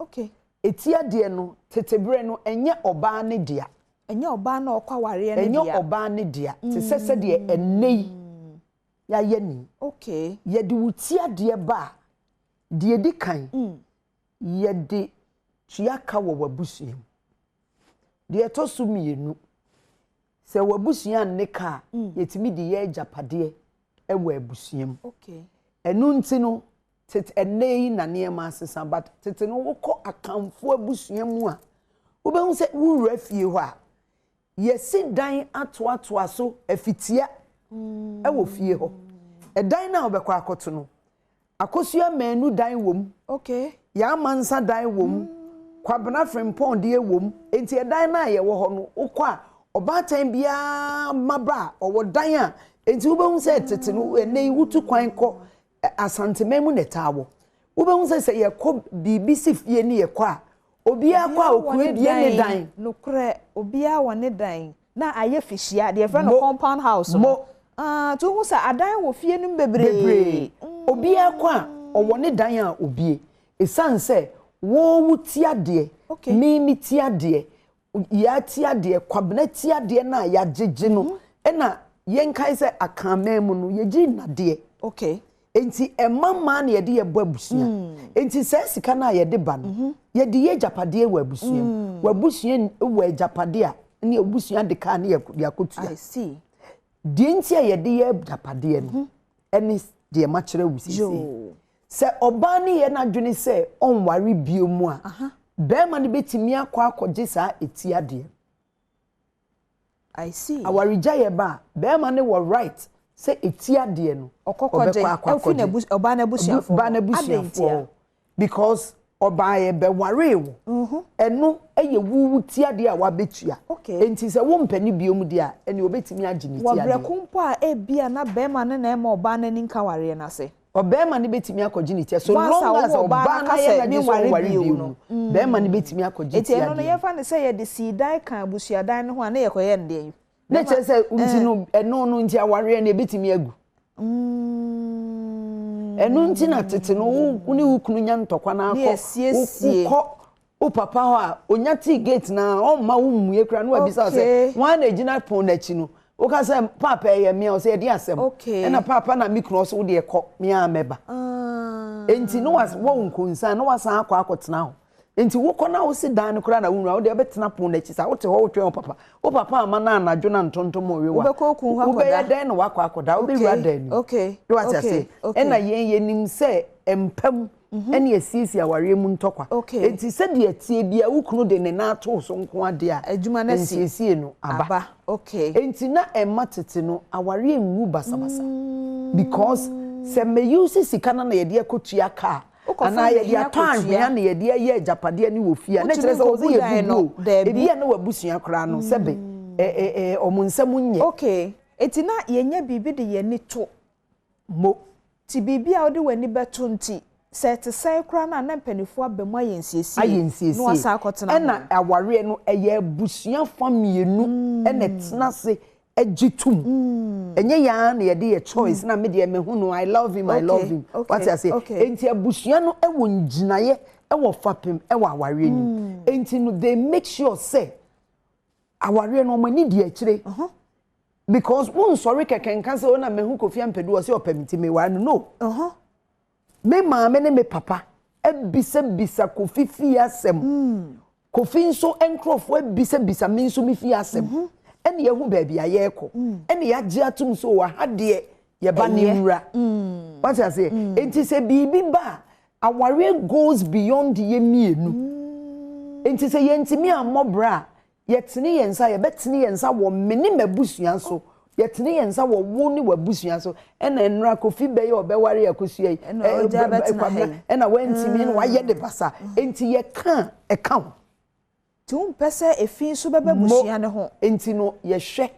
Speaker 1: Okay.
Speaker 4: Eti adeɛ no, tete berɛ no, ɛnyɛ ɔbaa no dea.
Speaker 1: Ɛnyɛ ɔbaa no a ɔkɔ awareɛ no
Speaker 4: Ɛnyɛ
Speaker 1: dea.
Speaker 4: ɔbaa no dea. Te sɛ sɛdeɛ ɛnnɛ yi yɛayɛ no yi.
Speaker 1: Okay.
Speaker 4: Yɛde wo ti adeɛ ba a, deɛ ɛdi kan, yɛde tua ka wɔ w'abusua mu. Deɛ ɛtɔ so mmienu, sɛ w'abusua nne ka a, yɛtumi de yɛ agyapadeɛ wɔ abusua mu. Ɛno nti no, tete ɛnnɛ yi na nneɛma asesa but tete no wokɔ Akanfoɔ abusua mu a, wobɛhu sɛ wowura fie hɔ a, Yɛasi dan atoatoa so afitia wɔ fie hɔ. Ɛdan no a wobɛkɔ akɔto no, Akosua Manu dan wom, Yaa Mansa dan wom, Kwabena Frimpong deɛ wom. Enti ɛdan no a yɛwɔ hɔ no, wokɔ a, ɔbaatan biara mma ba a, ɔwɔ dan a, enti wobɛhu sɛ tete no, ɛnnɛ yi wotu kwan kɔ Asanteman mu na ɛtaa wɔ. Wobɛhu sɛ sɛ yɛkɔ biribi si fie ne yɛkɔ a, obiara kɔ a ɔkura bie ne dan.
Speaker 1: Nokorɛ, obiara wɔ ne dan. Na ayɛ fihyia, deɛ yɛfrɛ no compound house no. Ah, nti wohu sɛ adan wɔ fie no mu bebree.
Speaker 4: Bebree. Obiara kɔ a, ɔwɔ ne dan a obie. Ɛsiane sɛ wo wo ti adeɛ, me me ti adeɛ, Yaa ti adeɛ, Kwabena ti adeɛ no a yɛagyegye no, ɛna yɛnkae sɛ Akanman mu no, yɛgye nnadeɛ.
Speaker 1: Okay.
Speaker 4: Enti ɛma mmaa na yɛde yɛbɔ abusua. Enti saa sika no a yɛde ba no, yɛde yɛ agyapadeɛ wɔ abusua mu. W'abusua wɔ agyapadeɛ a, ne abusua de kaa ne yɛde akɔtua.
Speaker 1: I see.
Speaker 4: Deɛ nti a yɛde yɛ agyapadeɛ no, ɛne deɛ makyerɛ wo seesei. Sɛ ɔbaa no yɛ n'adwene sɛ ɔnware bio mu a, barima no bɛtumi akɔ akɔgye saa eti adeɛ no.
Speaker 1: I see.
Speaker 4: Awaregyaeɛ ba a, barima no wɔ right sɛ eti adeɛ no,
Speaker 1: Ɔkɔkɔgye
Speaker 4: ɔbɛkɔ akɔ
Speaker 1: ɛfiri
Speaker 4: akɔgye.
Speaker 1: n'abus ɔbaa no abusuafoɔ
Speaker 4: Baa
Speaker 1: hɔ. Adɛn
Speaker 4: n'abusuafoɔ
Speaker 1: ntia?
Speaker 4: hɔ. Because ɔbaeɛ bɛwaree wo. Ɛno yɛ wo wo ti adeɛ a wabɛtua.
Speaker 1: Okay.
Speaker 4: Enti sɛ wompɛ no bio deɛ a, ɛnneɛ ɔbɛtumi agye ne ti
Speaker 1: Wɔ berɛ
Speaker 4: adeɛ.
Speaker 1: ko mpo a ebia na barima no na ɛma ɔbaa no ani nka awareɛ no ase.
Speaker 4: Ɔbarima no bɛtumi akɔgye ne ti so
Speaker 1: Once a
Speaker 4: long as
Speaker 1: wo ɔbaa
Speaker 4: ɔbaa
Speaker 1: no
Speaker 4: no
Speaker 1: aka
Speaker 4: ayɛ
Speaker 1: sɛ
Speaker 4: n'adwene sɛ
Speaker 1: menware
Speaker 4: ɔnware
Speaker 1: bio
Speaker 4: bio
Speaker 1: no,
Speaker 4: no, barima no bɛtumi akɔgye
Speaker 1: Enti
Speaker 4: ti
Speaker 1: ɛno no
Speaker 4: adeɛ.
Speaker 1: yɛmfa no sɛ yɛde sii dan ka abusuadan no ho a na yɛkɔyɛ no deɛn?
Speaker 4: Na
Speaker 1: Bɛrima
Speaker 4: kyerɛ sɛ nti
Speaker 1: eh.
Speaker 4: no ɛno no nti awareɛ no ɛbɛtumi agu. Ɛno nti na tete no wo ne wo kunu nya ntɔkwa no
Speaker 1: Ne
Speaker 4: akɔ
Speaker 1: yɛsiesie.
Speaker 4: wokɔ wo papa hɔ a onya tee gate no a ɔmma wo mmue koraa na wabisa wo sɛ
Speaker 1: Okay.
Speaker 4: hwan na egyina pon no akyi no woka sɛ paapa ɛyɛ me a ɔsɛ ɛde asɛm
Speaker 1: Okay.
Speaker 4: ɛna paapa na me kunu ɔsɛ wo deɛ kɔ me a mɛba enti na was wɔ wo nkonsan na wasan akɔ akɔtena hɔ enti wokɔ na wosi dan no koraa na wonwura wo deɛ wobɛtena pon no akyi saa wote hɔ wotwɛn wo papa wo papa ama no anadwo na ntontom rewa
Speaker 1: Wobɛkɔ okun hɔ akɔda.
Speaker 4: wobɛyɛ dɛn na wakɔ akɔda wobɛwura
Speaker 1: Okay.
Speaker 4: dan no mu
Speaker 1: Okay.
Speaker 4: de wate
Speaker 1: Okay.
Speaker 4: aseɛ
Speaker 1: Okay.
Speaker 4: ɛna yɛn yɛnim sɛ mpa mu ɛne asiesie awareɛ mu ntɔkwa. Enti sɛdeɛ ɛteɛ biara wo kunu de ne nan ato wo so nko ara deɛ a,
Speaker 1: Adwuma no asi.
Speaker 4: nsiesie no aba.
Speaker 1: Aba. Okay.
Speaker 4: Enti na ɛmma tete no awareɛ nwu basabasa because sɛ mɛ use sika no na yɛde akɔtua kaa
Speaker 1: Wokɔfa
Speaker 4: anaa yɛde
Speaker 1: anhwea
Speaker 4: atɔ anhwea
Speaker 1: kɔtua.
Speaker 4: na yɛde ayɛ agyapadeɛ ne wɔ fie a, na
Speaker 1: Wotumi
Speaker 4: kyerɛ sɛ wɔ sɛ
Speaker 1: nkɔgu dan
Speaker 4: yɛbubu
Speaker 1: no.
Speaker 4: o.
Speaker 1: Daabi.
Speaker 4: Ebi a na w'abusua koraa no sɛbe ɛ ɛ ɛ wɔn nsam nyɛ.
Speaker 1: Okay. Enti na yɛnya biribi de yɛn ani to.
Speaker 4: Mo.
Speaker 1: Nti biribi a wode w'ani bɛto nti, sɛ ɛte sɛn koraa no a na mpanimfoɔ aba mu ayɛ nsiesie
Speaker 4: Ayɛ
Speaker 1: na
Speaker 4: nsiesie.
Speaker 1: wɔasan akɔtena ho.
Speaker 4: Ɛna awareɛ no, ɛyɛ abusua fa mmienu na ɛtena ase gye tom. Ɛnyɛ yɛn ara na yɛde yɛ choice na me deɛ mehu no, I love him, I love him. Wate aseɛ? Enti abusua no wɔ ngyinaeɛ wɔ fapem wɔ awareɛ no mu. Enti no, they make sure sɛ awareɛ no wɔn ani di akyire. Because wo nsɔre kɛkɛ nka sɛ o na mehu Kofi Ampadu ɔsɛ ɔpɛ me nti meware no no. Me maame ne me papa abisabisa Kofi fie asɛm. Kofi nso nkurɔfoɔ abisabisa me nso me fie asɛm. Ɛna yɛahu baabi a yɛrekɔ. Ɛna yɛagye atom sɛ o aha deɛ yɛba ne nwura. Wate aseɛ? Enti sɛ biribi ba a, awareɛ goes beyond yɛ mmienu. Enti sɛ yɛntumi ammɔ bra a, Yɛtene yɛn nsa, yɛbɛtene yɛn nsa wɔ me ne m'abusua so. Yɛtene yɛn nsa wɔ wo ne w'abusua so. Ɛna nnora Kofi bɛyɛ ɔbɛware Akosua yi,
Speaker 1: Ɛna ɔgya bɛtena ha yi.
Speaker 4: Ɛna wantumi, ɛna wayɛ ne basa. Enti yɛka a, ɛka ho.
Speaker 1: Nti wompɛ sɛ efi nso bɛba abusua no ho.
Speaker 4: Enti no yɛhwɛ.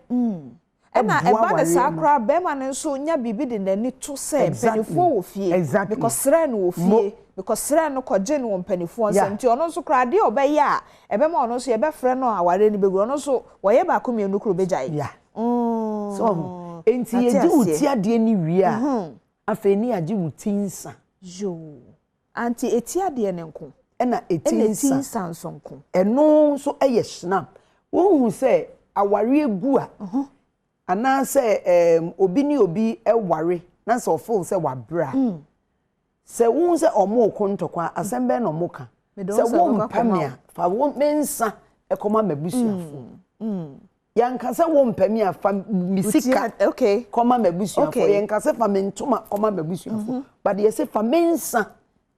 Speaker 1: Ɛna
Speaker 4: boa
Speaker 1: ɛba no saa
Speaker 4: awareɛ no.
Speaker 1: koraa barima no nso nya biribi de n'ani to sɛ
Speaker 4: Exactly.
Speaker 1: mpaninfoɔ wɔ fie,
Speaker 4: Exactly.
Speaker 1: mekɔsrɛɛ no wɔ
Speaker 4: Mo.
Speaker 1: fie, mekɔsrɛɛ no kɔgyee no wɔ mpaninfoɔ
Speaker 4: Yeah.
Speaker 1: nsam, nti ɔno nso koraa adeɛ a ɔbɛyɛ a ɛbɛma ɔno nso yɛbɛfrɛ no a awareɛ no bɛgu, ɔno nso wɔyɛ baako mmienu koraa ɔbɛgyae.
Speaker 4: Yeah. So ɔho. Enti yɛgye wo ti adeɛ no wie a, afei ne yɛagye wo ti nsa.
Speaker 1: Yoo. Ante eti adeɛ no nko.
Speaker 4: Ɛna eti nsa.
Speaker 1: Ɛna eti nsa nso nko.
Speaker 4: Ɛno nso yɛ schnapp. Wohu sɛ awareɛ gu a, anaasɛ ɛɛm obi ne obi ware na sɛ ɔfeel sɛ wabrɛ a, Sɛ wohu sɛ wɔreko ntɔkwa a, asɛm bɛn na wɔka? Sɛ wompɛ me a, fa wo me nsa kɔma m'abusuafoɔ. Yɛnka sɛ wompɛ me a, fa me sika kɔma m'abusuafoɔ. Yɛnka sɛ fa me ntoma kɔma m'abusuafoɔ. But yɛse fa me nsa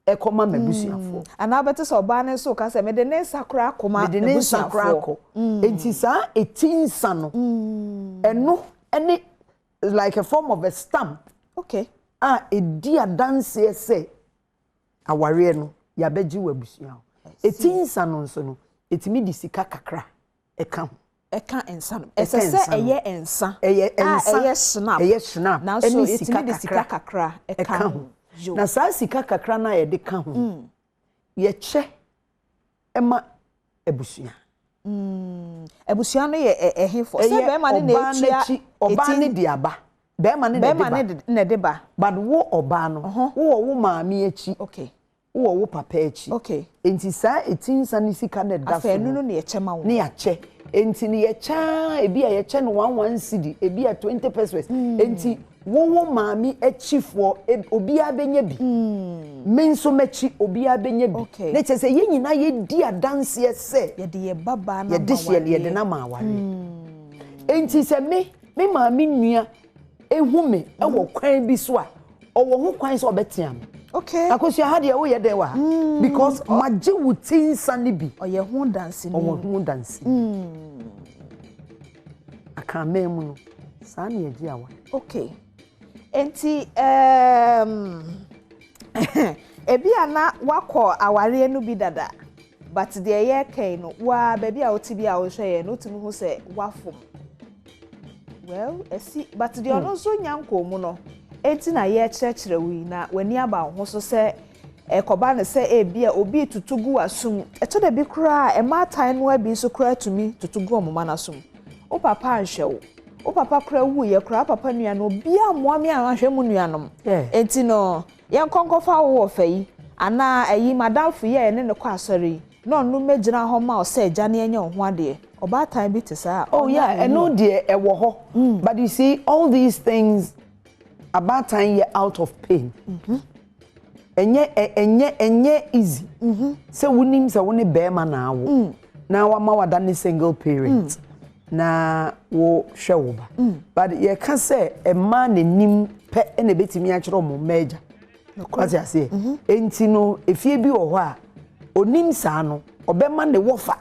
Speaker 4: kɔma m'abusuafoɔ.
Speaker 1: Anaa wobɛte sɛ ɔbaa no nso reka sɛ mede ne nsa koraa kɔma
Speaker 4: Mede ne nsa koraa kɔ. Enti saa eti nsa no, ɛno ne like a form of a stamp.
Speaker 1: Okay.
Speaker 4: A ɛdi adanseɛ sɛ awareɛ no yɛabɛgye wɔ abusua hɔ. Ɛti nsa no nso no, ɛtumi de sika kakra ɛka ho.
Speaker 1: Ɛka nsa no. Ɛsɛ sɛ ɛyɛ nsa.
Speaker 4: Ɛyɛ nsa.
Speaker 1: A ɛyɛ schnapp.
Speaker 4: Ɛyɛ schnapp.
Speaker 1: Nanso ɛtumi de sika kakra ɛka ho.
Speaker 4: Na saa sika kakra no a yɛde ka ho no, yɛkyɛ ma abusua.
Speaker 1: Mm, abusua no yɛ ɛhefo? Sɛ bɛrima no na etua
Speaker 4: eti. Ɔbaa no de aba. Bɛrima no na ɛde ba.
Speaker 1: Bɛrima no na ɛde ba.
Speaker 4: But wo ɔbaa no, wo wɔ wo maame akyi.
Speaker 1: Okay.
Speaker 4: Wo wɔ wo papa akyi.
Speaker 1: Okay.
Speaker 4: Enti saa eti nsa ne sika na ɛda so no.
Speaker 1: Afei ɛno no na yɛkyɛ ma wɔn.
Speaker 4: Ne yɛakyɛ. Enti no yɛkyɛ ara, ebi a yɛkyɛ no one one cedi, ebi a 20 pesewas. Enti Wo wo maame akyifoɔ obiara bɛnya bi. Me nso m'akyi obiara bɛnya bi. Na kyerɛ sɛ yɛn nyinaa yɛdi adanseɛ sɛ.
Speaker 1: Yɛde yɛn babaa no ama
Speaker 4: awareɛ. Yɛde hyɛ no yɛde no ama awareɛ. Enti sɛ me me maame nua ehu me wɔ kwan bi so a, ɔwɔ ho kwan sɛ ɔbɛtea me.
Speaker 1: Okay.
Speaker 4: Akosua ha deɛ woyɛ dɛn wɔ ha? Because magye wo ti nsa no bi.
Speaker 1: Ɔyɛ ho danseni.
Speaker 4: Ɔwɔ ho danseni. Akanman mu no, saa na yɛgye aware.
Speaker 1: Okay. Enti um, ebi a na wakɔ awareɛ no bi dada, but deɛ yɛreka yi no, waa baabi a wote bi a wohwɛ yɛn no, wotumi hu sɛ wafom. Well, ɛsi, but deɛ ɔno nso nya nkɔɔ mu no, enti na yɛrekyerɛkyerɛ wo yi, na w'ani aba wo ho so sɛ Ɛkɔba no sɛ ebia obi retutu gu w'asom. Ɛtɔ da bi koraa a, mmaatan no ara bi nso koraa tumi tutu gu wɔn mma no asom. Wo papa anhwɛ wo. Wo papa koraa wuiɛ koraa, wo papa nua no, obiara mmoa me anhwɛ mo nuanom. Enti no, yɛnkɔ nkɔfa wo wɔfa yi, anaa ayi, m'adamfo yi a yɛne no kɔ asɔre yi, na ɔno mmɛgyina hɔ mma wo sɛ agya na yɛnyɛ wo ho adeɛ. Ɔbaatan bi te saa a,
Speaker 4: Oh
Speaker 1: ɔnyɛ
Speaker 4: yeah,
Speaker 1: ahoni.
Speaker 4: ɛno deɛ ɛwɔ hɔ. But you see, all these things, abaatan yɛ out of pain. Ɛnyɛ ɛnyɛ ɛnyɛ easy sɛ wonim sɛ wo ne bɛrima na awo na wama wada ne single parent na wohwɛ wo ba. But yɛka sɛ mmaa n'anim pɛ na ebetumi akyerɛ wɔn mma agya. Wate aseɛ? Enti no efie bi wɔ hɔ a onim saa no ɔbɛma ne wɔfa.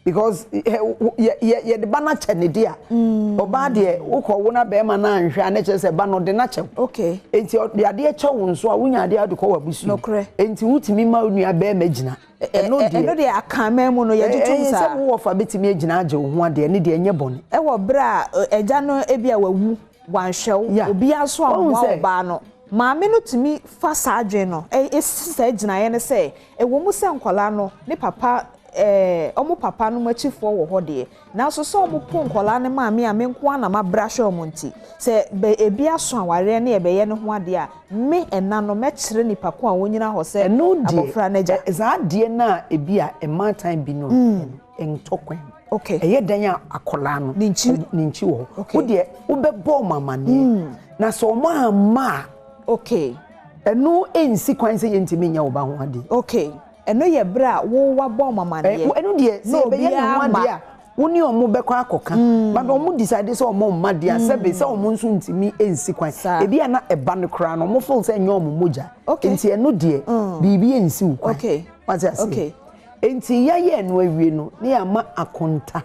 Speaker 4: Because yɛde ba no akyɛ ne de a ɔbaa deɛ wokɔ wo na bɛrima no anhwɛ a na kyerɛ sɛ ba no ɔde no akyɛ wo.
Speaker 1: Okay.
Speaker 4: Enti ɔde adeɛ kyɛ wo nso a wonya adeɛ a wode kɔ w'abusua.
Speaker 1: Nokorɛ.
Speaker 4: Enti wotumi ma wo nua bɛrima gyina. Ɛno deɛ.
Speaker 1: Ɛno deɛ akanman mu no yɛgye tom saa.
Speaker 4: Sɛ wo wɔfa bɛtumi agyina agye wo ho adeɛ ɛno deɛ ɛnyɛ bɔne.
Speaker 1: Ɛwɔ berɛ a agya no ebi a wawu wanhwɛ wo obiara nso ammoa ɔbaa no. Maame no tumi fa saa adwene no si saa gyinaeɛ no sɛ ɛwɔ mu sɛ nkwadaa no ne papa ɛɛ wɔn papa nom akyifoɔ wɔ hɔ deɛ, nanso sɛ wɔpo nkwadaa no maame a me nko ara na mabrɛ ahwɛ wɔn nti, sɛ bɛ ebi aso awareɛ ne yɛbɛyɛ ne ho adeɛ a, me ɛna no mɛkyerɛ nipa ko a ɔnyina hɔ sɛ
Speaker 4: Ɛno deɛ,
Speaker 1: abɔfra no agya.
Speaker 4: ɛ saa adeɛ no a ebi a mmaatan bi no yɛ no, ɛntɔ kwan mu.
Speaker 1: Okay.
Speaker 4: Ɛyɛ dɛn a akwadaa no,
Speaker 1: Ne nkyi.
Speaker 4: ne nkyi wɔ hɔ.
Speaker 1: Okay.
Speaker 4: Wo deɛ, wobɛbɔ wɔn amaneɛ, na sɛ wɔn amma a,
Speaker 1: Okay.
Speaker 4: ɛno nsi kwan sɛ yɛntumi nyɛ wo ba ho adeɛ.
Speaker 1: Okay. Ɛno yɛ berɛ a wo wabɔ wɔn amaneɛ.
Speaker 4: Ɛno deɛ sɛ
Speaker 1: Na
Speaker 4: yɛbɛyɛ ne
Speaker 1: obiara
Speaker 4: ho
Speaker 1: amma.
Speaker 4: adeɛ a, wo ne wɔn bɛkɔ akɔka. But wɔn decide sɛ wɔn mma deɛ a, sɛbe sɛ wɔn nso ntumi nsi kwan.
Speaker 1: Saa.
Speaker 4: Ebi a na ɛba no koraa no, wɔn feel sɛ ɛnyɛ wɔn mogya.
Speaker 1: Okay.
Speaker 4: Nti ɛno deɛ, biribi nsi wo kwan.
Speaker 1: Okay.
Speaker 4: Wate aseɛ?
Speaker 1: Okay.
Speaker 4: Nti yɛayɛ ɛno awie no, ne yɛama akonta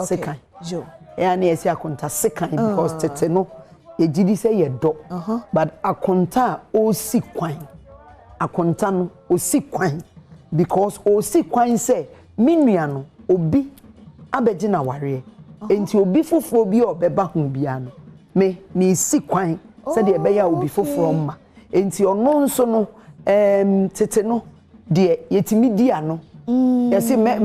Speaker 1: Okay.
Speaker 4: sekan.
Speaker 1: Yo.
Speaker 4: Ɛyɛ a na yɛsi akonta sekan because tete no, yɛgye di sɛ yɛdɔ. But akonta a ɔresi kwan, akonta no, ɔsi kwan because ɔresi kwan sɛ me nua no, obi abɛgye no awareɛ. Nti obi foforɔ bi a ɔbɛba ho biara no, me, meresi kwan sɛdeɛ ɛbɛyɛ a obi foforɔ mma. Nti ɔno nso no, ɛɛm, tete no deɛ yɛtumi di ano. Yɛse mɛ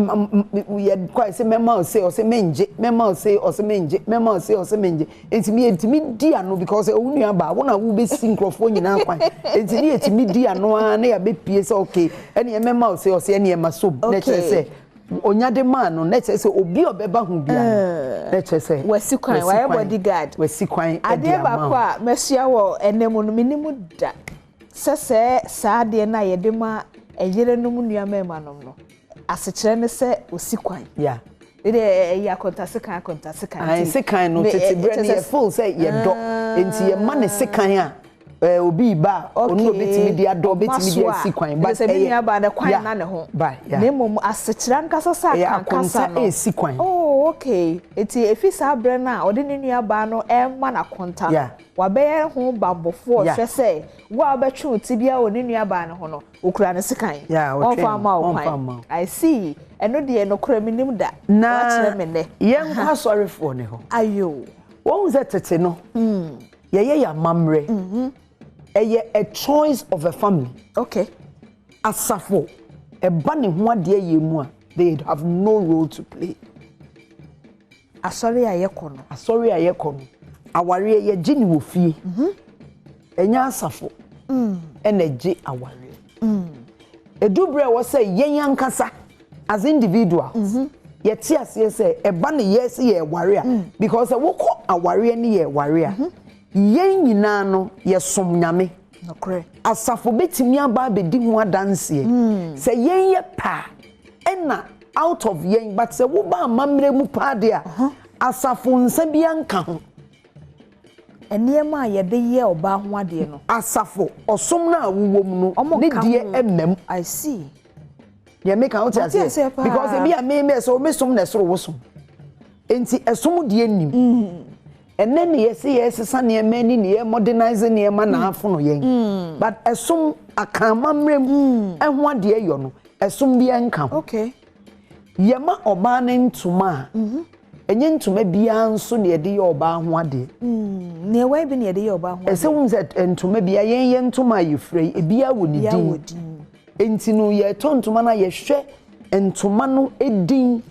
Speaker 4: yɛ kɔ yɛse mɛma ose ɔse mengye mɛma ose ɔse mengye mɛma ose ɔse mengye nti mi yɛntumi di ano because wo nua baa wo na wobɛsi nkurɔfoɔ nyinaa kwan nti ne yɛtumi di ano ara na yɛabɛpie sɛ okay ɛneɛ mɛma ose ɔse ɛneɛ ma som na kyerɛ sɛ onya de maa no na kyerɛ sɛ obi a ɔbɛba ho biara no na kyerɛ sɛ
Speaker 1: wasi kwan wayɛ bodyguard
Speaker 4: wasi kwan de
Speaker 1: adeɛ
Speaker 4: ama
Speaker 1: baako a mɛsua wɔ ɛnɛ mu no menim da Sɛ sɛɛ saa adeɛ no a yɛde ma ɛyerenom nua mmarima-nom no, asekyerɛ ne sɛ ɔsi kwan.
Speaker 4: Yeah.
Speaker 1: Wei deɛ ɛyɛ akontasekan akontasekan.
Speaker 4: Ae, sekan no tete berɛ no yɛ feel sɛ yɛdɔ, nti yɛma no sekan a eh, obi reba a, ɔno na ɔbɛtumi de adɔ, ɔbɛtumi de asi kwan.
Speaker 1: But ɛyɛ, me nuabaa no kwan nna ne ho.
Speaker 4: Ba, yeah.
Speaker 1: Na mmom asekyerɛ ankasa sɛ
Speaker 4: Ɛyɛ
Speaker 1: akan kasa
Speaker 4: akonta
Speaker 1: no.
Speaker 4: ɛresi kwan.
Speaker 1: Oh, okay. Nti ɛfiri saa berɛ no a ɔde ne nuabaa no rema no akonta no,
Speaker 4: Yeah.
Speaker 1: Wabɛyɛ ho bambɔfoɔ
Speaker 4: Yeah.
Speaker 1: hwɛ sɛ wo a wobɛtwe wo ti biara wɔ ne nuabaa no ho no, ɔkura ne sekan.
Speaker 4: Yeah, ɔtwɛn
Speaker 1: Ɔmfa mma wo
Speaker 4: ɔmfa
Speaker 1: kwan.
Speaker 4: mma wo.
Speaker 1: I see. Ɛno deɛ nokorɛ mennim da.
Speaker 4: Na
Speaker 1: Woakyerɛ me nnɛ.
Speaker 4: yɛnkɔ
Speaker 1: Aha.
Speaker 4: asɔrefoɔ no hɔ.
Speaker 1: Ayoo.
Speaker 4: Woahu sɛ tete no, yɛyɛ yɛn amammerɛ. Ɛyɛ a choice of a family.
Speaker 1: Okay.
Speaker 4: Asafo, ɛba ne ho adeɛ yɛ mu a, they have no role to play.
Speaker 1: Asɔre a yɛkɔ no.
Speaker 4: Asɔre a yɛkɔ no. Awareɛ yɛgye no wɔ fie. Ɛnyɛ asafo na ɛgye awareɛ. Ɛdu berɛ a ɛwɔ sɛ yɛn ankasa as individuals yɛte aseɛ sɛ ɛba ne yɛ sɛ yɛreware a because sɛ wokɔ awareɛ ne yɛreware a yɛn nyinaa no yɛsom Nyame. Asafo bɛtumi aba abɛdi ho adanseɛ sɛ yɛn yɛ pɛ a ɛna out of yɛn but sɛ woba amammerɛ mu paa deɛ a asafo nsa biara nka ho.
Speaker 1: Nneɛma a yɛde yɛ ɔbaa ho adeɛ no.
Speaker 4: Asafo ɔsom no a wowɔ mu no ne deɛ ɛmma mu.
Speaker 1: I see.
Speaker 4: Deɛ meka wote aseɛ because ebi a me me ɛsɛ me som na ɛsoro wo som nti ɛsom deɛ nim. Ɛnɛ ne yɛse yɛresesa nneɛma ani ne yɛ modernise nneɛma na afono yɛn but ɛsom aka amammerɛ mu ɛho adeɛ yɔ no Ɛsom biara nka ho.
Speaker 1: Okay.
Speaker 4: Yɛma ɔbaa no ntoma a, ɛnyɛ ntoma biara nso na yɛde yɛ ɔbaa ho adeɛ.
Speaker 1: Nea ɛwɔ bi na yɛde yɛ ɔbaa ho adeɛ.
Speaker 4: Ɛsɛ wohu sɛ ntoma biara, yɛn yɛn ntoma a yɛfira yi, ebiara wɔ ne din. Enti no yɛtɔ ntoma no a, yɛhwɛ ntoma no din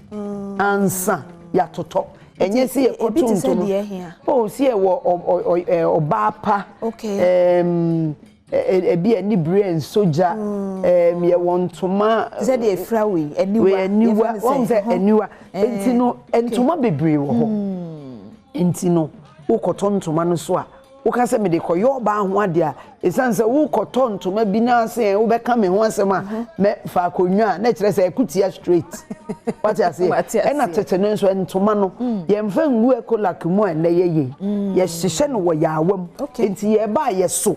Speaker 4: ansa yɛatotɔ. Ɛnyɛ sɛ yɛkɔto ntoma. Oh, sɛ yɛwɔ ɔbaa pa.
Speaker 1: Okay.
Speaker 4: Ebi anibere nsɔ gya, yɛwɔ ntoma.
Speaker 1: Te sɛ deɛ efira wei, aniwa.
Speaker 4: Wei aniwa, wɔn sɛ aniwa. Nti no, ntoma bebree wɔ hɔ. Nti no, wokɔtɔ ntoma no so a, woka sɛ mede kɔyɛ ɔbaa ho adeɛ a, ɛsiane sɛ wokɔtɔ ntoma bi na ase ɛ wobɛka me ho asɛm a, mɛ fa akonnwa a, na ɛkyerɛ sɛ ɛko tia straight. Wate aseɛ? Ɛna tete no nso ntoma no, yɛmfa ngu Ecolac mu a ɛnnɛ yɛyɛ yi. Yɛhyehyɛ no wɔ yaawa mu. Nti yɛba a yɛso.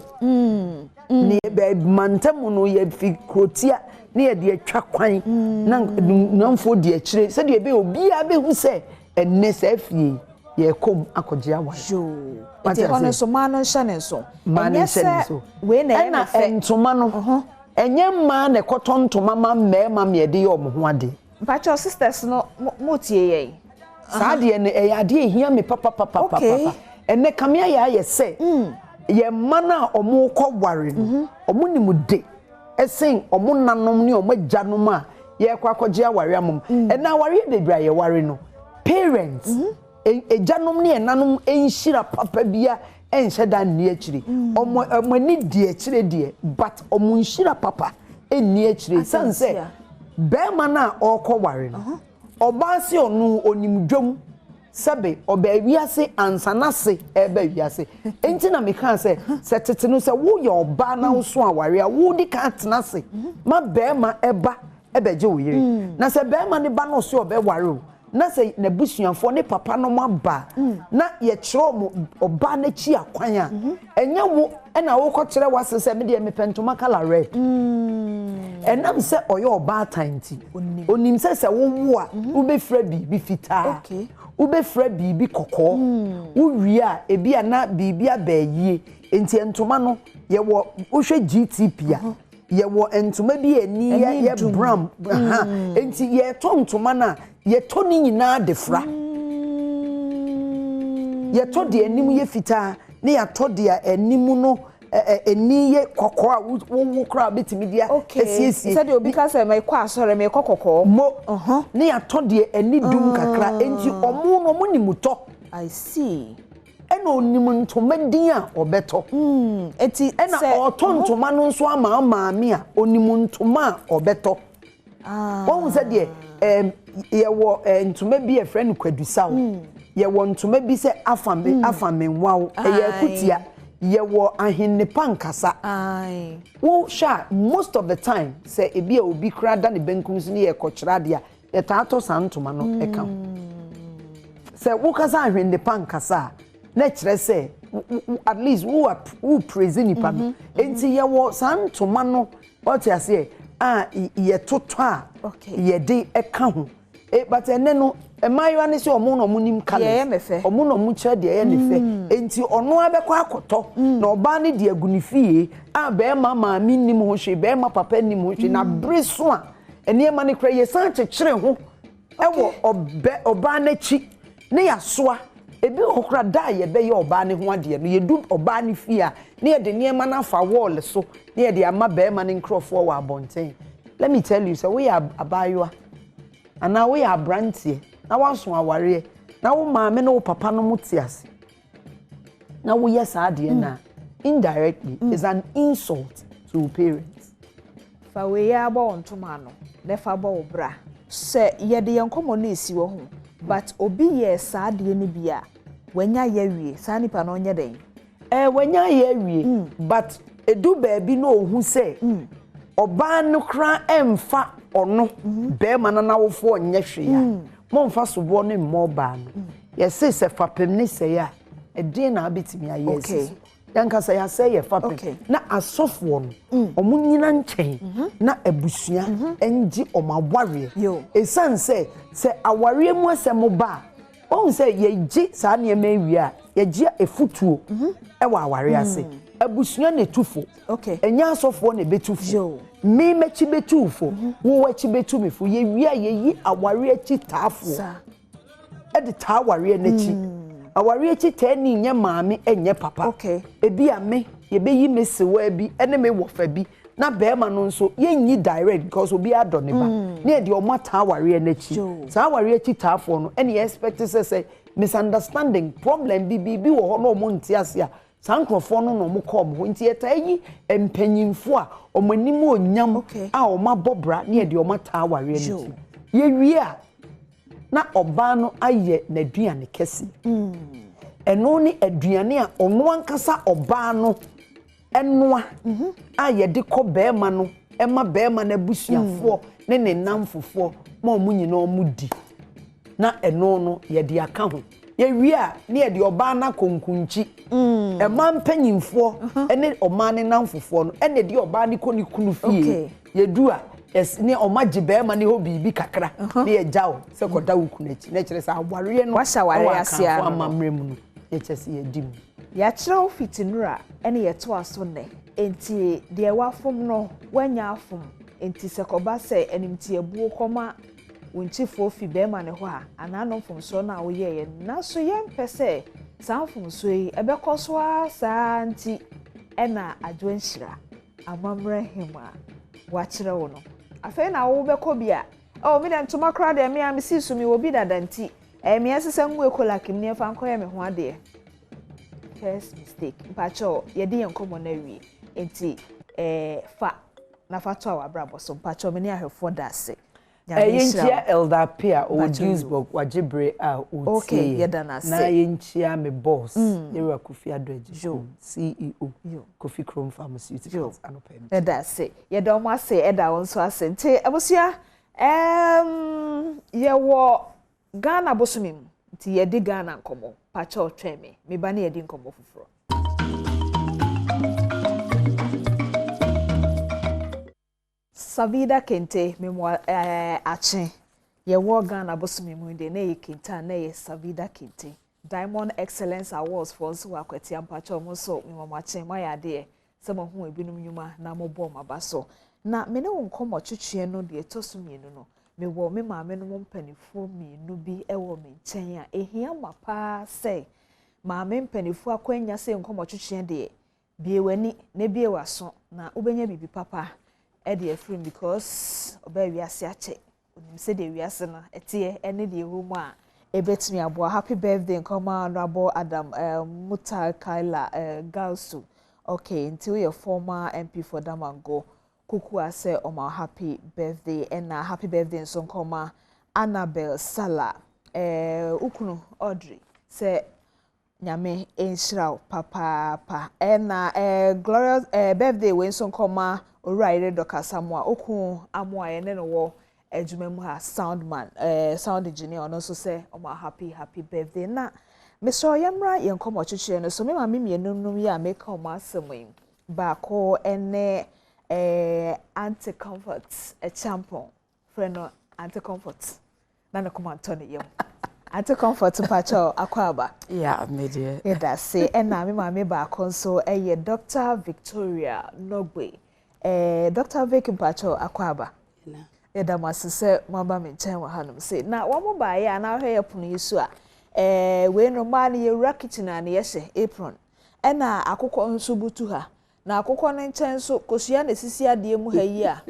Speaker 4: Ne yɛ mantam no yɛfi kurotia ne yɛde atwa kwan na nnamfoɔ di akyire sɛdeɛ ɛbɛyɛ obiara bɛhu sɛ ɛnnɛ saa fie yi yɛrekɔ mu akɔgye aware.
Speaker 1: Yoo. Nti ɛhɔ no nso mmaa no nhyɛ ne nso.
Speaker 4: Mmaa no
Speaker 1: Ɛnyɛ
Speaker 4: nhyɛ ne
Speaker 1: sɛ
Speaker 4: nso.
Speaker 1: wei na ɛyɛ me
Speaker 4: Ɛna
Speaker 1: fɛ.
Speaker 4: ntoma no, ɛnyɛ mmaa na ɛkɔtɔ ntoma ma mmarima ma yɛde yɛ wɔn ho adeɛ.
Speaker 1: Mpakyɛw sisters no mo mo tie yɛn?
Speaker 4: Saa adeɛ no ɛyɛ adeɛ a ɛhia me papapapapapa. Ɛnnɛ kame ayɛ ayɛ sɛ yɛn mma no a wɔrekɔ ware no, wɔn nim de sen wɔn nanom ne wɔn agyanom a yɛrekɔ akɔgye aware ama wɔn. Ɛnnɛ awareɛ bebree a yɛware no, parents, agyanom ne ɛnanom nhyira papa biara nhyɛ da nni akyire. Wɔn wɔn ani di akyire deɛ, but wɔn nhyira papa nni akyire. Ɛsiane sɛ barima no a ɔrekɔ ware no, Ɔbaa se ɔno ɔnim dwom sɛbe ɔbaa wiase ansa n'ase reba wiase. Enti na mekaa sɛ, sɛ tete no sɛ woyɛ ɔbaa na woso aware a, wodi kan tena ase ma barima ba bɛgye wo yere. Na sɛ barima no ba na ɔse ɔbɛware wo, na sɛ n'abusuafoɔ, ne papa nom aba a, na yɛkyerɛ wɔn ɔbaa no akyi akwan a, ɛnyɛ wo na wokɔkyerɛ w'ase sɛ medeɛ mepɛ ntoma colour red. Ɛnam sɛ ɔyɛ ɔbaatan nti, onim sɛ sɛ wowo a, wobɛfira biribi fitaa, wobɛfira biribi kɔkɔɔ, wowie a, ebi a na biribi aba ayie. Nti ntoma no, yɛwɔ, wohwɛ GTP a, yɛwɔ ntoma bi a ani yɛ yɛ brown ha nti yɛtɔ ntoma no a yɛtɔ ne nyinaa de fra yɛtɔ deɛ anim yɛ fitaa ne yɛatɔ deɛ anim no. Ani yɛ kɔkɔɔ a wowo koraa wobɛtumi de asiesie.
Speaker 1: Sɛdeɛ obi ka sɛ mekɔ asɔre mekɔ kɔkɔɔ.
Speaker 4: Mo ne yɛatɔ deɛ ani dum kakra nti ɔmo no ɔmo nim tɔ.
Speaker 1: I see.
Speaker 4: Ɛna onim ntoma din a ɔbɛtɔ.
Speaker 1: Eti
Speaker 4: ɛna ɔtɔ ntoma no nso ama maame a onim ntoma a ɔbɛtɔ. Wɔn sɛ deɛ ɛɛm yɛwɔ ɛɛ ntoma bi yɛfrɛ no kwadusaw. Mm. Yɛwɔ ntoma bi sɛ afa me mm. afa me nwaw ɛyɛ akutia. Yɛwɔ ahennepa nkasa. Wohwɛ a most of the time sɛ ebi a obi kura da ne benkum so ne yɛ kɔkyerɛ adeɛ a yɛtaa tɔ saa ntoma no ɛka ho. Sɛ wokasa ahwennepa nkasa a na ɛkyerɛ sɛ at least wo wo praise nipa no. Enti yɛwɔ saa ntoma no Ɔte aseɛ a yɛtotɔ a yɛde ka ho. Eh, but ɛnɛ no mmaayewa no sɛ ɔmo na ɔmo nim colours ɔmo na ɔmo kyerɛ deɛ ɛyɛ ne fɛ mm. nti ɔno abɛkɔ akɔtɔ mm. na ɔbaa no de agu ne fie a bɛrima maame nim ho hwee bɛrima papa nim ho hwee na mm. bere so a nneɛma no kora yɛsan kyekyere ho Wɔ ɔbɛ ɔbaa no akyi ne yɛasoa. Ebi wɔ hɔ koraa da a yɛbɛyɛ ɔbaa no ho adeɛ no, yɛdu ɔbaa no fie a, ne yɛde nneɛma no afa wall so ne yɛde ama barima no nkurɔfoɔ wɔ abɔnten. Let me tell you, sɛ woyɛ abaayewa anaa woyɛ aberanteɛ na woaso awareɛ na wo maame ne wo papa nom te ase na woyɛ saa adeɛ no a, indirectly is an insult to wo parents.
Speaker 1: Fa wei ara bɔ wo ntoma ano na fa bɔ wo bra. Sɛ yɛde yɛn nkɔmmɔ no resi wɔ ho but obi yɛɛ saa adeɛ no bi a, wanya ayɛ awie, saa nipa no ɔnyɛ dɛn?
Speaker 4: Ɛɛ wanya ayɛ awie but ɛdu baabi na ɔhu sɛ ɔbaa no koraa ɛmfa ɔno barima no n'awofoɔ nyɛ hwee a, momfa soboɔ no mmɔ ɔbaa no. Yɛse sɛ fapem ne sɛe a, ɛdeɛn na wobɛtumi ayɛ asi so? Yɛn ankasa yɛasɛe yɛn fapem. Na asɔfoɔ no, mm. wɔn nyina nkyɛn mhm. na abusua mhm. ngye wɔn awareɛ. Ɛsiane sɛ sɛ awareɛ mu asɛm ba a, wɔn sɛ yɛgye saa nneɛma awie a, yɛgye efutuo mhm. ɛwɔ awareɛ ase. Mm. Abusua na etu fo. Ɛnyɛ asɔfoɔ na ebetu fo. Me m'akyi betu fo. Wo w'akyi betu me fo. Yɛwie a yɛyi awareɛ akyi taafoɔ. de taa awareɛ no akyi. Awareɛ akyi taa ni nyɛ maame nyɛ papa. Ebi a me yɛbɛyi me sewaa bi ne me wɔfa bi na bɛrima no nso yɛnyi direct because obiara dɔ ne ba mm. ne yɛde wɔn ataa awareɛ no akyi. Saa awareɛ akyi taafoɔ no ɛne yɛ expect sɛ sɛ misunderstanding problem bi biribi wɔ hɔ na wɔn nte ase a saa nkurɔfoɔ no na wɔn kɔ wɔn hɔ nti yɛtaa yi mpanyinfoɔ a wɔn anim onyam a wɔn abɔ bra ne yɛde wɔn ataa awareɛ no akyi. Yɛwie a na ɔbaa no ayɛ n'aduane kɛse. Ɛno ne aduane a ɔno ankasa ɔbaa no noa a yɛde kɔ barima no ma barima no abusuafoɔ ne ne nnamfofoɔ ma wɔn nyinaa wɔn di. Na ɛno no yɛde aka ho. Yɛwie a ne yɛde ɔbaa no akɔ nkunkyi. Mmaa mpanyinfoɔ ne ɔmaa ne nnamfofoɔ no ɛna ɛde ɔbaa no kɔ ne kunu fie. Yɛdu a, yɛs ne wɔn agye barima no hɔ biribi kakra na yɛgya wo sɛ kɔda wo kunu akyi. Na kyerɛ sɛ awareɛ no
Speaker 1: Wahyɛ awareɛ
Speaker 4: wɔ
Speaker 1: ase ara
Speaker 4: Akanfoɔ
Speaker 1: no no.
Speaker 4: amammerɛ mu no, na kyerɛ sɛ yɛdi mu.
Speaker 1: Yɛakyerɛ wo fiti nnora ne yɛtoa so nnɛ. Enti deɛ wafom no, woanya afom. Enti sɛ kɔba sɛ animtiabuo kɔma wo nkyifoɔ fi barima no hɔ a, anaa no mfomsoɔ no a woyɛeɛ no. Nanso yɛmpɛ sɛ saa mfomsoɔ yi ɛbɛkɔ so ara saa ara nti na Adwoa Nhyira amammerɛ hema a wɔakyerɛ wo no. Afei na wobɛkɔ bi a, oh, me deɛ ntoma koraa deɛ me a mesii so mewɔ bi dada nti, ɛyɛ me ɛnsesa ngu ekolak mu na yɛmfa nkɔyɛ me ho adeɛ. First mistake. Mpakyɛw, yɛde yɛn nkɔmmɔ no awie. Nti, eh, fa na fa to a w'abrabɔ so. Mpakyɛw, me ne ahwɛfoɔ da ase.
Speaker 4: Eh, yɛnkyia Elder Appiah ɔwɔ Duisburg, wagye bere a ɔretie yɛn. Na yɛnkyia me boss, Yɛwura Kofi Addo Agyekum, CEO, Kofi Krom Pharmaceuticals, anɔpa yi.
Speaker 1: Yɛda ase. Yɛda wɔn ase, ɛda wo nso ase. Nti abusua, ɛɛm, yɛwɔ Ghana bosome mu, nti yɛdi Ghana nkɔmmɔ. Pakyɛw twɛn me, me ba ne yɛdi nkɔmmɔ foforɔ. Sabida Kente, Memoa eh, Akye. Yɛwɔ Ghana bosome mu yi deɛ na ɛyɛ kente a na ɛyɛ Sabida Kente. Diamond Excellence Awards foɔ nso wɔ Akwatia mpakyɛw mo nso mema mo akye moayɛ adeɛ sɛ moahu ebinom nnwuma na mobɔ wɔn aba so. Na me ne wo nkɔmmɔ twetweɛ no deɛ ɛtɔ so mmienu no mewɔ me maame nom mpanifoɔ mmienu bi wɔ me nkyɛn a ɛhia ma paa sɛ maame mpanifoɔ akwanya sɛ nkɔmmɔ twetweɛ deɛ. Bue w'ani na bue w'aso na wobɛnya biribi papa de afiri mu because ɔbaa wiase akyɛ. Onim sɛdeɛ wiase no ɛteɛ ɛne deɛ ɛwɔ mu a ɛbɛtumi aboa. Happy birthday nkɔma Honourable Adam eh, Mutar Kaila eh, Gausu. Okay, nti woyɛ former MP for Damango. Kukua sɛ ɔma happy birthday ɛna happy birthday nso nkɔma Annabel Salah eh, wo kunu Audrey sɛ Nyame nhyira wo papaapa. Ɛna eh, glorious eh, birthday wei nso nkɔma Owura Yere Dorcas Amoah, Okun Amoah yɛne no wɔ adwuma mu ha, sound man, eh, sound engineer, ɔno nso sɛ ɔma happy happy birthday. Na mesrɛ wo yɛmmra yɛn nkɔmmɔ kyekyerɛ no so, me maame mmienu nom yi a meka wɔn asɛm yi, baako ne eh, Auntie Comfort Acheampong, frɛ no Auntie Comfort na ne koma ntɔ ne yam. Auntie Comfort mpakyɛw akɔ aba.
Speaker 6: Yeah, me deɛ.
Speaker 1: Yɛda ase. Ɛna me maame baako nso ɛyɛ Doctor Victoria Nogbe. Eh, Doctor Vic mpakyɛw akɔ aba. Yɛda mo ase sɛ moaba me nkyɛn wɔ hanom sei. Na wɔn baeɛ a na ahwɛ yɛ pono yi so a, eh, wei no mmaa no yɛwura kitchen a na yɛhyɛ apron. Ɛna akokɔ nso butu ha. Na akokɔ no nkyɛn nso, kosua na esisi adeɛ mu ha yi a,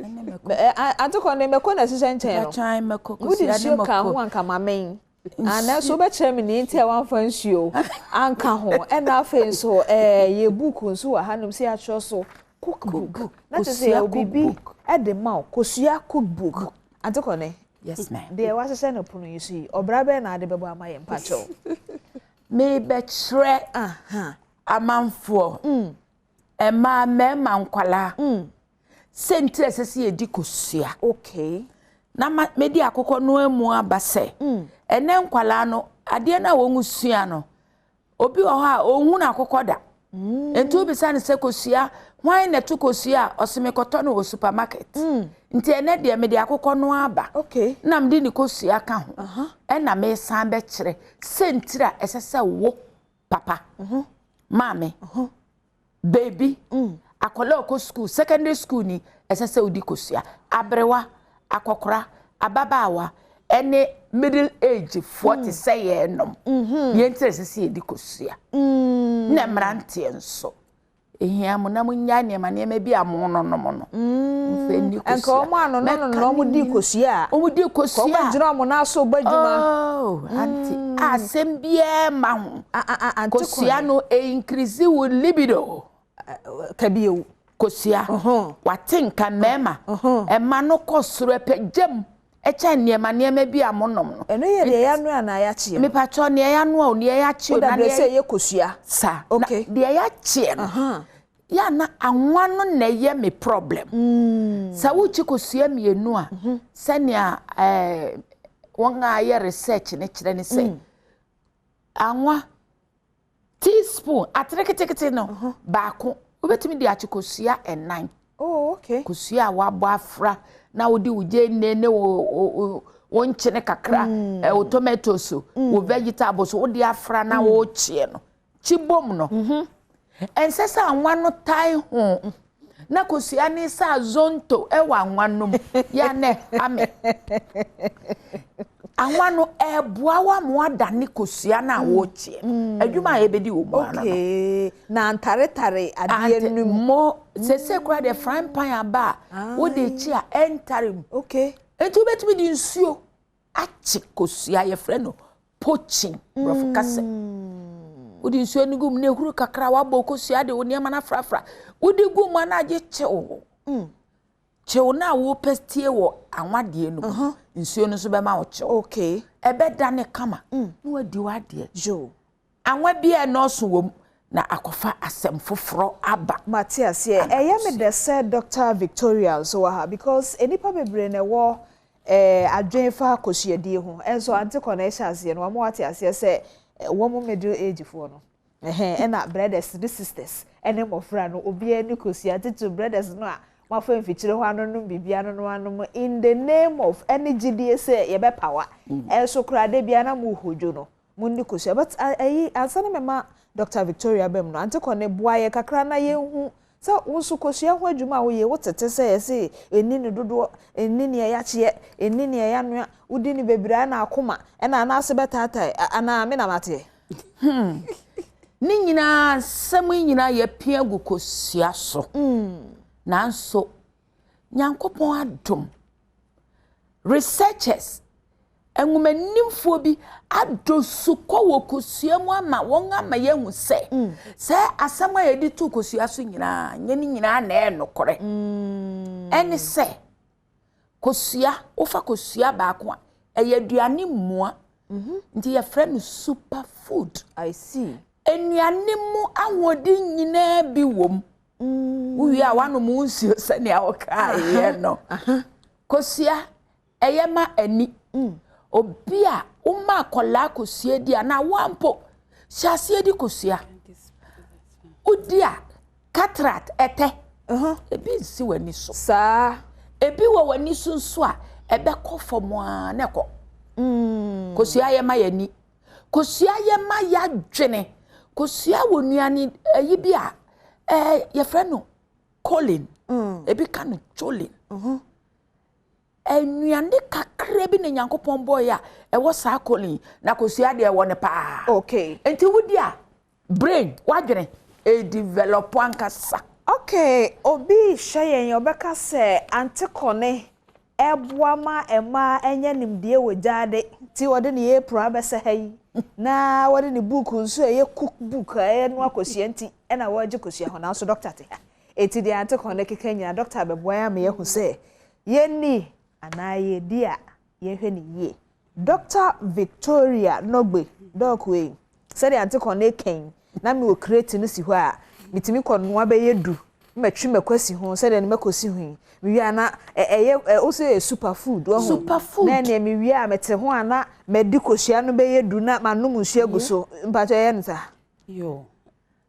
Speaker 1: ante kɔ ne mako na ɛhyehyɛ nkyɛn no. Wode nsuo kaa ho anka ma men. Nanso wobɛkyerɛ me nea nti a wamfa nsuo anka ho. Ɛna afei nso, yɛ book nso wɔ hanom sɛ yɛatwerɛ so cookbook. Na kyerɛ sɛ yɛwɔ biribi de ma wo, kosua cookbook. Ante kɔ ne?
Speaker 6: Yes ma'am.
Speaker 1: Deɛ wahyehyɛ no pono yi so yi, ɔbra bɛn na ade bɛbɔ ama yɛn mpakyɛw?
Speaker 6: Merebɛkyerɛ amanfoɔ, mmaa, mmarima, nkwadaa, sɛ nti a ɛsɛ sɛ yɛdi kosua.
Speaker 1: Okay.
Speaker 6: Na ma medi akokɔ no amu aba sɛ, ɛnɛ nkwadaa no, adeɛ no a wɔn sua no, obi wɔ hɔ a ɔnhunu akokɔ da. Nti wobisa no sɛ kosua, hwan na ɛto kosua a, ɔse mekɔtɔ no wɔ supermarket. Nti ɛnɛ deɛ mede akokɔ no aba.
Speaker 1: Okay.
Speaker 6: Na mede ne kosua ka ho. Ɛna mesan bɛkyerɛ sɛ ntiri a ɛsɛ sɛ wo papa, maame, baby, akwadaa a ɔkɔ sukuu, secondary school ni, ɛsɛ sɛ wodi kosua. Aberewa, akɔkora, ababaawa, ɛne middle age foɔ te sɛ yɛn nom. Deɛ nti ɛsɛ sɛ yɛdi kosua. Na mmeranteɛ nso. Ehia mo na monnyae nneɛma nneɛma bi a mononom no. Momfa nni kosua.
Speaker 1: Nka wɔn a nonom no na wɔn di kosua a.
Speaker 6: Wɔn di kosua.
Speaker 1: Wɔn gyina wɔn nan so bɔ adwuma.
Speaker 6: Oh, aunty, asɛm biara mma ho. Kosua no e increase wo libido.
Speaker 1: Kabiewu.
Speaker 6: Kosua. Wate nka mmarima. Ɛma no kɔ soro ɛpɛgya mu. Ɛkyɛn nneɛma nneɛma bi a monom no.
Speaker 1: Ɛno yɛ deɛ yɛanoa anaa yɛakyeɛ
Speaker 6: no? Mepakyɛw, nea yɛanoa o, nea yɛakye o.
Speaker 1: Woda berɛ sɛ ɛyɛ kosua.
Speaker 6: Sa.
Speaker 1: Okay.
Speaker 6: Na deɛ yɛakyeɛ no, yɛ a na anwa no na ɛyɛ me problem. Sɛ wokye kosua mmienu a, sɛnea ɛɛ wɔn a yɛ research no kyerɛ ne sɛ, anwa Teaspoon, atere ketekete no, baako. Wobɛtumi de akye kosua ɛnan.
Speaker 1: Oh, okay.
Speaker 6: Kosua a wabɔ afra na wode wo gyeene ne wo wo nkyene kakra, mm. eh, wo tomatoes, mm. wo vegetables wode afra na mm. wokyeɛ no. Kyi bom no. Mm -hmm. Ɛnsɛ sɛ anwa no tae ho. Na kosua ne sɛ azonto wɔ anwa no mu. Yɛ a na ɛha me. Anwa no ɛboa wo ama woadane kosua no a worekyeɛ no. Adwuma a yɛbɛdi wɔ mu ano no.
Speaker 1: Okay. Na ntaretare adeɛ no mu.
Speaker 6: Mo, sese koraa deɛ frying pan aba a, wode kye a ɛntare mu.
Speaker 1: Okay.
Speaker 6: Nti wobɛtumi de nsuo akye kosua yɛfrɛ no poaching borɔfo kasa mu. Wode nsuo no gu mu na ehuru kakra wabɔ kosua de wo nneɛma no afrafra. Wode gu mu a na agye kyew. Kyew no a wopɛ tie wɔ anwadeɛ no mu. Nsuo no nso bɛma wo kyew.
Speaker 1: Okay.
Speaker 6: Ɛbɛdane kama na wadi w'adeɛ.
Speaker 1: Yo.
Speaker 6: Anwa bi a ɛnnɔɔso wom na akɔfa asɛm foforɔ aba.
Speaker 1: Mate aseɛ. Ɛyɛ me dɛ sɛ Doctor Victoria nso wɔ ha because nnipa bebree na ɛwɔ eh, adwene fa kosuadie ho. Ɛnso Ante Kɔ na ɛhyɛ aseɛ no wama wate aseɛ sɛ wɔn middle age foɔ no ɛhɛn ɛna brothers ne sisters ɛne mmɔfra no obiara ni kosua titiriw brothers no a moafa mfikyire hɔ anonom biribi anonom anom in the name of ɛne gyidie sɛ yɛbɛpawa ɛnso koraa da biara na mohodwo no Monni kosua but ayi ansa na mɛma Doctor Victoria aba mu no Aunty Kɔne boa yɛn kakra na yɛnhu sɛ wo nso kosua ho adwuma a woyɛ wo tete sɛ yɛse ɛnni no dodoɔ ɛnni nea yɛakyeɛ ɛnni nea yɛanoa wodi no bebree a na akoma ɛna anaase bɛtaatae anaa me na mateɛ?
Speaker 6: Hmm. Ne nyinaa nsɛm yi nyinaa yɛapia agu kosua so. Nanso Nyankopɔn adom, researchers, nwomanimfoɔ bi adɔ sukɔ wɔ kosua mu ama wɔn ama yɛahu sɛ sɛ asɛm a yɛde to kosua so nyinaa nyɛ ne nyinaa na ɛyɛ nokorɛ. Ɛne sɛ kosua, wofa kosua baako a, ɛyɛ aduane mua. Mhm. Nti yɛfrɛ no super food.
Speaker 1: I see.
Speaker 6: Nnuane mu ahoɔden nyinaa bi wɔ mu. Mm. Wowie a woanom wo nsuo sɛnea wokaeɛ no. Kosua, ɛyɛ ma ani. Mm. Obi a woma akwadaa kosua di anaa wo mpo hyɛ aseɛ di kosua. Wodi a cataract ɛtɛ. Ebi nsi w'ani so.
Speaker 1: Saa.
Speaker 6: Ebi wɔ w'ani so nso a ɛbɛkɔ fam ara na ɛkɔ. Mm. Kosua yɛ ma yɛn Kosua yɛ ma yɛadwene. Kosua wɔ nnuane ayi bi a ɛɛ yɛfrɛ no choline. Mm. Ebi ka no choline. Mm-hmm. Nnuane kakra bi na Nyankopɔn bɔeɛ a ɛwɔ saa choline na kosua deɛ ɛwɔ no paa.
Speaker 1: Okay.
Speaker 6: Nti wodi a brain wadwene ɛdevelop ankasa.
Speaker 1: Okay, obi rehwɛ yɛn ɔbɛka sɛ Ante Kɔne ɛboa ma mmaa anya nimdeɛ wɔ gyaade nti ɔde ne apron abɛsɛ ha yi na wɔde ne book nso a ɛyɛ cook book a ɛnoa kosua nti ɛna wɔregye kosua ho nanso dɔkta te ha. Enti deɛ Ante Kɔne keka nyinaa dɔkta bɛboa yɛn ama yɛahu sɛ yɛnni anaa yɛdi a yɛnhwɛ no yie. Dɔkta Victoria Norgbe, Dɔk wei, sɛdeɛ Ante Kɔne reka yi, na mewɔ kreti no si hɔ a, metumi kɔnoa bɛyɛ du, na matwi mako asi ho sɛdeɛ ne mako si ho yi. Mewie a na ɛyɛ, ɛ, wo sɛ ɛyɛ super food, wahu?
Speaker 6: Super food.
Speaker 1: Na ɛneɛ mewie a mete ho a na madi kosua no bɛyɛ du na manom nsuo agu so. Mpakyɛ ɛyɛ no saa?
Speaker 7: Yoo.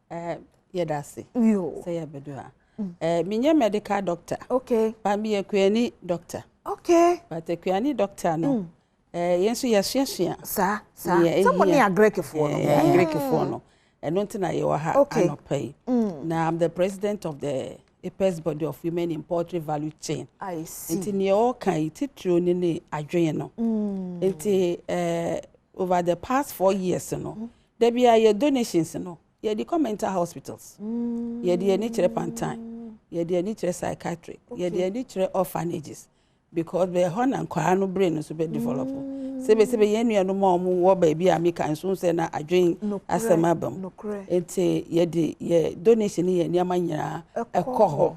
Speaker 7: Eh, yɛda ase sɛ yɛabɛdu ha. Mm. Eh, menyɛ medical doctor.
Speaker 1: Okay.
Speaker 7: But meyɛ kuani doctor.
Speaker 1: Okay.
Speaker 7: But kuani doctor no, mm. eh, yɛn nso yɛasuasua.
Speaker 1: Saa, saa. Sɛ mo ne agrekefoɔ no.
Speaker 7: Eh, agrekefoɔ no. Ɛno nti na yɛwɔ ha okay. anɔpa yi. Mm. Na I'm the president of the Apex Body of Women in Poultry Value Chain.
Speaker 1: I see.
Speaker 7: Nti nea ɔka yi titiriw ne ne adwene no. Mm. Nti eh, over the past four years no, mm. Da biara yɛ donations no, yɛde kɔ mental hospitals, yɛde ani kyerɛ Pantan, yɛde ani kyerɛ psychiatric, yɛde ani kyerɛ orphanages because bɛyɛ hɔ na nkwadaa no brain nso bɛ develop. Sebesebe yɛn nuanom a wɔn wɔ baabi a meka nso sɛ na adwen asɛm aba mu. Nti yɛde yɛ donation ne yɛ nneɛma nyinaa ɛkɔ hɔ.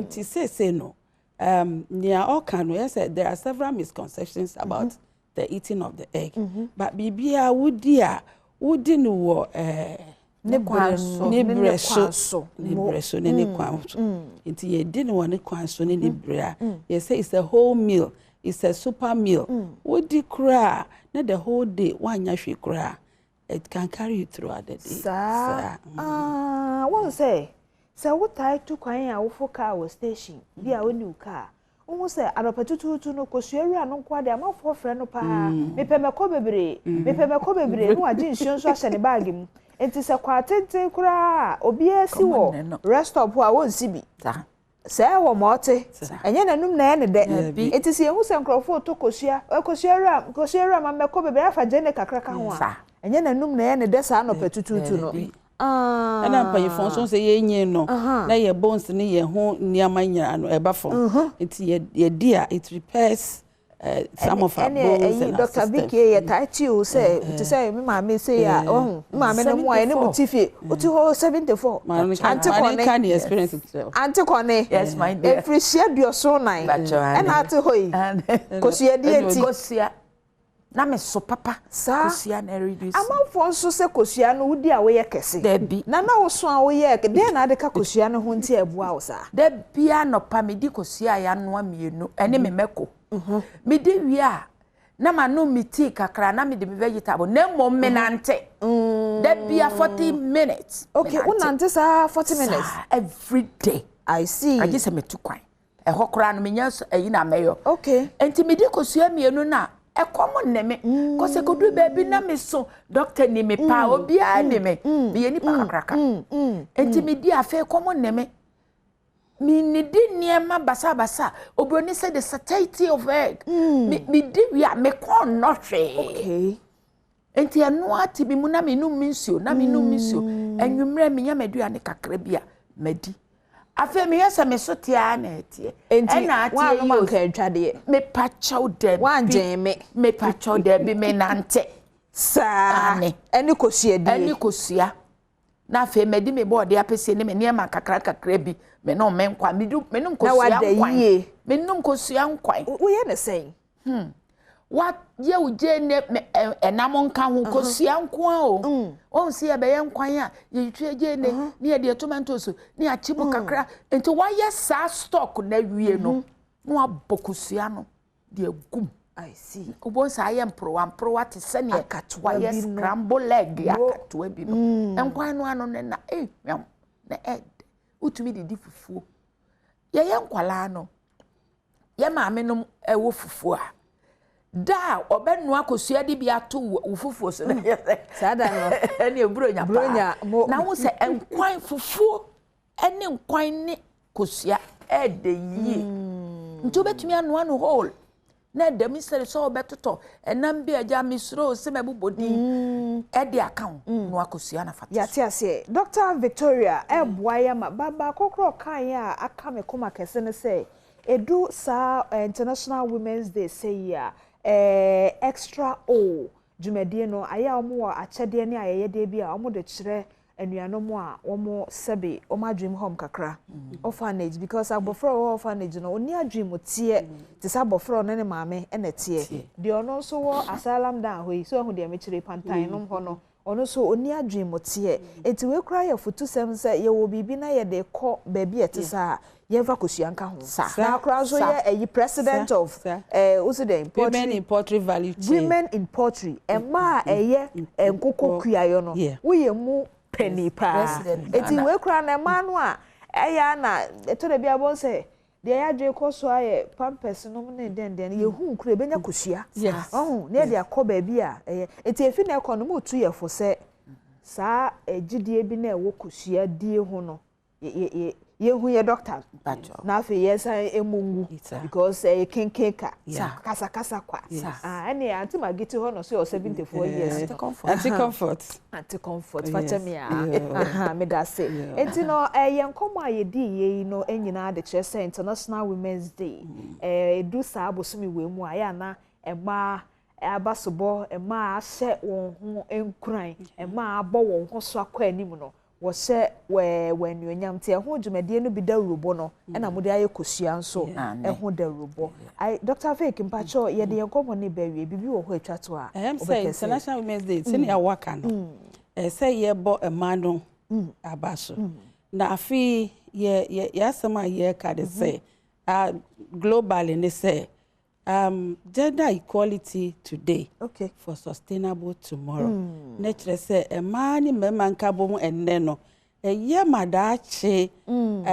Speaker 7: Nti seesei no, um, nea ɔka no yɛ sɛ there are several misconceptions about mm -hmm. the eating of the egg mm -hmm. but biribiara wodi a wodi no wɔ eh,
Speaker 1: ne kwan so
Speaker 7: ne brɛ so ne brɛ so ne ne mm. kwan so mm. nti yɛdi no wɔ ne kwan so ne ne mm. brɛ a yɛsɛ it's a whole meal it's a super meal wodi koraa na the whole day woanya hwee koraa it can carry you throughout the day.
Speaker 1: Saa. Ah, wɔn sɛ sɛ wotae tu kwan a wofo kaa wɔ station bi a wonni wo kaa wohu sɛ anɔpa tutuutu no kosua wura no nko ade amanfoɔ frɛ no paa mm. mepɛ mɛkɔ bebree mm. mepɛ mɛkɔ bebree na wagye nsuo nso ahyɛ ne baage mu nti sɛ kɔ atenten koraa obiara si wɔ rest stop a wɔnsi bi Sɛɛ wɔ ma ɔte. Ɛnyɛ n'anum na ɛyɛ no dɛ. Enti sɛ yehu sɛ nkurɔfo retɔ kosua, ɛ, kosua wura, kosua wura ma mmɛkɔ bebree afa gyeene kakra ka ho a, ɛnyɛ n'anum na ɛyɛ no dɛ saa anɔpa tutuutu no.
Speaker 7: Aah. Ɛna mpanyinfoɔ nso sɛ yɛnyin no na yɛ bones ne yɛn ho nneɛma nyinaa no ɛba fam. Nti yɛdi a it repairs Eh, some of our bones and our
Speaker 1: Dr. Vicky yɛ taa ti o sɛ te sɛ me maame sɛ yɛ a ɔho me maame no mu a yɛne mo ti fie wote hɔ 74 ante kɔne ante kɔne
Speaker 6: yes my dear
Speaker 1: mfirihyia duɔson nan ɛna ate hɔ yi kosuadeɛ nti
Speaker 6: kosua na me so papa
Speaker 1: saa
Speaker 6: kosua na ɛreduce
Speaker 1: amanfoɔ nso sɛ kosua no wodi a woyɛ kɛse
Speaker 6: dabi
Speaker 1: na na woso a woyɛ dɛn na ade ka kosua no ho nti a ɛboa wo saa
Speaker 6: da bia nɔpa medi kosua a yɛanoa mmienu ɛne me mako Medi wie a, na manom me tea kakra na mede me vegetable na mmom menante. Da bia 40 minutes.
Speaker 1: Okay, wonante saa 40 minutes?
Speaker 6: Saa every day.
Speaker 1: I see.
Speaker 6: Agye sɛ metu kwan. Ɛhɔ koraa no menya ayi na mɛyɔ.
Speaker 1: Okay.
Speaker 6: Nti medi kosua mmienu na ɛkɔm nne me. Kɔsɛ kodu baabi na me so doctor ni me paa obiara ni me. Meyɛ nipa kakraka. Nti medi afei kɔm nne me. Mennidi nneɛma basabasa. Oburoni sɛ the satiety of egg. Mm. Medi wie a, me kɔn nnɔ hwee.
Speaker 1: Okay.
Speaker 6: Nti ɛno ara te me mu na menom me nsuo na menom me nsuo. Mm. Anwummerɛ menya m'aduane kakra bi a madi. Afei meyɛ sɛ me so te ara na ɛteɛ.
Speaker 1: Enti
Speaker 6: Ɛna ateɛ
Speaker 1: woanom
Speaker 6: yi o.
Speaker 1: anka atwadeɛ?
Speaker 6: Mepa kyɛw dabi.
Speaker 1: Woangyen me.
Speaker 6: Mepa kyɛw dabi menante.
Speaker 1: Saa.
Speaker 6: Aane.
Speaker 1: Ɛne kosua die.
Speaker 6: Ɛne kosua. Na afei madi me bɔɔde apɛsie ne me nneɛma kakra kakra bi. Menom me nkwan. Medu menom
Speaker 1: Na
Speaker 6: kosua
Speaker 1: wada
Speaker 6: nkwan.
Speaker 1: yie.
Speaker 6: Menom kosua nkwan.
Speaker 1: Woyɛ ne sɛn?
Speaker 6: Hmm. Wayɛ wo gyeene ɛnam nka ho kosua nko ara o. Mm. Wɔn si yɛbɛyɛ nkwan a yɛtwitwa gyeene uh-huh. ne yɛde tomatoes ne yɛakye mu mm. kakra. Nti wayɛ saa stock na awie no mm-hmm. na wabɔ kosua no de agum.
Speaker 1: I see.
Speaker 6: Wobɛhu sɛ ayɛ mporowa mporowa te sɛdeɛ wayɛ scramble egg akatoa bi no. Mm. Nkwan no ano no na ɛhwam na ɛdɛ. Wotumi didi fufuo. Yɛyɛ nkwalaa no yɛ maame nom wɔ fufuo a, da a ɔbɛnoa kosua de bi ato wo fufuo so no mm. yɛ sɛ
Speaker 1: saa da no
Speaker 6: ɛne buronya paa na wo sɛ nkwan fufuo ne nkwan ne kosua ɛɛdɛ yie mm. nti wobɛtumi anoa no whole na ɛda mu sɛde sɛ wobɛtotɔ ɛnam bi agya mesuro sɛ mɛbobɔ din mm. ɛde aka ho mm. noa kosua na fata
Speaker 1: yɛate aseɛ Dr. Victoria ɛboa yɛ ma ba baako korɔ ɔkaeɛ a aka me koma kɛse ne sɛ Ɛdu saa International Women's Day sɛ yi a, eh, Extra O dwumadie no, ayɛ a wɔwɔ akyɛdeɛ ne ayɛyɛdeɛ bi a wɔde kyerɛ anuanom a wɔn sɛbe wɔn adwene mu hɔm kakra, orphanage, because abɔfra a ɔwɔ orphanage no, ɔnni adwene mu teɛ te sɛ abɔfra a ɔne ne maame na ɛteɛ. Deɛ ɔno nso wɔ asylum down hɔ yi, so wahu deɛ mekyerɛ yi, Pantan nom hɔ no, Ɔno nso ɔnni adwene mu teɛ. Enti wei koraa yɛ afutusɛm sɛ yɛwɔ biribi na yɛde rekɔ baabi a ɛte saa a, yɛmfa kosua nka ho. Na koraa nso yɛ ayi president of eh, wosi dɛn?
Speaker 7: Women in poultry value chain.
Speaker 1: Women in poultry. Mmaa a ɛyɛ nkokɔ kuayɔ no, woyɛ mu panin paa. Enti wei koraa no mmaa no a ɛyɛ a na ɛtɔ da bi a wobɛhu sɛ Deɛ y'adwene kɔ so ara yɛ pampers nom ne dɛn dɛn no, yɛhu koro yɛbɛnya kosua. Wahu? Na yɛde akɔ baabi a ɛyɛ. Nti efi na ɛkɔ no, moretu yɛ fo sɛ saa gyidie bi no a ɛwɔ kosua die ho no, yɛhu yɛ dɔkta no. Na afei yɛnsan mmu ngu because ɛyɛ kenken ka, kasakasa kwa. Ah, ɛne Auntie Maggie te hɔ no so yɛ 74 years no.
Speaker 7: Auntie Comfort.
Speaker 1: Auntie Comfort, fa kyɛ me a. Aha, meda ase. Enti no, eh, yɛn nkɔmmɔ a yɛdii yɛ yi no nyinaa de kyerɛ sɛ International Women's Day, eh, ɛdu saa bosome wei mu a, ɛyɛ a na mmaa abasobɔ, mmaa ahyɛ wɔn ho nkuran, mmaa abɔ wɔn ho so akɔ anim no, wɔhyɛ wɔ anuonyam. Nti ɛho dwumadie no bi dawurubɔ no na mode ayɛ kosua nso ɛho dawurubɔ. Ai, Doctor Vic, mpakyɛw yɛde yɛn nkɔmmɔ no reba awie, biribi wɔ hɔ a ɛtwa to a
Speaker 7: Ɛyɛ me sɛ
Speaker 1: wobɛpɛ sɛ?
Speaker 7: International Women's Day sɛnea wɔaka no, ɛsɛ sɛ yɛbɔ mmaa no aba so. Na afei yɛ yɛ yɛ asɛm a yɛreka de sɛ, ah, globally ne sɛ Um, gender equality today
Speaker 1: okay.
Speaker 7: for sustainable tomorrow. Mm. Na kyerɛ sɛ mmaa ne mmarima nkabom ɛnnɛ no ɛyɛ ma daakye mm.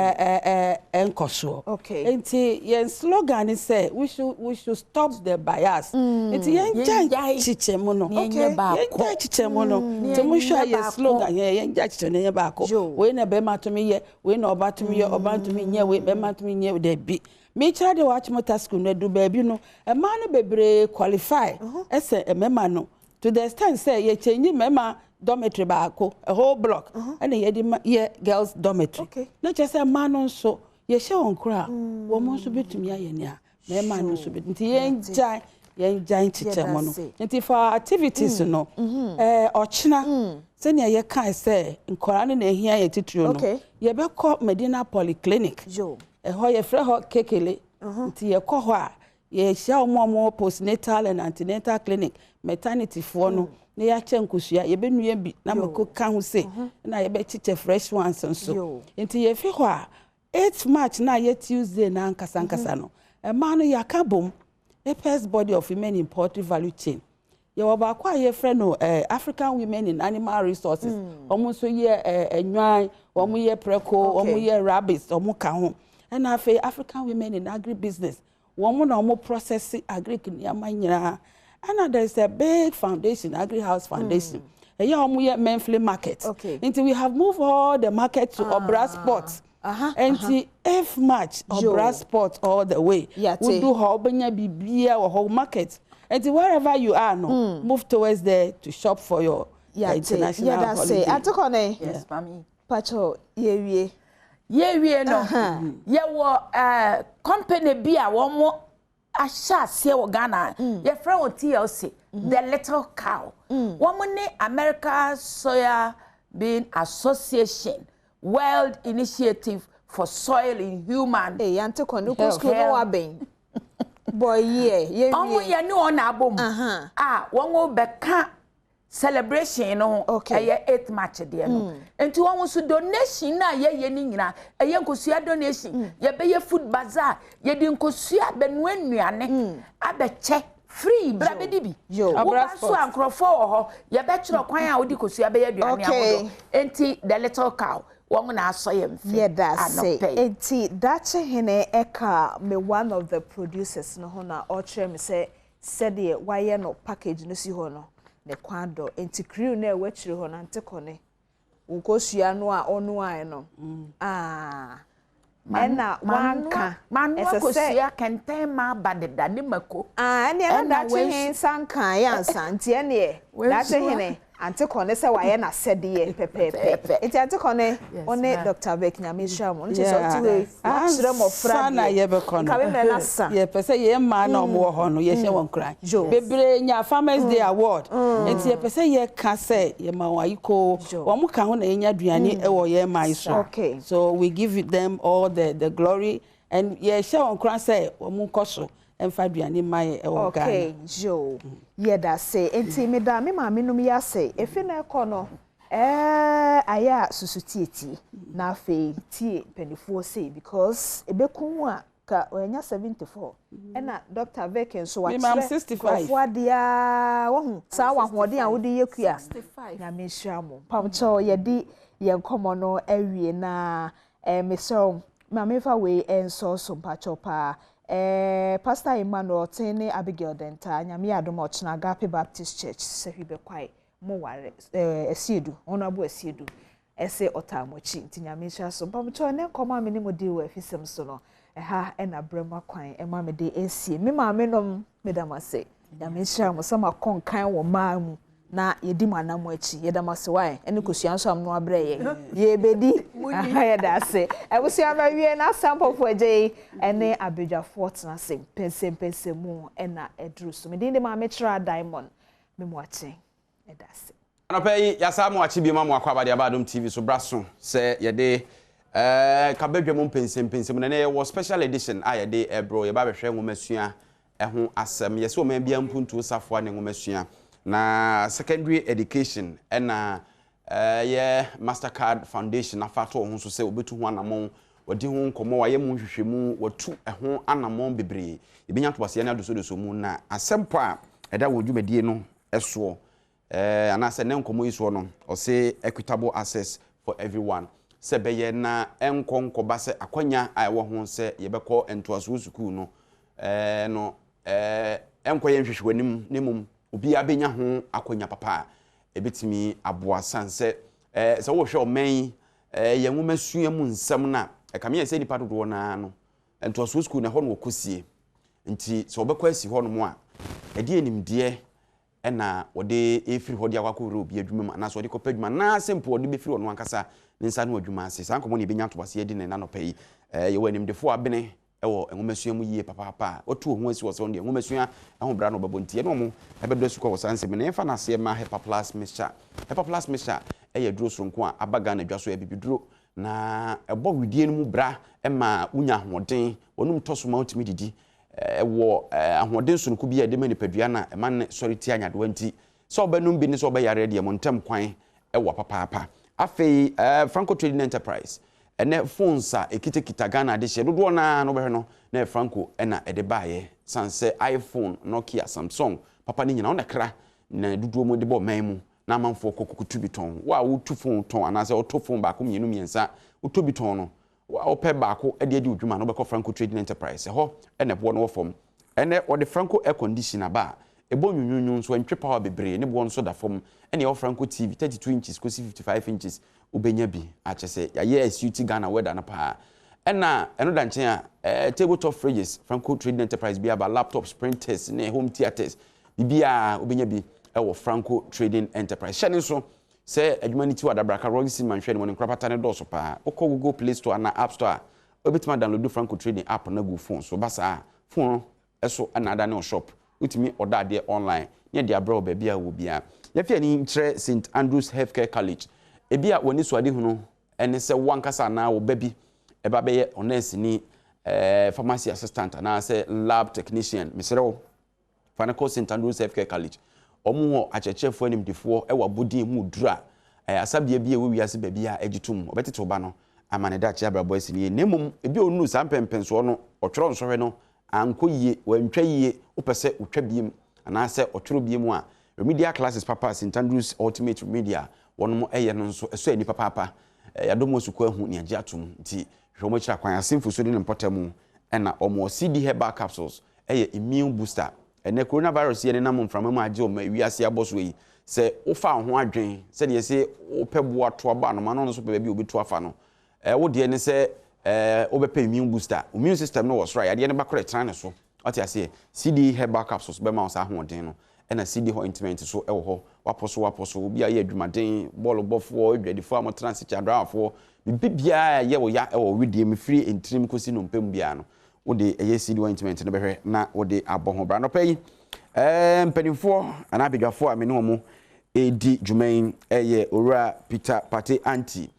Speaker 7: nkɔsoɔ.
Speaker 1: Okay.
Speaker 7: Nti yɛn slogan ni sɛ we should we should stop the bias. Mm. Nti yɛn gya kyekyɛ mu no.
Speaker 6: Okay.
Speaker 7: Yɛn gya kyekyɛ mu no. Mm. Nti mo hwɛ yɛ slogan yɛn yɛn gya kyekyɛ no yɛn baako. Wei na bɛrima tumi yɛ, wei na ɔba tumi yɛ, ɔba tumi nyɛ, wei bɛrima tumi nyɛ, dɛbi. Mekyerɛ de wɔ Achimota school no adu baabi no mmaa no bebree qualify sɛ mmarima no to the extent sɛ yɛ change mmarima dormitory baako a whole block ɛna yɛde ma yɛ girls dormitory na kyerɛ sɛ mmaa no nso yɛhyɛ wɔn koro a wɔn nso betumi ayɛ nea mmarima no nso betumi nti yɛn gyae yɛn gyae nkyekyɛ mu no nti for our activities no ɛɛ ɔkyena sɛnea yɛkae sɛ nkwadaa no na ehia yɛ titiriw no yɛbɛkɔ Medina Polyclinic. Ɛhɔ yɛfrɛ hɔ Kekele. Nti yɛkɔ hɔ a, yɛhyia wɔn a wɔwɔ postnatal and antenatal clinic, maternity foɔ no, na yɛakyɛ nkosua, yɛbɛnua bi na mako ka ho se, na yɛbɛkyekyɛ fresh ones nso. Nti yɛfi hɔ a, 8 March no a ɛyɛ Tuesday no ankasa ankasa no, mmaa no yɛaka bom, Apex Body of Women in Poultry Value Chain, Yɛwɔ baako a yɛfrɛ no eh, African Women in Animal Resources. Mm. Wɔn nso yɛ eh, nnwan, wɔn yɛ prɛko, wɔn yɛ rabbits, wɔn ka ho. Ɛna afei African Women in Agribusiness. Wɔn na wɔn process agric nneɛma nyinaa. Ɛna there is a big foundation, Agri House Foundation. Mm. Ɛyɛ wɔn yɛ monthly market.
Speaker 1: Okay.
Speaker 7: Nti we have moved all the market to ah. Obra Sport. Nti if March ɔbra sport all the way. Wodu hɔ wobɛnya biribiara wɔ hɔ market. Nti wherever you are no, move towards there to shop for your international
Speaker 1: Yɛda
Speaker 7: holiday.
Speaker 1: se. Ate kɔne.
Speaker 6: Yes, mami.
Speaker 1: Pacho, yɛwie.
Speaker 6: Yɛwie no, yɛwɔ eh, company bi a wɔn ahyɛ aseɛ wɔ Ghana. Yɛfrɛ wɔn TLC, The Little Cow. Wɔn ne America Soya Bean Association World Initiative for Soil in Human
Speaker 1: Ee, yɛante kɔne, wokɔ sukuu no wabɛn. Bɔ yie, yɛwie.
Speaker 6: Wɔn yɛ ne wɔn na abom a wɔn bɛka celebration no ho ɛyɛ 8 March deɛ no mm. Nti wɔn nso donation no a yɛyɛ no nyinaa ɛyɛ nkosua donation mm. Yɛbɛyɛ food bazaar, yɛde nkosua bɛnoa nnuane mm. abɛkyɛ free bra bɛdi bi. Woba nso a nkurɔfoɔ wɔ hɔ, yɛbɛkyerɛ kwan a wode kosua bɛyɛ aduane ahodoɔ. Nti The Little Cow wɔn na asɔ yɛn mfe
Speaker 1: Yɛda ase.
Speaker 6: anɔpɛ yi.
Speaker 1: Nti Daakye Hene ɛka me one of the producers no ho na ɔkyerɛ me sɛ Sɛdeɛ wayɛ no package no si hɔ no ne kwan dɔ nti crew no a ɛwɔ akyire hɔ no ante kɔne wo kosua no a ɔnoaɛ no aah ɛna wanka
Speaker 6: Manoa
Speaker 1: ɛsɛ sɛ
Speaker 6: kosua kɛntɛn ma aba deda ne mako.
Speaker 1: Ah ɛneɛ na daakye he nsa nkaeɛ ansa nti ɛneɛ daakye hene ante kɔne sɛ wayɛ n'asɛdeɛ pɛpɛɛpɛ nti ante kɔne Wo ne Doctor Vic Nyame nhyira mo. Nkyɛ sɛ wote hɔ yi, woakyerɛ mmɔfra
Speaker 7: Ansa na
Speaker 1: deɛ.
Speaker 7: yɛbɛkɔ no,
Speaker 1: Nka me mmerɛ no asa.
Speaker 7: yɛpɛ sɛ yɛn mmaa na wɔn wɔ hɔ no, yɛhyɛ wɔn nkuran. Bebree nya Farmers Day award. Nti yɛpɛ sɛ yɛka sɛ yɛma wɔn ayikoo. Wɔn ka ho na yɛnya aduane wɔ yɛn man so. So we give them all the the glory and yɛhyɛ wɔn nkuran sɛ wɔn nkɔ so mfa aduane mma yɛn wɔ Ghana.
Speaker 1: Okay, yoo. Yɛda ase. Nti meda me maame nom yi ase. Efi nnɛ rekɔ no, Ɛɛɛ ayɛ a susu tietie na afei tie mpanifoɔ sei because ɛbɛku wo a ka wanya 74 ɛna Doctor Vic nso wakyerɛ nkurɔfoɔ adeɛ aa wahu saa wahoɔden a wode yɛ kua Nyame nhyira mo mpamokyɛw yɛde yɛn nkɔmmɔ no awie na ɛɛ mesrɛ wo ma memfa wei nsɔɔ so mpakyɛw paa ɛɛ Pastor Emmanuel Ɔten ne Abigail Dentaa Nyame yɛ adom a ɔkyena Agape Baptist Church Sahwi Bɛkwae mo ware eh Asiedu, Honourable Asiedu ɛse ɔtaa mo akyi nti Nyame nhyira so. Mpamokyɛw ɛnɛ nkɔmɔ a me ne mo dii wɔ afisɛm so no ɛha ɛna brɛ mo akwan ɛma me de ɛsie. Me maame nom meda mo ase. Nyame nhyira mo sɛ mo akɔ nkan wɔ mmaa mu na yɛdi mo anamo akyi. Yɛda mo ase wae ɛne kosua nso a mo noa brɛ yɛn. Yɛbɛdi. Yɛda ase. Abusua mawie na Asampɔfo agya yi ɛne abadwafoɔ tena ase mpɛnsɛmpɛnsɛmu ɛna ɛduru so. Me din de Maame Kyerah Diamond. Me mo akye. Ɛda ase.
Speaker 8: Anɔpa yi, yɛasan mo akye bio ma mo akɔ aba de aba Adom TV so. Bra so sɛ yɛde eh, ka badwa mu mpɛnsɛmpɛnsɛm. Na ɛnɛ yɛwɔ special edition a yɛde ɛbrɛ wo. Yɛba abɛhwɛ nwomasua ho asɛm. Yɛsɛ ɔman biara mpuntuo safoa ne nwomasua. Na secondary education ɛna Ɛyɛ Mastercard Foundation afa ato wɔn ho so sɛ wɔbɛtu ho anammɔn, wɔadi ho nkɔmmɔ, wɔayɛ mu nhwehwɛmu, wɔatu ɛho anammɔn bebree. Yɛbɛnya ntoboaseɛ ne adosodoso mu na asɛmpɔ a ɛda wɔn dwumadie no soɔ anaasɛ nnɛ nkɔmmɔ yi soɔ no, ɔse Equitable Access for Everyone, sɛ ɛbɛyɛ na ɛnkɔ nkɔba sɛ akwanya a ɛwɔ ho sɛ yɛbɛkɔ ntoasoɔ sukuu no no ɛnkɔyɛ nhwehwɛanim na mmom obiara bɛnya ho akwanya papa a ɛbɛtumi aboa sane sɛ sɛ wohwɛ ɔman yi yɛn nwomasua mu nsɛm no a, ɛkame yɛ sɛ nnipa dodoɔ no ara no ntoasoɔ sukuu no ɛhɔ na wɔkɔsie. Nti sɛ wɔbɛkɔ asi hɔ nom a, ɛdeɛ nimdeɛ ɛna wɔde ɛfiri hɔ de akɔ akɔwura obi adwuma mu anaasɛ wɔde kɔpɛ adwuma anaasɛ mpo wɔde bɛfiri ɔno ankasa ne nsa ano adwuma ase. Saa nkɔmmɔ no yɛbɛnya ntoaseɛ adi no ɛna anɔpa yi. Yɛwɔ animdefoɔ abene wɔ nwomasua mu yie papaapa a, watu wɔn ho asi hɔ sɛ wɔn deɛ nwomasua ho bra na wɔbɛbɔ nti yɛne wɔn bɛdɔ asukɔ wɔ saa nsɛm yi. Na yɛmfa no aseɛ mma Hepaplus Mixture. Hepaplus Mixture yɛ aduro soronko a aba Ghana dwa so, ɛyɛ abibiduro na ɛbɔ wedeɛ no mu bra ma wonya ahoɔden, w'anum tɔ so ma wotumi didi. Ɛwɔ ahoɔden soronko bi a ɛde ma nipadua no a ɛma no sɔre tia nyadewa nti sɛ wobɛnom bi ne sɛ wobɛyareɛ deɛ mo ntam kwan wɔ papaapa. Afei Franco Trading Enterprise Ɛnnɛ phones a ɛkitakita Ghana adehyeɛ dodoɔ no ara no wobɛhwɛ no na ɛyɛ Franco na ɛde baeɛ sane sɛ iPhone, Nokia, Samsung papa no nyinaa wo na kra na dodoɔ mu de bɔ ɔman mu na amanfoɔ kɔ kɔkɔtu bi tɔn. Wo a wotu phone tɔn anaasɛ wotɔ phone baako mmienu mmiɛnsa wotɔ bi tɔn no, wo a wopɛ baako de adi wo dwuma no wobɛkɔ Franco Trading Enterprise ɛhɔ na ɛboɔ no wɔ fam. Ɛnnɛ wɔde Franco air condition aba a ɛbɔ nwunwunwu nso ɛntwe power bebree ne boɔ nso da fam ɛna ɛwɔ Franco TV 32 inches kɔsi 55 inches wobɛnya bi a kyerɛ sɛ yɛayɛ asuit Ghana weather no paa. Ɛna ɛno da nkyɛn a, eh, table top fridges, Franco Trading Enterprise bi aba, laptops, printers ne home theatres. Biribiara wobɛnya bi wɔ Franco Trading Enterprise. Hyɛ ne nso sɛ adwuma no ti wɔ Adabraka, Royal Cinema nhwɛanimu no nkorabata no dɔɔso paa. Wokɔ Google Play Store anaa App Store a, wobɛtumi adownload Franco Trading app no agu wo phone so. Ba saa a, phone no so na adane wo shop. Wotumi ɔda adeɛ online na yɛde abrɛ wo baabi a wowɔ biara. Yɛmfa yɛn ani nkyerɛ St. Andrews Healthcare College. Ebia w'anisoadehunu ne sɛ wo ankasa anaa wo ba bi ba bɛyɛ ɔnɛɛseni, pharmacy assistant anaasɛ lab technician. Mesrɛ wo, fa no kɔ St. Andrews Healthcare College. Wɔn wɔ akyerɛkyerɛfoɔ animdefoɔ wɔ abɔdin mu duru a asabea bi a ɛwɔ wiase baabi a agye tom. Wɔbɛtete wo ba no ama ne daakye abrabɔ asi no yie. Na mmom, ebi a ɔnnuru saa mpɛnpɛnsoɔ no, ɔtwerɛ nsɔhwɛ no ankɔ yie, wantwa yie, wopɛ sɛ wotwa biem anaasɛ ɔtwerɛ biem a, remedial classes papa a St. Andrews Ultimate Remedial wɔnom yɛ no nso, ɛsɔ ani papaapa. Yɛadɔ mu asukɔ ahu nea agye atom nti, hwehwɛ wɔn akyiri akwan. Asenfo so ne ne mpɔtam na wɔwɔ. CD Herbal Capsules yɛ immune booster. Ɛnnɛ coronavirus yi a ɛnenam mframa mu agye wɔn wiase abɔ soɔ yi, sɛ wofa wo ho adwen sɛdeɛ ɛsɛ wopɛ boa to abɔ anoma na ɔno nso pɛ baabi a ɔbɛtu afa no, wo deɛ ne sɛ wobɛpɛ immune booster. Immune system no wɔ soro a, yadeɛ no ba koraa ɛtena ne so. Wate aseɛ? CD herbal capsules bɛma wo saa ahoɔden no. Ɛna CD ointment nso wɔ hɔ. Wapɔ so wapɔ so, obi a ɔyɛ adwumaden, bɔɔlo bɔfoɔ, adwadifoɔ a wɔtena ase kyɛ, adrawafoɔ, biribi biara a ɛyɛ wo ya wɔ wo wedeɛ mu firi ntirim kɔsi nnompe mu biara no, wode ɛyɛ CD ointment no bɛhwɛ na wode abɔ ho bra. Anɔpa yi, ɛɛ mpanimfoɔ anaa abadwafoɔ a me ne wɔn redi dwuma yi yɛ Owura Peter Partey Anti,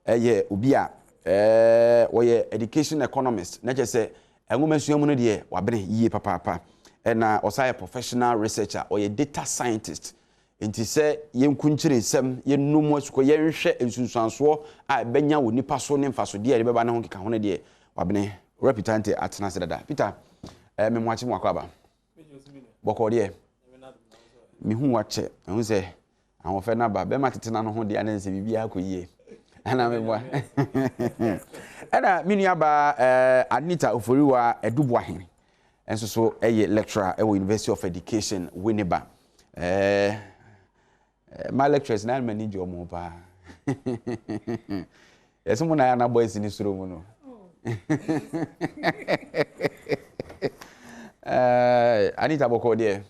Speaker 8: ɛyɛ obi a ɛɛ wɔyɛ education economist, na kyerɛ sɛ nwomasua mu no deɛ wabene yie papaapa. Ɛna ɔsan yɛ professional researcher, ɔyɛ data scientist. Enti sɛ yɛnkunkyire nsɛm, yɛnnɔ mu asukɔ, yɛnhwɛ nsunsuansoɔ a ɛbɛnya wɔ nnipa so ne mfasodeɛ a ɛde bɛba ne ho nkekaho no deɛ, Wabene. Owura Peter Nte atena ase dada. Peter, eh, me moakye mo akɔ aba. Bɔkɔɔ deɛ, mehu wakyɛ, ɛho sɛ ahoɔfɛ no aba, bɛma tetena no ho deɛ anɛ sɛ biribiara kɔ yie. Ɛna meboa. Ɛna me nuabaa eh, Anita Oforiwa Aduboahene nso so yɛ lecturer wɔ University of Education, Winneba. Eh, my lecturers na m'ani gye wɔn ho paa. Yɛsɛ mo na yɛ ana boys ni soro mu no. Eh, Anita Bɔkɔ deɛ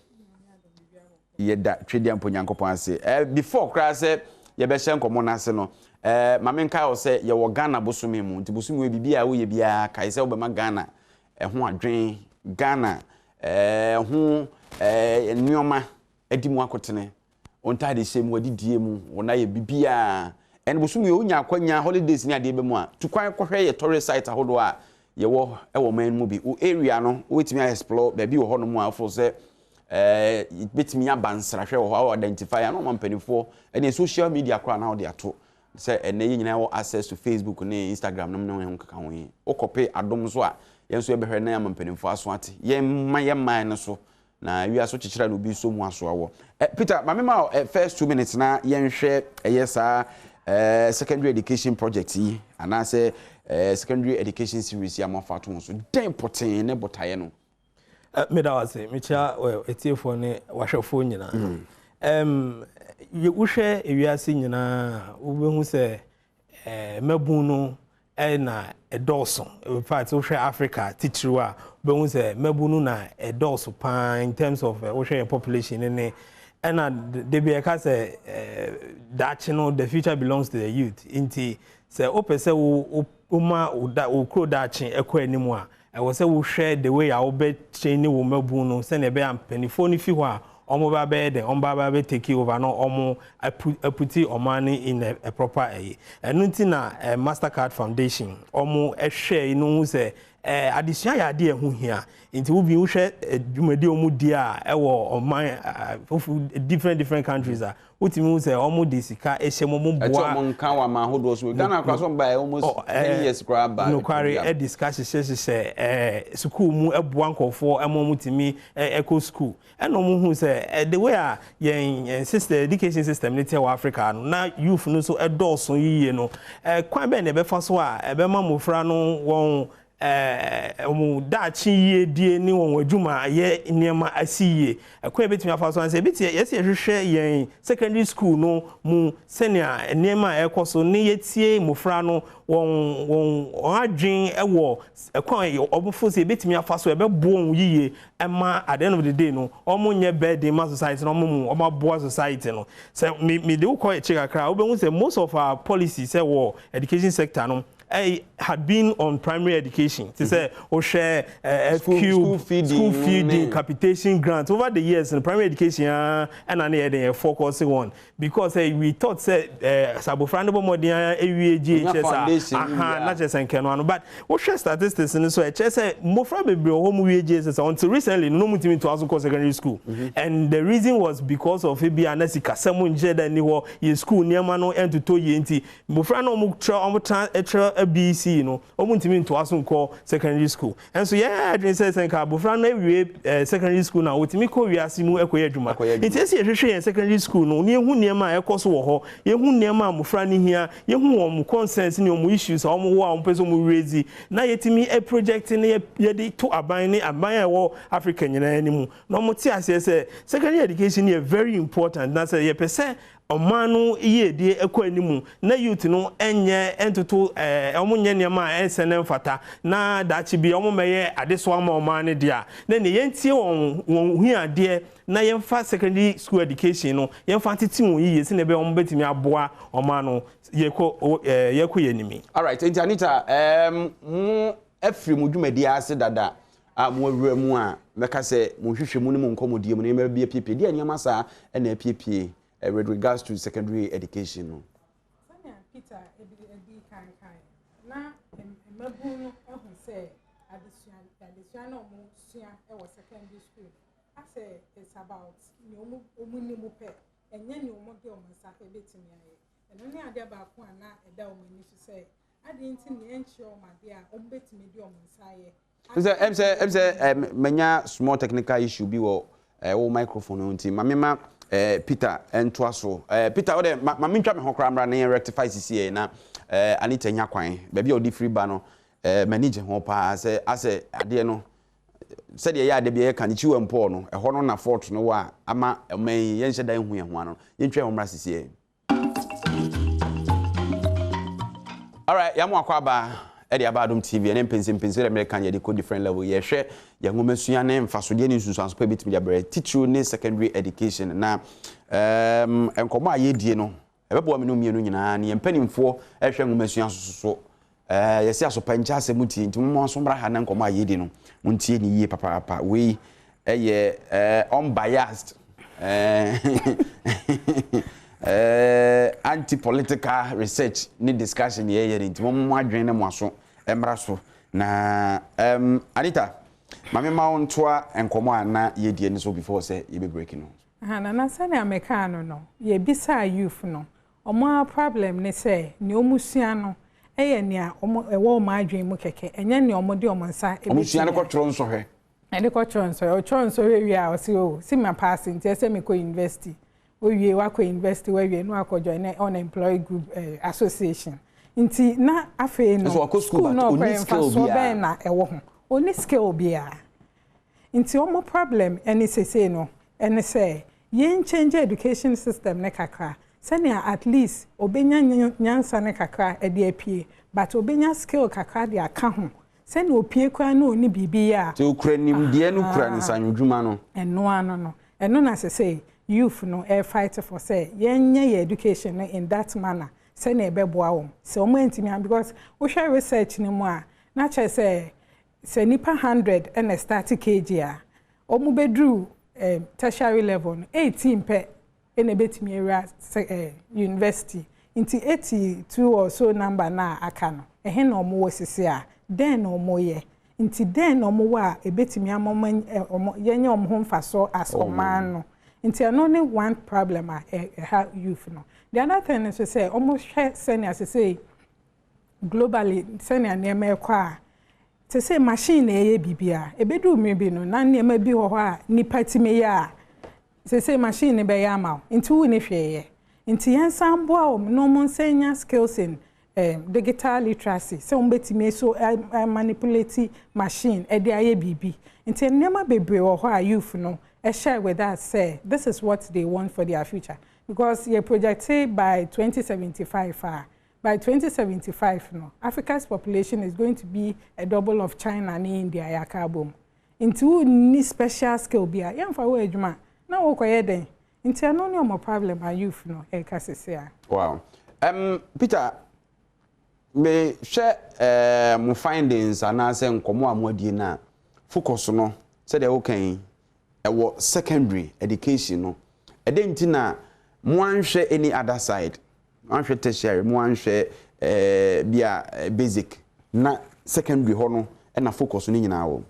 Speaker 8: yɛda Twedeɛ mpo Nyankopɔn ase. Eh, before koraa sɛ yɛbɛhyɛ nkɔmmɔ no ase no, eh, ma menkae wo sɛ yɛwɔ Ghana bosome mu, nti bosome wei biribi a woyɛ biara kae sɛ wobɛma Ghana ɛho adwen, Ghana ɛho nneɛma adi mu akotene, wo ntaade hyɛ mu, w'adidie mu, wo nan yɛ biribiara. Ɛne bosom yi wonya akwanya holidays ne adeɛ bɛ mu a, tu kwan kɔhwɛ yɛ tourist site ahodoɔ a yɛwɔ wɔ ɔman no mu bi. Wo area no, wobɛtumi a explore baabi wɔ hɔnom a wofo sɛ ɛɛ bɛtumi aba nsrahwɛ wɔ hɔ a identify a na ɔma mpanimfoɔ ɛne social media koraa na wode ato Sɛ ɛnnɛ yɛn nyinaa wɔ access to Facebook ne Instagram nom ne ho nkeka ho yi, wo kɔpe adom nso a, yɛn nso yɛbɛhwɛ na yɛama mpanimfoɔ aso ate. Yɛn ma yɛn man no so, na wiase kyekyere a na obi nso mu asoa wɔ. Eh, Peter, ma me ma wo eh, first 2 minutes na yɛnhwɛ ɛyɛ saa eh, secondary education project yi, anaasɛ eh, secondary education series yi a moafa ato ho so. Dɛn pɔtee ne botaeɛ no?
Speaker 9: Meda wo ase. Mekyia atiefoɔ ne wahwɛfoɔ nyinaa. Mm. Wohwɛ ewiase nyinaa wobɛhu sɛ mmabun no na ɛdɔɔso. In fact, wohwɛ Africa titiriw a wobɛhu sɛ mmabun no na ɛdɔɔso paa in terms of wohwɛ yɛn population ne ne ɛna de bi ɛka sɛ daakye no the future belongs to the youth. Nti sɛ wopɛ sɛ wo woma wo da wo kuro daakye ɛkɔ anim a Ɛwɔ sɛ wohwɛ the way a wobɛ traini wo mmabun no sɛnea ɛbɛyɛ a mpaninfoɔ no fi hɔ a wɔn bɛba abɛyɛ dɛn, wɔn bɛba abɛ take over na wɔn apu aputi ɔman no in a proper ɛyi. Ɛno nti na eh, Mastercard Foundation wɔn hwɛɛ no hu sɛ eh, adesua yɛ adeɛ a ɛho hia. Nti wo bi wohwɛ eh, dwumadi a wɔn di a ɛwɔ ɔman eh, different different countries a Wotumi hu sɛ wɔn de sika hyɛ mu, wɔn boa.
Speaker 8: Ɛte wɔn nka wɔ aman ahodoɔ so. Ghana koraa so wɔn baeɛ almost 10 years koraa ba.
Speaker 9: Nokware ɛde sika hyehyɛ hyehyɛ ɛɛ sukuu mu ɛboa nkorɔfoɔ ɛma wɔn tumi ɛkɔ sukuu. Ɛna wɔn hu sɛ the way a yɛn yɛn system education system no teɛ wɔ Africa no na youth no nso ɛdɔɔso yie no, ɛkwan bɛn na ɛbɛfa so a ɛbɛma mmɔfra no wɔn Wɔn daakye yiedie ne wɔn adwumayɛ nneɛma asi yie. Ɛkwan a yɛbɛtumi afa so ara ne sɛ, yɛbɛtumi, yɛsɛ yɛhwehwɛ yɛn secondary school no mu sɛnea nneɛma a ɛrekɔ so ne yɛtie mmɔfra no wɔn wɔn wɔn adwene wɔ ɛkwan a wɔfo sɛ yɛbɛtumi afa so ɛbɛboa wɔn yiye ma at the end of the day no wɔn nyɛ burden ma society na wɔn mu wɔn aboa society no. Sɛ me mede wo kɔ akyire kakra a wobɛhu sɛ most of our policies sɛ wɔ education sector no had been on primary education te sɛ wohwɛ FQ school feeding capitation grant over the years no primary education ara ɛna ne yɛ den yɛ focus on because eh, we thought sɛ eh, sɛ abofra no bɔ mmɔden ara ewie GHS a aha na kyerɛ sɛ nkɛno ano but wohwɛ statistics no so ɛkyerɛ sɛ mmofra bebree wɔ hɔ mu wie GHS until recently no no mutumi ntoa so kɔ secondary school mm-hmm. and the reason was because of ebi a na sikasɛm nkyerɛ dɛ ni hɔ yɛ school nneɛma no ntotɔ yie nti Mmofra no a wɔtra wɔtra tra BECE no, wɔntumi ntoa so nkɔ secondary school. Nso yɛn adwene sɛ sɛ nka abofra no awie secondary school no a, otumi kɔ wiase mu kɔyɛ adwuma. Nti ɛsɛ sɛ yɛhwehwɛ yɛn secondary school no na yɛhu nneɛma a ɛkɔ so wɔ hɔ, yɛhu nneɛma a mmofra no hia, yɛhu wɔn concerns ne wɔn issues a wɔwɔ a wɔpɛ sɛ wɔn raise, na yɛtumi project na yɛde to aban ne aban a ɛwɔ Africa nyinaa anim na wɔte aseɛ sɛ secondary education yɛ very important na sɛ yɛpɛ sɛ ɔman no yiedie kɔ anim na youth no nyɛ ntoto ɛɛ wɔn nyɛ nneɛma a ɛnsɛ na ɛmfata na daakye bi wɔn mmɛyɛ adesoa ma ɔman no deɛ a, na ɛneɛ yɛntie wɔn wɔn hiadeɛ na yɛmfa secondary school education no yɛmfa ntete wɔn yie sɛdeɛ ɛbɛyɛ wɔn bɛtumi aboa ɔman no yɛkɔ ɛɛ yɛkɔ yɛn anim.
Speaker 8: Alright, nti Anita, ɛɛm mo afiri mo dwumadie ase dada a mo awura mu a, mɛka sɛ mo nhwehwɛmu ne mo nkɔmmɔdie mu no nneɛma bi apiepie. Deɛ nneɛma saa na apiepie with regards to secondary education no?
Speaker 10: Sɛnea Peter dii kan kae no, na mmabun no ahu sɛ adesua adesua na wɔsua wɔ secondary school no, asɛ it's about nea wɔn nim pɛ, ɛnyɛ nea wɔde wɔn nsa bɛtumi ayɛ. Ɛno ne adeɛ baako a na ɛda wɔn ani so sɛ adeɛ nti na yɛnkyerɛ wɔn adeɛ a wɔbɛtumi de wɔn nsa ayɛ.
Speaker 8: Sɛ ɛm sɛ ɛm sɛ ɛm manya small technical issue bi wɔ ɛɛ wo microphone no nti ma me ma ɛɛ Peter ntoa so ɛɛ Peter wo dɛ ma ma mentwa me ho koraa mmra na yɛn rectify sisi yɛ na ɛɛ Anita nya kwan baabi a ɔde firi ba no ɛɛ m'ani gye ho paa sɛ asɛ adeɛ no sɛdeɛ ɛyɛ adeɛ bi yɛka ne kyiwa mpɔɔ no ɛhɔ no na fault no wɔ a ama ɔman yi yɛnhyɛ dan hu yɛn ho ano yɛntwa yɛn ho mmra sisi yɛ. Alright, yɛn mo akɔ aba ɛde aba Adom TV ɛne mpɛnsɛmpɛnsɛ dɛ mmerɛ kan yɛde kɔ different level yɛhwɛ yɛn nwomasua ne mfasodeɛ ne nsunsuanso pa ebɛtumi de abrɛ titiriw ne secondary education na um, nkɔmmɔ a yɛdie no ɛbɛboa me no mmienu nyinaa ne yɛn mpanimfoɔ ɛhwɛ nwomasua so so Ɛɛ yɛse asopa nkyɛ asɛm tie nti momma nso mmra ha na nkɔmmɔ a yɛredi no montie no yie papaapa. Wei ɛyɛ ɛɛ unbiased ɛɛ ɛɛ anti-political research ne discussion yɛyɛ no nti momma mo adwene ne mo aso mmra so na ɛɛm Anita ma me ma wo ntoa nkɔmmɔ a na yɛdie no so before sɛ yɛbɛ break no.
Speaker 10: Aha, Nana sɛnea mekaa no no, yɛbisaa youth no, Wɔn ara problem ne sɛ nea wɔsua no yɛ nea wɔn ɛwɔ wɔn adwene mu kɛkɛ, ɛnyɛ nea wɔde wɔn nsa
Speaker 8: bɛsi. Wɔsua no kɔtwerɛ nsɔhwɛ.
Speaker 10: Ɛde kɔtwerɛ nsɔhwɛ. Ɔtwerɛ nsɔhwɛ wie a ɔse oh se ma paase nti ɛsɛ mekɔ university. Wowie wakɔ university wawie na wakɔ join unemployed group eh, association. Nti na afei no school na ɔkɔɛ mfasoɔ bɛn na ɛwɔ ho? Ɔnni skill biara. Nti wɔn problem ɛne sesei no ɛne sɛ Yɛn change education system no kakra sɛnea at least obenya nyansa no kakra de apue but obenya skill kakra de aka ho sɛnea opue koraa na onni biribi yɛ a.
Speaker 8: Sɛ okura nimdeɛ no kura nsanodwuma no.
Speaker 10: Ɛno ano no. Ɛno na sesei youth no refight for sɛ yɛnyɛ yɛn education no in that manner sɛnea ɛbɛboa wɔn. Sɛ wɔn antumi a because wohwɛ research no mu a na kyerɛ sɛ sɛ nnipa hundred na ɛstarte KG a Wɔbɛduru tertiary level no, 18 pɛ na ɛbɛtumi awura university. Nti 82 or so number no a aka no, ɛhe na wɔwɔ sisi a? Dɛn na wɔyɛ? Nti dɛn na wɔwɔ a ɛbɛtumi ama wɔn, yɛanya wɔn ho mfasoɔ as ɔman no? Nti ɛno ne one problem a ɛha youth no. The other thing nso sɛ wɔhwɛ sɛnea sesei globally sɛnea nneɛma rekɔ a, te sɛ machine na ɛyɛ biribiara. Ɛbɛduru mmerɛ bi no, na nneɛma bi wɔ hɔ a nnipa tumi yɛ a, seesei machine no bɛyɛ ama wo, nti wonni hwee yɛ. Nti yɛnsan mmoa wɔn na wɔn nsan nya skills in um, digital literacy, sɛ wɔn bɛtumi so manipulate machine de ayɛ biribi. Nti nneɛma bebree wɔ hɔ a youth no share with us sɛ this is what they want for their future. Because yɛ projecte by 2075 a, by 2075 no, Africa's population is going to be a double of China ne India yɛaka abom. Nti wonni special skill bi a, yɛmfa wo adwuma na wokɔyɛ dɛn? Nti ɛno ne ɔmo problem a youth no ɛreka sese a.
Speaker 8: Wow. Um, Peter, me hwɛ eh, mo findings anaasɛ nkɔmɔ a mo adie no a, focus no, sɛdeɛ woka yi, ɛwɔ secondary education no. Ɛdɛn nti na mo anhwɛ any other side? Mo anhwɛ tertiary, mo anhwɛ eh, bi a eh, basic, na secondary hɔ no ɛna focus no nyinaa wɔ.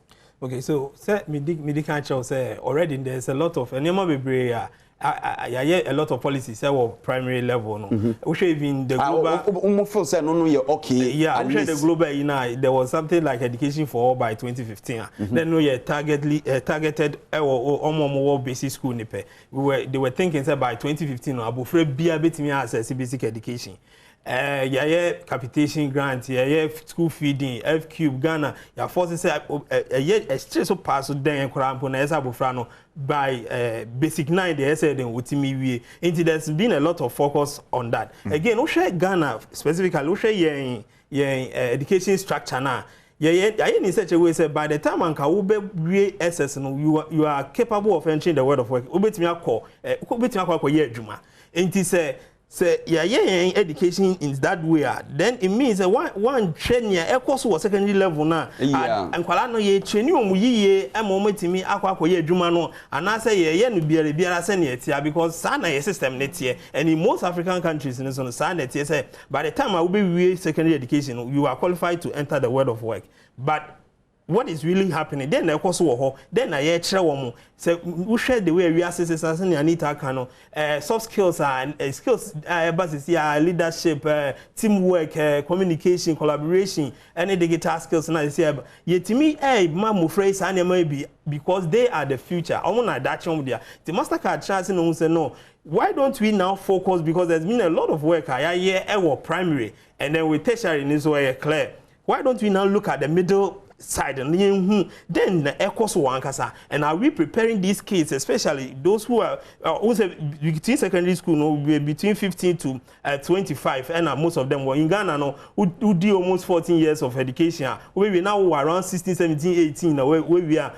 Speaker 9: Okay, so sɛ medi medi kan kyerɛw sɛ already there's a lot of nneɛma bebree a yɛayɛ a lot of policies ɛwɔ primary level no. Mhm. Wohwɛ even the ah, global.
Speaker 8: Mo feel sɛ no no yɛ okay.
Speaker 9: Yeah, wohwɛ the global yi na there was something like education for all by 2015 a. Mhm. Then no yɛ targetly uh, targeted ɛwɔ ɔmo ɔmo wɔ basic school ni pɛ. We were they were thinking sɛ by 2015 no abofra biara betumi access basic education. Eh, yɛayɛ capitation grant, yɛyɛ school feeding, F-cube, Ghana, yɛafɔse sɛ ɛyɛ ɛkyere so paa so dɛn koraa mpo na ɛyɛ sɛ abofra no by eh, basic nine deɛ ɛyɛ sɛ dɛn wɔtumi wie. Nti there's been a lot of focus on that. Mm. Again, wohwɛ Ghana specifically, wohwɛ yɛn yɛn eh, education structure no a, yɛyɛ ayɛ ne such a way sɛ by the time anka wobɛwie SS no, you are, you are capable of entering the world of work. Wobɛtumi akɔ, eh, wobɛtumi akɔ akɔyɛ adwuma. Nti sɛ Sɛ yɛayɛ yɛn education in that way a, then it means sɛ woanhwɛ nea ɛkɔ so wɔ secondary level no a, nkwadaa no yɛretraini wɔn yiye ma wɔatumi akɔ akɔyɛ adwuma no anaasɛ yɛreyɛ no biara biara sɛnea ɛteɛ a, because saa na yɛn system no teɛ. And in most African countries no nso no, saa na ɛteɛ sɛ by the time a wobɛwie secondary education no, you are qualified to enter the world of work. But What is really happening? Dɛn na ɛkɔ so wɔ hɔ? Dɛn na yɛrekyerɛ wɔn? Sɛ wohwɛ the way a wiase sesa sɛnea Anita ka no, eh, soft skills a, eh, skills a ɛba sisi a, leadership, eh, teamwork, eh, communication, collaboration, ɛne digital skills na sisi a ɛba. Yɛtumi eh, ma mmofra yi saa nneɛma yi bi because they are the future. Wɔn na daakye wɔn dea. Nti Mastercard kyerɛ ase na ohun sɛ no, why don't we now focus because there's been a lot of work a yɛayɛ ɛwɔ primary and then with tertiary ni nso ɛyɛ clear. Why don't we now look at the middle side no yɛnhu dɛn na ɛkɔ so wɔ ankasa and are we preparing these kids especially those who are uh, who say between secondary school no between 15 to uh, 25 ɛna most of them wɔ in Ghana no wodi almost 14 years of education a wobɛwie na wowɔ around 16 17 18 na woawie a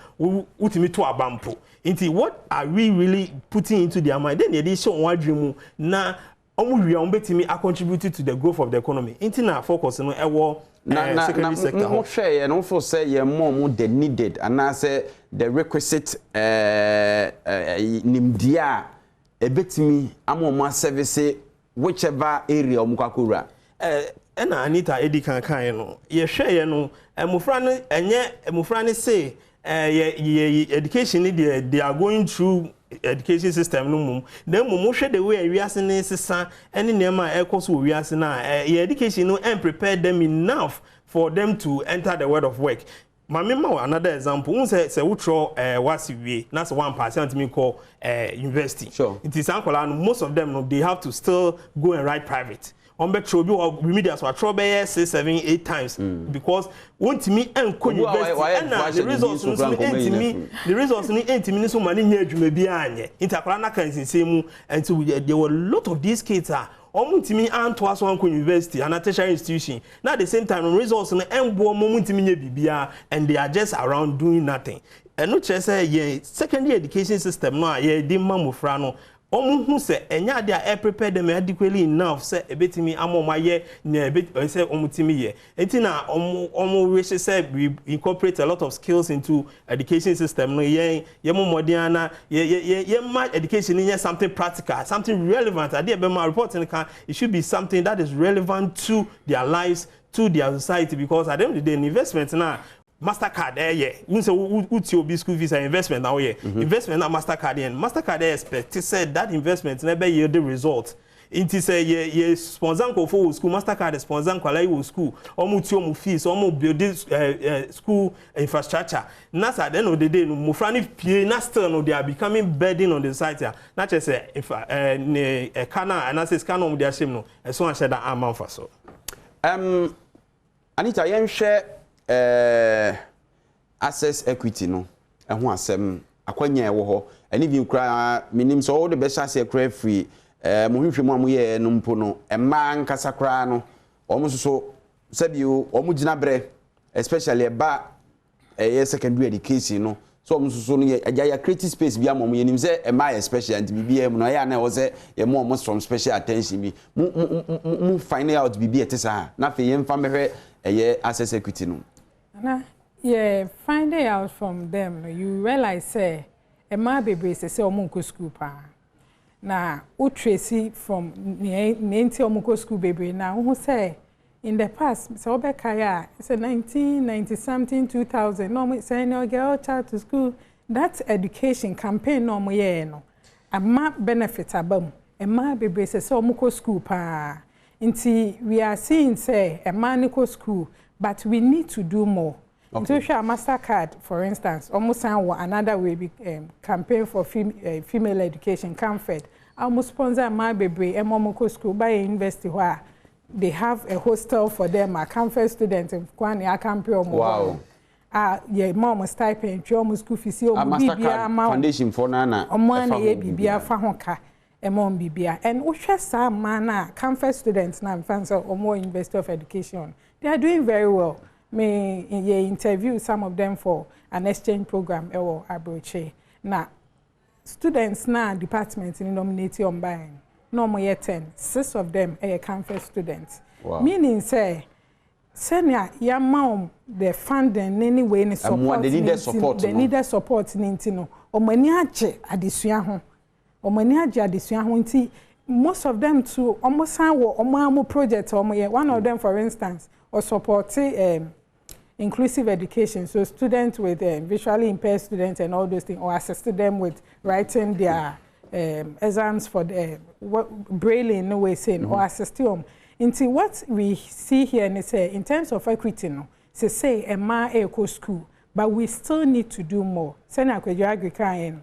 Speaker 9: wotumi to aba mpo nti what are we really putting into their mind dɛn na yɛde hyɛ wɔn adwene mu na Wɔn wie a wɔn bɛtumi a contribute to the growth of the economy nti na focus no ɛwɔ
Speaker 8: Na na na
Speaker 9: secondary sector
Speaker 8: mo
Speaker 9: hɔ.
Speaker 8: hwɛeɛ no wo feel sɛ yɛn mma wɔn the needed anaasɛ the requisite ɛɛ nimdeɛ a ɛbɛtumi ama wɔn a service whichever area wɔn kɔ akɔwura?
Speaker 9: Ɛna Anita edi kan kaeɛ no, yɛhwɛeɛ no mmofra no ɛnyɛ mmofra no se yɛ yɛ education no deɛ they are going through education system no mmom na mmom wohwɛ the way a wiase no resesa ne nneɛma a ɛrekɔ so wɔ wiase no a yɛ education no ɛn prepare them enough for them to enter the world of work. Ma me ma wo another example, wohu sɛ sɛ wotwerɛ eh, wase wie na sɛ woampaase a wontumi nkɔ eh, university.
Speaker 8: Sure.
Speaker 9: Nti saa nkwadaa no most of them no they have to still go and write private. Wɔn bɛ twerɛ obi wɔ remedial so atwerɛ bɛyɛ six seven eight times mm. because wɔntumi nkɔ university ɛna ne results no nso ntumi ne results no ntumi ne so ma ne nyɛ adwuma bi anyɛ nti akwadaa n'aka nsensɛn mu nti there were a lot of these kids a wɔn ntumi antoa so ankɔ university ana tertiary institution na at the same time no results no ɛnboɔ wɔn wɔn ntumi nyɛ biribiara and they are just around doing nothing ɛno kyerɛ sɛ yɛn secondary education system no a yɛde ma mmɔfra no Wɔhu sɛ ɛnyɛ ade a ɛreprepare them adequately enough sɛ ɛbɛtumi ama wɔn ayɛ nea ɛbɛ ɛsɛ sɛ wɔtumi yɛ. Nti na wɔn wɔn wish sɛ we incorporate a lot of skills into education system no. Yɛn yɛmmɔ mmɔden ara na yɛ yɛ yɛ yɛmma education no nyɛ something practical, something relevant. Adeɛ a ɛbɛma report no ka, it should be something that is relevant to their lives, to their society because at the end of the day no investment no a Mastercard ɛyɛ wohu sɛ wotua obi school fees a investment na woyɛ mhm. investment na Mastercard yɛ no Mastercard ɛyɛ expect sɛ that investment na ɛbɛ yield result nti sɛ yɛ yɛ sponsor nkurɔfoɔ wɔ school Mastercard sponsor nkwadaa yi wɔ school wɔn tua wɔn fees wɔn build ɛɛ eh, eh, school infrastructure na sɛ at the end of the day no mmɔfra no pie na still no they are becoming burden on the society a na kyerɛ sɛ nfa ɛɛ ne ɛka na anaasɛ sika na wɔn de ahyɛ mu no ɛso ahyɛ da ama nfa so.
Speaker 8: Um, Anita, yɛnhwɛ eh, access equity no ɛho asɛm, akwanya ɛwɔ hɔ, ɛne bi koraa menim sɛ wode bɛhyɛ aseɛ koraa firi eh, mo hwehwɛ mu a moyɛɛ no mpo no, mmaa nkasa koraa no, wɔn nso so sɛbio wɔn gyina berɛ, especially ɛba ɛyɛ secondary education no so wɔn nso so no yɛ agya yɛ create space bi ama wɔn yɛnim sɛ mmaa yɛ special nti biribiara mu no ɛyɛ a na ɛwɔ sɛ yɛma wɔn some special attention bi mo mo mo mo find out biribi a ɛte saa na afei yɛmfa mmɛhwɛ ɛyɛ access equity no.
Speaker 10: Nana yɛ finding out from them no you realize sɛ mmaa bebree sɛ sɛ wɔn nkɔ school paa na wo trace from nea nea nti wɔn kɔ school bebree na wohu sɛ In the past, sɛ wobɛkae a, sɛ 1990 something, 2000, na wɔn send your girl child to school, that education campaign na wɔn yɛɛ no, ama benefit aba mu. Mmaa bebree sɛ sɛ wɔn kɔ school paa. Nti we are seeing sɛ mmaa no kɔ school, but we need to do more. Nti wohwɛ a Mastercard for instance, wɔn san wɔ another way bi um, campaign for fem, uh, female education, CAMFED, a wɔn sponsor mmaa bebree ɛma wɔn kɔ school, ba yɛ university hɔ a, they have a hostel for them a CAMFED students nkoa na yɛakampe wɔn hɔ
Speaker 8: Wow.
Speaker 10: a yɛ ma wɔn stipend, tua wɔn school fees, yɛ
Speaker 8: Ah,
Speaker 10: wɔn
Speaker 8: Mastercard
Speaker 10: biribiara ma wɔn.
Speaker 8: Foundation foɔ no ara na
Speaker 10: Wɔn ara
Speaker 8: ɛfa
Speaker 10: na
Speaker 8: ho
Speaker 10: ɛyɛ biribiara
Speaker 8: biribiara.
Speaker 10: fa ho ka ɛma wɔn biribiara. And wohwɛ saa mmaa no a CAMFED students no a mefa no sɛ wɔn wɔ University of Education no, they are doing very well. Me yɛ interview some of them for an exchange program ɛwɔ aburokyire na Students no a department no nominate wɔn baeɛ no, na wɔyɛ ten, six of them yɛ CAMFED students.
Speaker 8: Wow.
Speaker 10: Meaning sɛ, sɛnea yɛama wɔn the funding ne ne wei ne support
Speaker 8: the
Speaker 10: ne
Speaker 8: needed
Speaker 10: nti,
Speaker 8: support
Speaker 10: the
Speaker 8: no.
Speaker 10: needed support ne nti no, wɔn ani agye adesua ho. Wɔn ani agye adesua ho nti, most of them too, wɔn san wɔ wɔn ara wɔn project a wɔyɛ. One of them for instance, ɔsupporte um, inclusive education, so students with visually impaired students and all those things, or assist them with writing their exams for the what, braille in no way saying, mm -hmm. or assist them. Nti what we see here is say in terms of equity no, say say mmaa ɛrekɔ school, but we still need to do more. Sɛnea Kwadwo Agri kaeɛ no,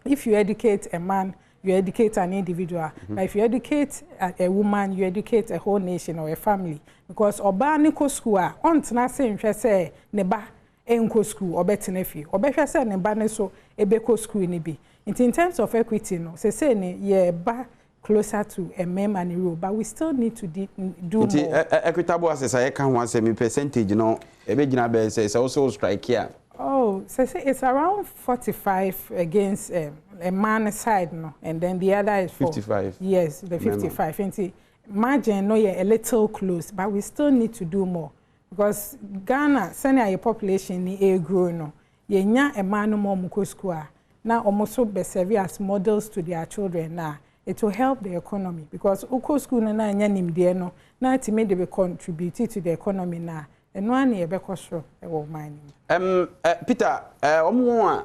Speaker 10: if you educate a man, you educate an individual. Mm -hmm. But if you educate a, a woman, you educate a whole nation or a family. Because ɔbaa no kɔ school a, ɔntena ase nhwɛ sɛ ne ba nkɔ school, ɔbɛtena fie. Ɔbɛhwɛ sɛ ne ba no so ɛbɛkɔ school no bi. Nti in terms of equity no, sesei no yɛba closer to mmarima no role but we still need to do more.
Speaker 8: Nti equitable access a yɛka ho asɛm yi percentage no ɛbɛgyina bɛyɛ sɛ sɛ wo sɛ wo strike a?
Speaker 10: Oh, sɛsɛ it's around 45 against um, mmaa no side no and then the other is for
Speaker 8: 55.
Speaker 10: Yes, the 55. Nti margin no yɛ a little close but we still need to do more because Ghana sɛnea yɛ population ni ɛregrow no yɛnya mmaa no ma wɔn kɔ school a na wɔn nso bɛ serve as models to their children na it will help the economy because wokɔ school no na anya nimdeɛ no na atumi de bɛ contribute to the economy na ɛno ara na yɛbɛkɔ soro wɔ ɔman no mu.
Speaker 8: Ɛm eh, Peter, eh, wɔn a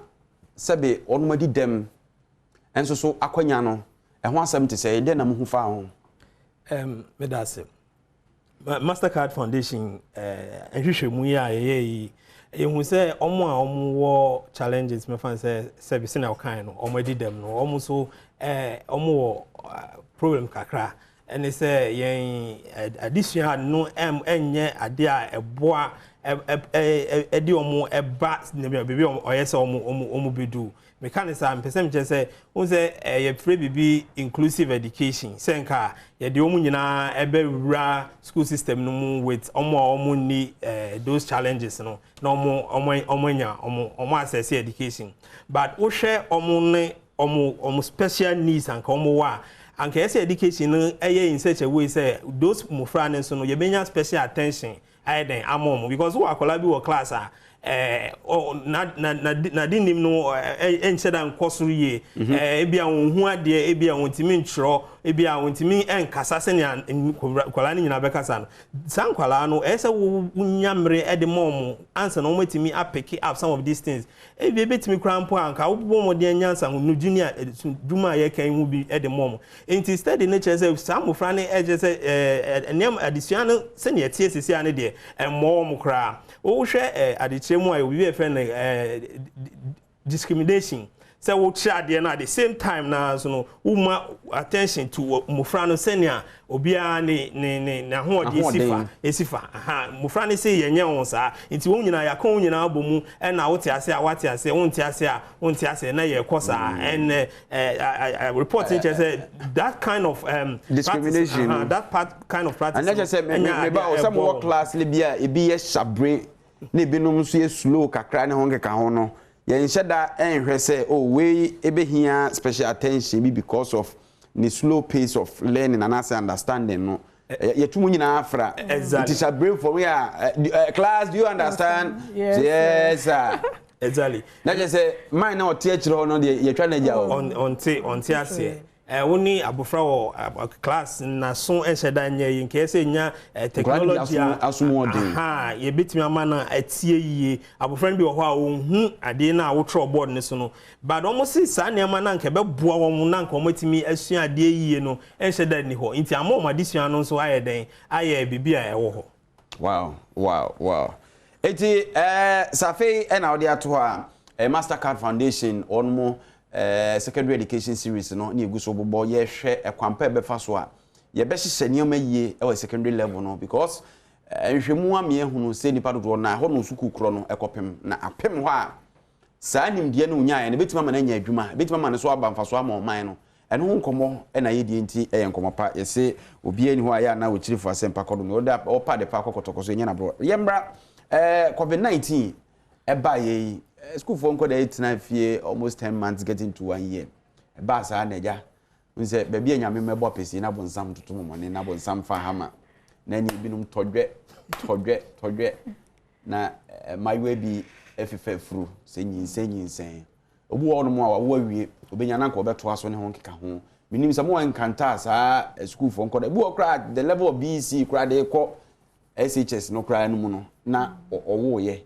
Speaker 8: sɛbe wɔn adi dɛm nso so akwanya no, ɛho asɛm te sɛ, dɛn na muhu faa ho?
Speaker 9: Ɛm, meda ase. Mastercard Foundation eh, nhwehwɛmu yi a yɛyɛ yi, yɛhu sɛ wɔn a wɔwɔ challenges mɛfa no sɛ sɛbi sɛnea ɔkae no wɔn adi dɛm no wɔn nso eh, wɔn wɔ eh, problem kakra ɛne sɛ yɛn eh, adesua no ɛnyɛ adeɛ a ɛboa ɛde wɔn ɛba baabi a ɔyɛ sɛ wɔn wɔn wɔn bɛdu Meka no saa a, mepɛ sɛ mekyerɛ sɛ, wohu sɛ yɛfrɛ biribi inclusive education, sɛ nka yɛde wɔn nyinaa ɛbɛwura school system no mu with wɔn a wɔn nni those challenges no, na wɔn wɔn wɔn anya wɔn wɔn access education. But wohwɛ wɔn ne wɔn wɔn special needs anka wɔn wɔ a, anka ɛyɛ sɛ education no ɛyɛ in such a way sɛ those mmofra no nso no yɛbɛnya special attention ayɛ dɛn ama wɔn because wowɔ akwadaa bi wɔ class a ɛɛ na na na n'ade nim no ɛnkyɛ da nkɔ soro yie mhm. ɛɛ ebi a wɔn ho adeɛ ebi a wɔntumi ntwerɛ ebi a wɔntumi nkasa sɛnea nkwadaa no nyinaa bɛkasa no saa nkwadaa no ɛyɛ sɛ wonya mmere ɛde ma wɔn ansa na wɔn atumi apeke up some of these things ebi ebetumi koraa mpo a nka wobɔ wɔn den nyansa ho no junior dwuma a yɛka yi ho bi ɛde ma wɔn Enti study no kyerɛ sɛ saa mmofra no kyerɛ sɛ ɛɛ nneɛma adesua no sɛnea ɛteɛ seesei ara no deɛ ɛmmɔ wɔn koraa. Wohwɛ ɛɛ adekyerɛ mu a yɛwɔ biribi a yɛfrɛ no ɛɛ discrimination. Sɛ wokyerɛ adeɛ no at the same time no ara nso no, woma attention to mmofra no sɛnea obiara ne ne ne n'ahoɔden si fa esi fa. Aha, mmofra no se yɛnyɛ wɔn saa. Nti wɔn nyinaa yɛaka wɔn nyinaa abɔ mu ɛna wote ase a woate aseɛ, wonte ase a wonte aseɛ na yɛkɔ saa. And eh, eh, report no kyerɛ sɛ that kind of um,
Speaker 8: discrimination
Speaker 9: practice, uh, that part kind of practice.
Speaker 8: Ɛnyɛ kyerɛ sɛ me me ba o sɛ mowɔ class no bi a ebi yɛ hyabere na ebinom nso yɛ slow kakra ne ho nkeka ho no, yɛnhyɛ da nhwɛ sɛ oh wei bɛhia special attention bi because of ne slow pace of learning anaasɛ understanding no. Yɛto mu nyinaa fra.
Speaker 9: Exactly.
Speaker 8: Nti hyɛbrɛfoɔ yɛ a, class do you understand?
Speaker 9: Yes,
Speaker 8: yes sir.
Speaker 9: Exactly.
Speaker 8: Na kyerɛ sɛ man na ɔte akyire hɔ no deɛ yɛtwa no agya o.
Speaker 9: Ɔnte ɔnte aseɛ. Eh, wo ne abofra wɔ class n'aso nhyɛ da nyɛ yi nka ɛsɛ nya technology a aha yɛbɛtumi ama no atie yie. Abofra no bi wɔ hɔ a ɔnhu adeɛ no a wotwerɛ board no so no, but wɔn se saa nneɛma no anka ɛbɛboa wɔn na anka wɔatumi asua adeɛ yie no nhyɛ da nni hɔ, nti ama wɔn adesua no nso ayɛ dɛn ayɛ biribi a ɛwɔ hɔ.
Speaker 8: Wow wow wow Eti eh, sɛ afei ɛna wode ato hɔ a, eh, Mastercard Foundation wɔn mo eh, secondary education series no ne egu so bobɔ yɛhwɛ ɛkwan pa ɛbɛfa so a yɛbɛhyehyɛ nneɛma yie ɛwɔ secondary level no because eh, nhwɛmu ama yɛahunu sɛ nnipa dodoɔ no a ɛhɔ no sukuu korɔ no ɛkɔpem na apem hɔ a saa nimdeɛ no onyaeɛ no ɛbɛtumi ama no anya adwuma ɛbɛtumi ama no so aba mfasoɔ ama ɔman no Ɛno ho nkɔmmɔ na yɛdie nti ɛyɛ nkɔmmɔ pa. Yɛse obiara nni hɔ a ɛyɛ a na ɔkyiri fo asɛmpa kɔdom no. Ɔda ɔpa ade pa kɔ kɔtɔkɔ so ɛnyɛ n'aborɔ. Yɛmmra eh, covid 19 ɛbaeɛ yi, eh, sukuufoɔ nkɔda yi tena fie almost 10 months getting to one year. Ɛbaa saa na agya, wohu sɛ baabi a Nyame mmɛbɔ apɛsie na bonsam toto mɔmɔne na bonsam fa hama na ɛne ebinom tɔdwɛ, tɔdwɛ, tɔdwɛ na eh, mmaayewa bi ɛfefa afuru sɛ nyinsɛn nyinsɛn. Obi wɔ hɔnom a wawo awie, obenya na anka ɔbɛtoa so ne ho nkekaho. Menim sɛ mowɔ nkantaa saa sukuufoɔ nkɔda. Ebi wɔ koraa the level of BEC koraa de kɔ SHS no koraa no mu no na ɔwoeɛ.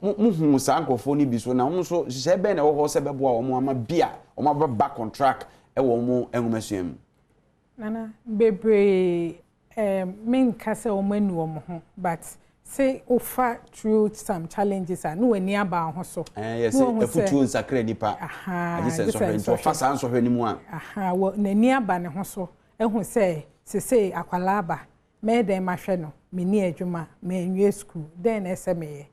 Speaker 8: Mohu saa nkurɔfoɔ no bi so na wɔn nso nhyehyɛe bɛn na ɛwɔ hɔ sɛ bɛboa wɔn ama bi a wɔn aba back on track wɔ wɔn nwomasua mu?
Speaker 10: Nana, bebree Erm menka sɛ wɔn anu wɔn ho but se wofa through some challenges a na w'ani aba wo ho so.
Speaker 8: Ɛɛ yɛse
Speaker 10: Na wahu sɛ
Speaker 8: afutuo nsakra nipa
Speaker 10: ahaa
Speaker 8: agye sɛ
Speaker 10: gye sɛ
Speaker 8: nsɔhwɛ nti ɔfa
Speaker 10: nsɔhwɛ.
Speaker 8: saa nsɔhwɛ no mu a.
Speaker 10: Ahaa wɔ n'ani aba ne ho so ahu sɛ sesei akwadaa aba mɛyɛ dɛn mahwɛ no menni adwuma manwie school dɛn na ɛsɛ meyɛ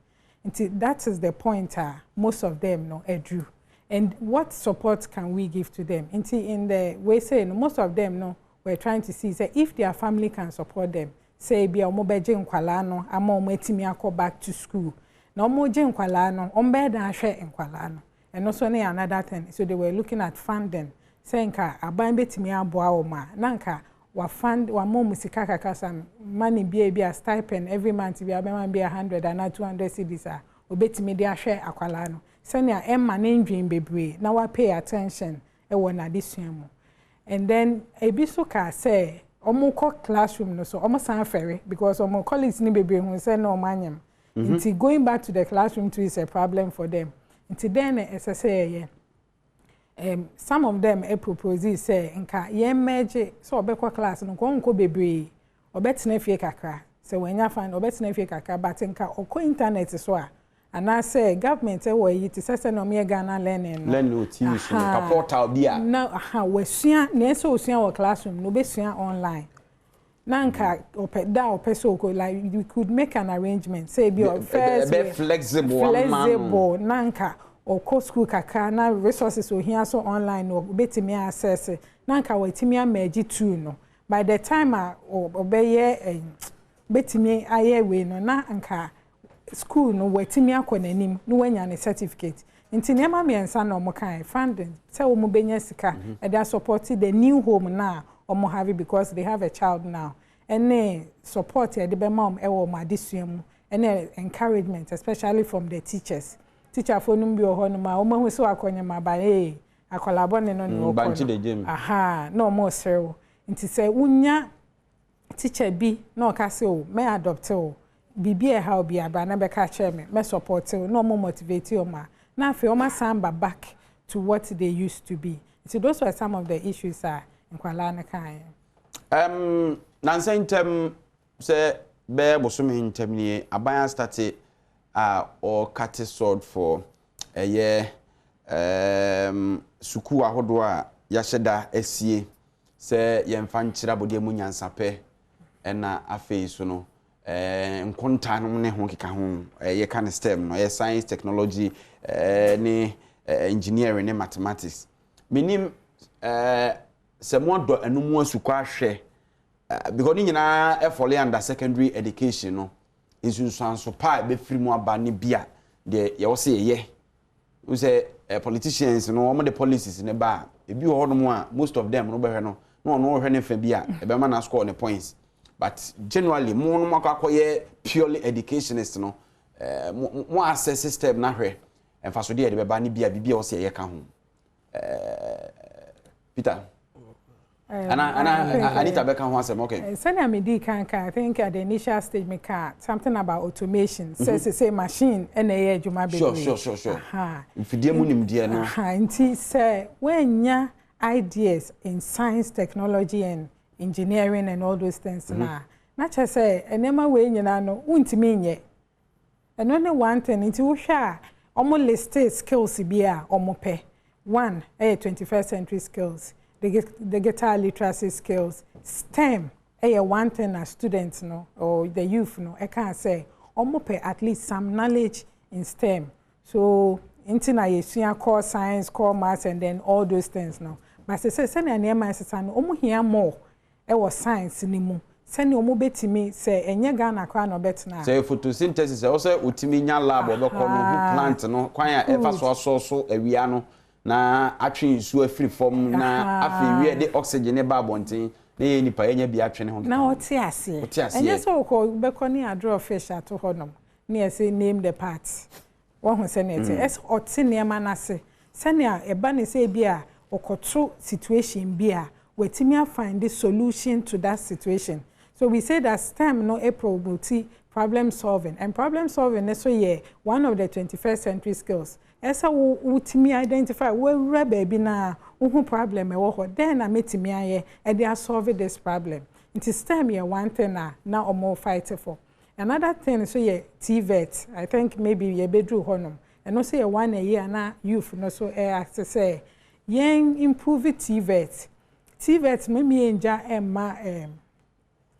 Speaker 10: nti that is the point a most of them no aduru and what support can we give to them nti in the wei sei no most of them no were trying to see sɛ if their family can support them sɛ ebia wɔn bɛgye nkwadaa no ama wɔn atumi akɔ back to school na wɔn gye nkwadaa no wɔn bɛyɛ dan ahwɛ nkwadaa no ɛno nso ne another thing so they were looking at funding sɛ nka aban bɛtumi aboa wɔn a na nka wa fund wama wɔn sika kakra some money bi a ebi a stipend every month bi a bɛma bi a hundred anaa 200 cedis a obetumi de ahwɛ akwadaa no sɛnea ɛmma ne ndwen bebree na wa pay attention wɔ n'adesua mu. And then ebi nso kaa sɛ wɔn kɔ classroom no so wɔn san fɛre because wɔn colleagues no bebree hu sɛ na wɔn anyem. Nti going back to the classroom too is a problem for them. Nti dɛn na ɛsɛ sɛ yɛyɛ? Um, some of them propose sɛ nka yɛn merge sɛ ɔbɛkɔ class no nka ɔnkɔ bebree, ɔbɛtena fie kakra. Sɛ wanya fine ɔbɛtena fie kakra but nka ɔkɔ internet so a Anaasɛ government wɔ ayi te sɛ sɛnea wɔyɛ Ghana learning no.
Speaker 8: Learning wɔ TV so no, ka portal bi a.
Speaker 10: Na aha wasua nea ɛsɛ osua wɔ classroom no obesua online. Na nka ɔpɛ da a ɔpɛ sɛ ɔkɔ like we could make an arrangement sɛ ebi ɔ first
Speaker 8: ɛbɛ flexible ama no.
Speaker 10: Flexible na nka ɔkɔ school kakra na resources ohia so online no obetumi access na nka watumi amerge two no by the time a ɔbɛyɛ betumi ayɛ wei no na nka school no watumi akɔ n'anim na wanya ne certificate. Nti nneɛma mmiɛnsa na wɔn kae, funding, sɛ wɔn bɛnya sika de asupporte the new home no a wɔn have because they have a child now, ɛne support a yɛde bɛma wɔn wɔ wɔn adesua mu, ɛne encouragement especially from the teachers. Teacherfoɔ no mu bi wɔ hɔnom a wɔn ahu sɛ wakɔ nyɛma ba ee akwadaa bɔne no na ɔkɔ no, ahaa, na wɔn resere wo. Nti sɛ wonya teacher bi na ɔka sɛ oh mɛ adopte wo, biribi a ɛha wo biara bra na bɛka kyerɛ me, mɛ supporte wo na ɔmo motivate ɔmo a, na afei ɔmo asan ba back to what they used to be. Nti those were some of the issues a nkwadaa no kaeɛ.
Speaker 8: Ɛm, nansa yi ntɛm sɛ bɛyɛ bosome ntɛm nie, aban astate a ɔrekate sword for ɛyɛ. Ɛɛm, sukuu ahodoɔ a yɛahyɛ da asie sɛ yɛmfa nkyerɛ abɔdeɛ mu nyansapɛ ɛna afei so no ɛɛ nkontaa nom ne ho keka ho ɛɛ yɛka no STEM no, ɛyɛ science, technology ɛɛ ne ɛɛ engineering ne mathematics. Menim ɛɛ sɛ moadɔ ɛno mu asukɔ ahwɛ ɛɛ because ne nyinaa ɛfɔle under secondary education no nsunsuanso pa a ɛbɛfiri mu aba ne bi a deɛ yɛwɔ sɛ yɛyɛ Wohu sɛ eh, politicians no wɔn de policies no ba a, ebi wɔ hɔnom a most of them no bɛhwɛ no na ɔno ɔhwɛ ne fa bi a ɛbɛma na score ne points. But generally mo no mo akɔ akɔyɛ purely educationist no, eh, mo mo assess system na hwɛ mfasodeɛ a yɛde bɛba ne bi a biribi a ɛwɔ sɛ yɛyɛ ka ho. Eh, Peter. Ana ana Anita bɛka ho asɛm okay.
Speaker 10: Eh, sɛnea medi kan ka I think at the initial stage me ka something about automation sɛ mm-hmm. sɛ machine ɛna ɛyɛ adwuma bebree.
Speaker 8: Sure sure sure sure. Mfidie mu nimdeɛ no.
Speaker 10: Nti sɛ woanya ideas in science technology and engineering and all those things mm -hmm. na na kyerɛ sɛ nneɛma wei nyinaa no wontumi nyɛ. Ɛno ne one thing, nti wohwɛ a wɔn listee skills bi a wɔn pɛ, one ɛyɛ 21st century skills, digital literacy skills, STEM ɛyɛ one thing a students no or the youth no ɛkaa sɛ wɔn pɛ at least some knowledge in STEM, so nti na yɛsua core science, core maths and then all those things no, but sesei sɛnea nneɛma ɛsesa no wɔn hia more wɔ science no mu sɛnea wɔn bɛtumi, sɛ ɛnyɛ Ghana koraa na ɔbɛtena a.
Speaker 8: Sɛ ɛyɛ photosynthesis a, ɛwɔ sɛ ɔtumi nya lab a ɔbɛkɔ no, ɔhu plant no, kwan a ɛfa so asɔ so awia no, na atwe nsuo afiri fam, na afei wia de oxygen no ba abɔnten, na yɛn nnipa yɛanya bi atwe ne ho
Speaker 10: Na
Speaker 8: keka ho.
Speaker 10: ɔte aseɛ.
Speaker 8: Ɔte aseɛ.
Speaker 10: Ɛnyɛ sɛ wokɔ, wobɛkɔ ne yɛadraw fish ato hɔnom, ne yɛse name the part. Wahu sɛnea ɛte? Ɛsɛ ɔte nneɛma no ase. Sɛnea ɛba no sɛ ebia ɔkɔto situation bi a, watumi afind solution to that situation. So we say that STEM no promote problem solving, and problem solving no nso yɛ one of the 21st century skills. Ɛsɛ sɛ wo wotumi identify, woawura baabi no a, wohu problem a ɛwɔ hɔ, dɛn na mɛtumi ayɛ de asolve this problem? Nti STEM yɛ one thing a na wɔfight for. Another thing nso yɛ TVET, I think maybe yɛbɛduru hɔ nom. Ɛno nso yɛ one ɛyi a na youth no nso ɛ ase sɛ yɛn improve TVET. TVET no mmi yɛngya mma um,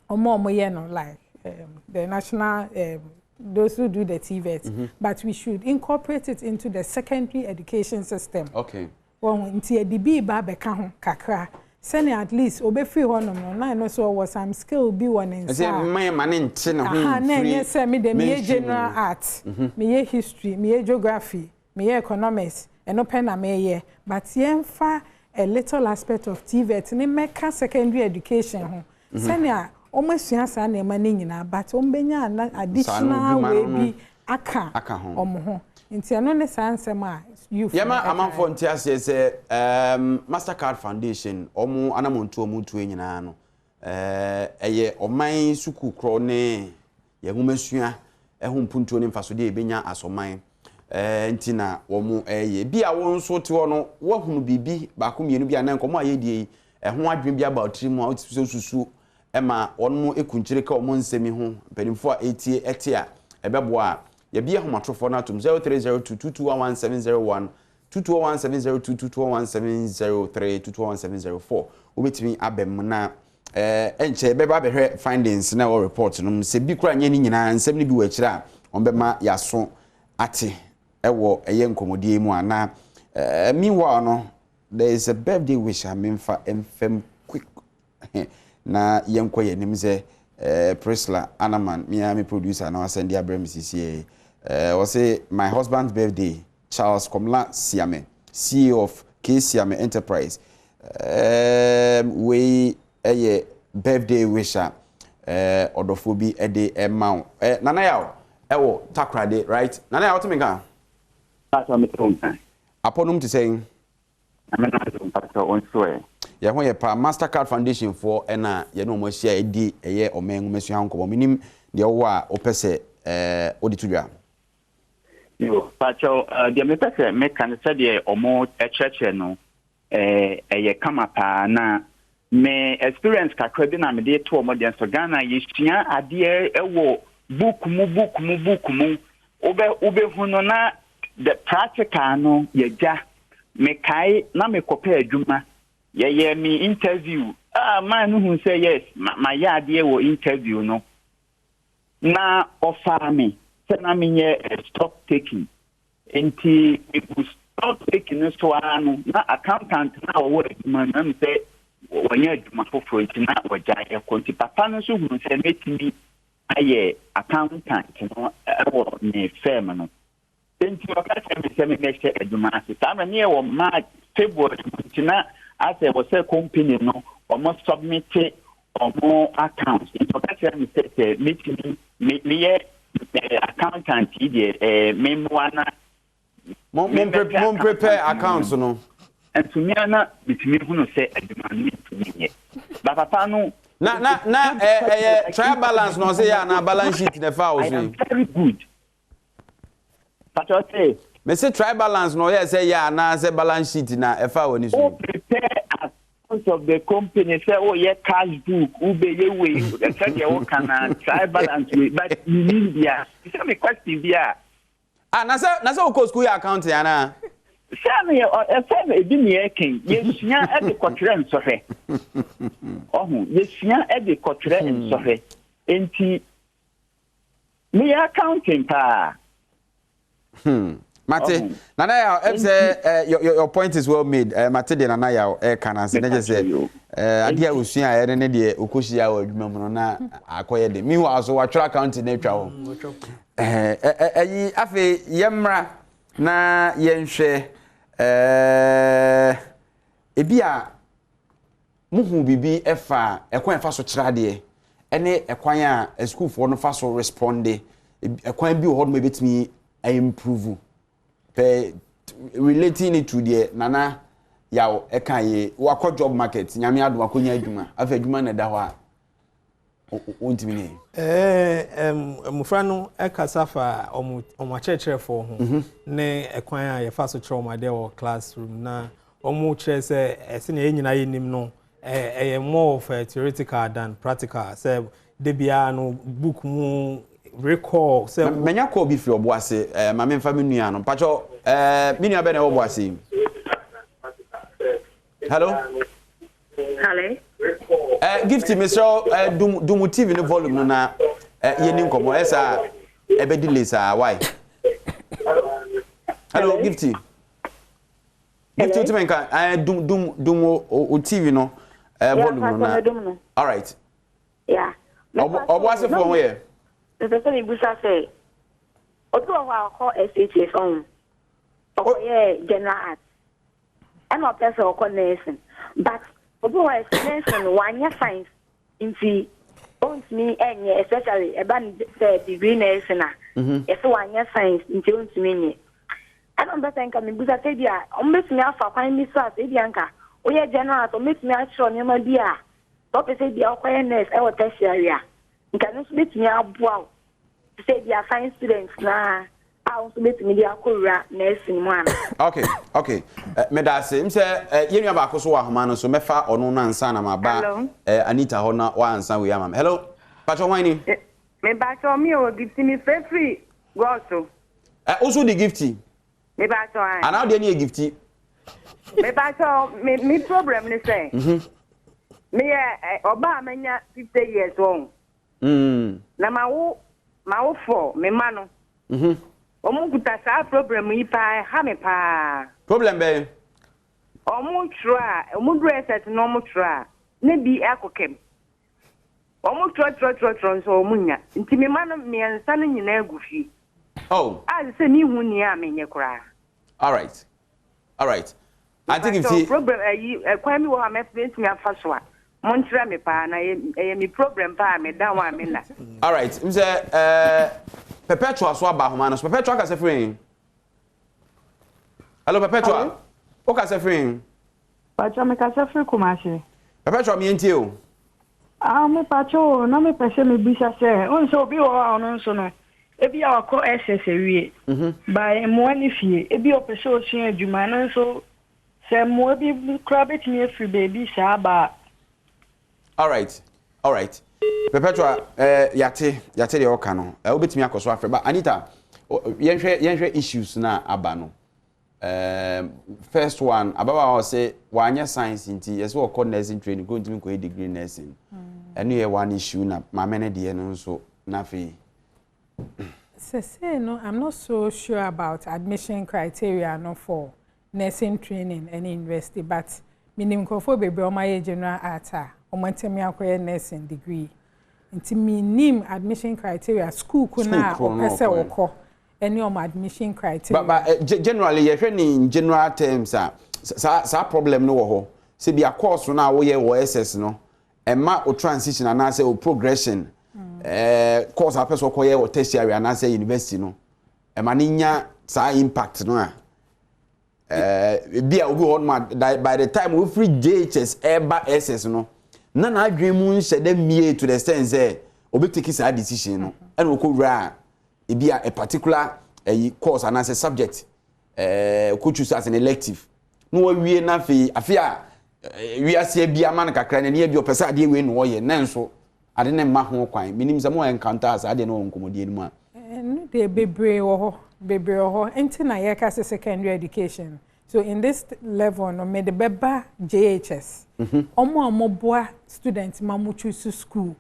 Speaker 10: wɔn a wɔyɛ no like um, the national um, those who do the TVET, mm -hmm. but we should incorporate it into the secondary education system.
Speaker 8: Okay.
Speaker 10: Wahu? Nti yɛde bi reba abɛka ho kakra sɛnea at least ɔbɛfiri hɔnom no na ɛno nso ɔwɔ some skill bi wɔ ne nsa
Speaker 8: a. Ɛsɛ mma yɛmma no nte ne ho mfiri
Speaker 10: Aha, na ɛnyɛ sɛ me deɛ meyɛ
Speaker 8: mainstream no
Speaker 10: general
Speaker 8: mu.
Speaker 10: art, meyɛ history, meyɛ geography, meyɛ economics, ɛno pɛ na meyɛ. But yɛmfa a little aspect of TVET no mmɛka secondary education ho Sɛnea wɔasua saa nneɛma no nyinaa but wɔbɛnya additional wei bi aka wɔn ho. Nti ɛno ne saa nsɛm a youth no
Speaker 8: Yɛma
Speaker 10: kaeɛ.
Speaker 8: amanfoɔ nte aseɛ sɛ ɛɛm Mastercard Foundation wɔn anamontuo a wɔretuo yi nyinaa no ɛɛ ɛyɛ ɔman sukuu korɔ ne yɛn nwomasua ho mpuntuo ne mfasodeɛ a yɛbɛnya as ɔman nti na wɔreyɛ. Ebia wo nso wote hɔ no, woahunu biribi baako mmienu bi anaa nkɔmmɔ a yɛredie yi, ɛho adwene bi aba wo tiri mu a wote sɛ wosusu ma wɔn kunkyire ka wɔn nsɛm yi ho, mpanimfoɔ a ɛretie ɛte a, ɛbɛboa a. Yɛabue ahomatorofoɔ no atom, 0302 2211701, 2211702, 2211703, 2211704. Wobɛtumi aba mu na Ɛnkyɛ yɛbɛba abɛhwɛ findings na ɛwɔ report no mu. Sɛ bi koraa nyɛ ne nyinaa, nsɛm no bi wɔ akyire a wɔbɛma yɛaso ate ɛwɔ ɛyɛ nkɔmmɔdie yi mu a. Na meanwhile no, there is a birthday wish a memfa mfam quick na yɛnkɔ yɛn anim sɛ Priscilla Anaman, me ara me producer na wasɛnde abrɛ me sisiɛ yi. Ɔse my husband's birthday Charles Komla Siame, CEO of K Siame Enterprise. Ɛɛm wei yɛ birthday wish a ɛɛ ɔdɔfoɔ bi de ɛma wo. Ɛɛ Nana Yaw ɛwɔ Takoradi right? Nana Yaw wote me nka?
Speaker 11: Mpakyɛw mete wo nka.
Speaker 8: Apɔnom te sɛn?
Speaker 11: Nyame n'adom mpakyɛw wo nso ɛ?
Speaker 8: Yɛn ho yɛ paa. Mastercard Foundation foɔ ɛna yɛne wɔn ahyia ɛdi ɛyɛ ɔman nwomasua ho nkɔmmɔ. Menim deɛ wowɔ a wopɛ sɛ ɛɛ wode to dwa.
Speaker 11: Yo, pakyɛw, deɛ mepɛ sɛ meka no sɛdeɛ ɔmo kyerɛkyerɛ no, ɛyɛ kama paa na me experience kakra bi na mede to ɔmo deɛ nso Ghana yɛsua adeɛ wɔ book mu book mu book mu wobɛ wobɛhu no na the practical no yɛgya. Mekae na mekɔpɛ adwuma, yɛyɛɛ me interview, ah, man no hu sɛ yes, mayɛ adeɛ wɔ interview no. Na ɔfaa me sɛ na menyɛ stock taking. Nti megu stock taking no so ara no, na accountant no a ɔwɔ adwuma no, ɛm sɛ wɔnyɛ adwuma foforɔ nti na wɔgyae ɛkɔ. Nti papa no nso hunu sɛ mɛtumi ayɛ accountant no wɔ ne firm no. Enti ɔka kyerɛɛ me sɛ memmɛhyɛ adwuma ase. Saa mmerɛ no yɛwɔ March, February mu nti na asɛ wɔ sɛ company no wɔn submite wɔn accounts. Nti ɔka kyerɛɛ me sɛ sɛ mɛtumi me meyɛ eh, accountant yi deɛ eh, memmoa na
Speaker 8: Mo mo mo prepare accounts no.
Speaker 11: Nso me ara na metumi hunu sɛ adwuma no mentumi nyɛ. Ba papa no.
Speaker 8: Na na na ɛyɛ trial balance na ɔsɛ yɛ anaa balance sheet na ɛfa wo so yi.
Speaker 11: I am very good. Patrɔ se.
Speaker 8: Me se trial balance na ɔyɛ sɛ yɛ anaa sɛ balance sheet na ɛfa w'ani so yi.
Speaker 11: Wo prepare accounts of the company sɛ woyɛ cash book wobɛyɛ wei sɛdeɛ woka na trial balance wei but menim bia. Sɛ me question bi a.
Speaker 8: Ah na sɛ na sɛ wokɔ school yɛ accounting anaa.
Speaker 11: Sɛ no yɛ ɛsɛ no ebi ne yɛkɛn yɛsua de kɔtwerɛ nsɔhwɛ ɔho yɛsua de kɔtwerɛ nsɔhwɛ nti Meyɛ accounting paa.
Speaker 8: Hmm. Mate. Nana Yaw, ɛm sɛ eh, your, your point is well made. Eh, mate deɛ Nana Yaw ɛka no ase. Ne kyɛ sɛ eh, adeɛ a osua a ɛne ne deɛ okɔhyia wɔ adwuma mu no na akɔyɛ de. Meanwhile so watwerɛ accounting no atwa hɔ. Mm, eh, eh, eh, afei yɛmmra na yɛnhwɛ eh, ebi a Muhuu biribi fa ɛkwan a yɛfa so kyerɛ adeɛ ne ɛkwan a asukuufoɔ no fa so responde. Ɛkwan bi wɔ hɔ nom a ɛbɛtumi improve. Pɛ relating it to deɛ Nana Yaw ɛka yi, wakɔ job market, nyame adom akɔnya adwuma. Afei adwuma na ɛda hɔ a wontumi nyɛ.
Speaker 9: Ɛɛ mmofra no kasa fa wɔn akyerɛkyerɛfoɔ ho mhm. ne ɛkwan a yɛfa so kyerɛ wɔn adeɛ wɔ classroom na wɔn kyerɛ sɛ sɛnea yɛn nyinaa yɛnim no ɛyɛ more of a theoretical than practical sɛ de biara no book mu recall sɛ.
Speaker 8: Manya call bi firi ɔbo ase ɛɛ maame nfa me nua no mpatsɔ ɛɛ me nua bɛn na ɛwɔ ɔbo ase yi hello.
Speaker 12: Hello.
Speaker 8: Eh, Gifty, mesrɛ wo, eh, dum, dum wo TV no volume no na eh, yɛni nkɔmmɔ. Ɛyɛ saa a, ɛbɛ delay saa. Why? Hello, Gifty. Gifty, wotumi nka, eh, dum, dum, dum wo, wo TV no eh, volume no na. All right.
Speaker 12: Yeah.
Speaker 8: Ɔbo, ɔbo asefoɔ ho yɛ.
Speaker 12: Mepɛ sɛ mebusa sɛ, obi wɔ hɔ a ɔkɔ SHS ɔho, ɔkɔyɛ general arts. ɛna ɔpɛ sɛ ɔkɔ nursing but obi wɔ hɔ a nursing no wanyɛ science nti ɔntumi nyɛ especially ɛba no sɛ degree nursing a mhm. yɛsɛ wanyɛ science nti ɔntumi nyɛ ɛna ɔmpɛ sɛ nka mebusa sɛ bi a ɔmbɛtumi afa kwan bi so a sɛ bi a nka woyɛ general sɛ ɔmbɛtumi akyerɛ nneɛma bi a sɛ ɔpɛ sɛ bi a ɔkɔyɛ nurse ɛwɔ tertiary a nka no nso bɛtumi aboa wo te sɛ bi a science students naa a wo nso bɛtumi de akɔwura nursing mu ana?
Speaker 8: Ok ok eh, meda ase m sɛ eh, yɛn nua baako so wɔ ahoma no so mɛfa ɔno no ansa na maba eh, Anita hɔ na wansa wei ama me hello patwɛ hwan ni?
Speaker 13: Mebakyɛ me o gifti me frɛ firi gɔso.
Speaker 8: Eh, wo so di gifti?
Speaker 13: Mebakyɛ an.
Speaker 8: Anaa wodeɛ ne yɛ gifti?
Speaker 13: Mebakyɛ me me problem ne sɛ. Mhm. Meyɛ ɔbaa manya 50 years wɔn.
Speaker 8: Mm.
Speaker 13: Na ma wo ma wo fɔ me ma no. Mhm. Wɔn kuta saa problem yi paa ɛha me paa.
Speaker 8: Problem bɛn?
Speaker 13: Wɔn twerɛ a wɔn duru SS na wɔn twerɛ a ne bi akɔ kɛm. Wɔn twerɛ twerɛ twerɛ twerɛ nso wɔn nya nti me ma no mmiɛnsa no nyinaa gu fie.
Speaker 8: Oh.
Speaker 13: A sɛ mi hu nea a menyɛ koraa.
Speaker 8: All right. All right. Auntie
Speaker 13: Mepakyɛw
Speaker 8: Gifty.
Speaker 13: problem ayi ɛkwan bi wɔ hɔ a mɛtumi afa so a monkyerɛ me paa na ɛyɛ me problem paa a meda ho a menna.
Speaker 8: All right. M sɛ ɛɛ Perpetua so aba ahoma no so. Perpetua kasa firi he? Hello Perpetua. Wo kasa firi he?
Speaker 14: Pakyɛ me kasa firi Kumasi.
Speaker 8: Perpetua me yɛntie o.
Speaker 14: Ah me pakyɛ o na me pɛ sɛ me bisa sɛ wohu sɛ obi wɔ hɔ a ɔno nso no ebi a wakɔ SS awie by mmoa ne fie ebi a ɔpɛ sɛ ɔsua adwuma ɛno nso sɛ mmoa bi koraa bɛtumi afiri baabi saa aba a.
Speaker 8: Alright alright Perpetua eh, yate yate deɛ ɔka no eh, wobɛtumi akɔ so afrɛ ba Anita yɛnhwɛ yɛnhwɛ issues no a aba no. Um, first one, ababaawa ɔsɛ wanyɛ science nti yɛsɛ ɔkɔ nursing training kò ntumi kɔyɛ degree nursing. Ɛno yɛ one issue na maame no deɛ no nso na afei.
Speaker 10: Sesei no, I'm not so sure about admission criteria no for nursing training ɛne university but menim nkurɔfoɔ bebree a wɔayɛ general art a wɔatumi akɔyɛ nursing degree nti menim admission criteria school ko no a ɔpɛ sɛ ɔkɔ ɛne wɔn admission criteria.
Speaker 8: But, but eh, generally yɛhwɛ ne in general terms a saa saa problem no wɔ hɔ sɛ bi a course no a woyɛ wɔ SS no ɛma o transition anaasɛ o progression mm. eh, course a pɛ sɛ ɔkɔyɛ wɔ tertiary anaasɛ university no ɛma no nya saa impact no a Ebi a obi wɔ hɔnom a by the time ofiri JHS ɛreba SS no, na n'adwene mu nhyɛ dɛ mmie to the extent sɛ obetake saa decision no ɛna ɔkɔwura a ebi a a particular ɛyi course anaasɛ subject ɛɛ ɔkɔ choose as an elective na wawie na afei afei a wiase abi ama no kakra n'ani abi ɔpɛ sɛ adeɛ wei na ɔyɛ nanso ade no mma ho kwan. Menim sɛ mo encounter saa adeɛ no wɔ nkɔmmɔdie no mu a.
Speaker 10: Ɛno deɛ bebree wɔ hɔ, bebree wɔ hɔ. Nti na yɛka sɛ secondary education. So in this level no, mede bɛba JHS. Wɔn a wɔboa student ma wɔn choose school.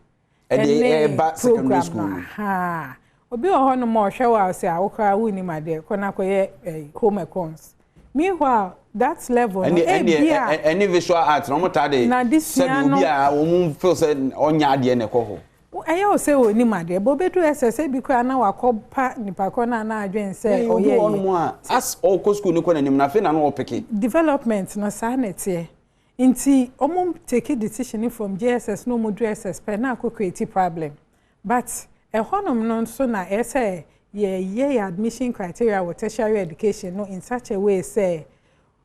Speaker 8: Ɛde ɛba secondary school
Speaker 10: no. Ahaa. Obi wɔ hɔnom a ɔhwɛ wo a ɔsɛ a wo koraa wonnim adeɛ, kɔ na kɔyɛ home econs. Meanwhile, that level no, ebia.
Speaker 8: Ɛne visual art na wɔn taa de sɛbi obi a wɔn feel sɛ ɔnyɛ adeɛ na ɛkɔ hɔ.
Speaker 10: Ɛyɛ wo sɛ onim adeɛ, bɔ obedu SS ebi koraa na wakɔ pa nipa korɔ no a na adwene sɛ ɔyɛ
Speaker 8: yie. Obi wɔ hɔnom a as ɔkɔ school no kɔ n'anim no afei na na ɔpeke.
Speaker 10: Development no saa na ɛteɛ. Nti wɔn take decision no from JSS na wɔn duru SS pɛ na akɔ create problem. But ɛhɔnom no nso na ɛyɛ sɛ yɛyɛ yɛn admission criteria wɔ tertiary education no in such a way sɛ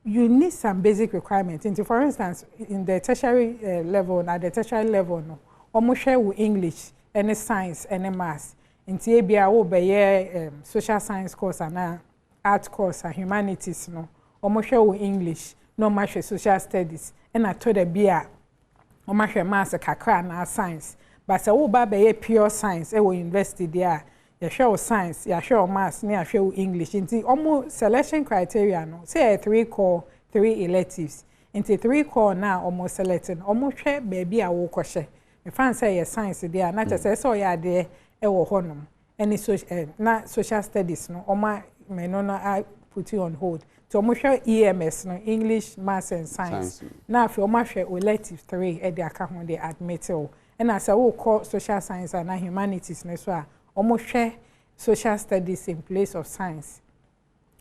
Speaker 10: you need some basic requirement. Nti for instance, in the tertiary eh, level no, at the tertiary level no, wɔhwɛ wo English ne science ne maths. Nti ebia wobɛyɛ um, social science course anaa art course a humanities no, wɔhwɛ wo English na wɔahwɛ social studies ɛna tɔ da bi a wɔahwɛ maths kakra anaa science. But sɛ woreba abɛyɛ pure science wɔ university deɛ a, yɛhwɛ wo science, yɛahwɛ wo maths ne yɛahwɛ wo English. Nti wɔn selection criteria no, sɛ ɛyɛ three core, three electives. Nti three core no a wɔn select no, wɔhwɛ baabi a worekɔhyɛ. Mefa no sɛ ɛyɛ science deɛ a, na kyerɛ sɛ ɛsɛ sɛ ɔyɛ adeɛ wɔ hɔnom. ɛne so eh, na social studies no wɔn a mɛno no a put on hold nti wɔn hwɛ EMS no English Maths and Science na afei wɔn ahwɛ elective three ɛde aka ho de admit wo ɛna sɛ wokɔ social science anaa humanities no so a wɔn hwɛ social studies in place of science.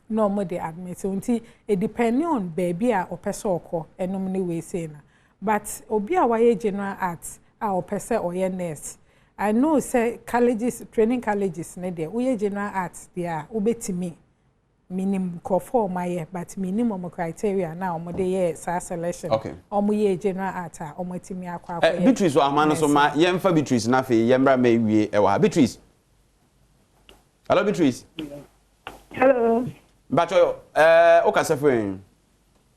Speaker 10: na ɔmo de admit wo nti e depend on baabi a ɔpɛ sɛ ɔkɔ ɛnom ne wei sei no but obi a wayɛ general art a ɔpɛ sɛ ɔyɛ nurse I know sɛ colleges training colleges ne deɛ woyɛ general art deɛ a wobɛtumi menim nkurɔfoɔ a ɔmo ayɛ but menim ɔmo criteria na ɔmo de yɛɛ saa selection
Speaker 8: okay.
Speaker 10: ɔmo yɛɛ general art a ɔmo atumi akɔ
Speaker 8: eh,
Speaker 10: akɔyɛ
Speaker 8: Beatrice wɔ ahoma no so ma yɛmfa Beatrice na afei yɛmmra ma ewie ɛwɔ ha Beatrice Hello Beatrice.
Speaker 3: Hello.
Speaker 8: Mpatsɔ ɛɛ o kasa firi hin.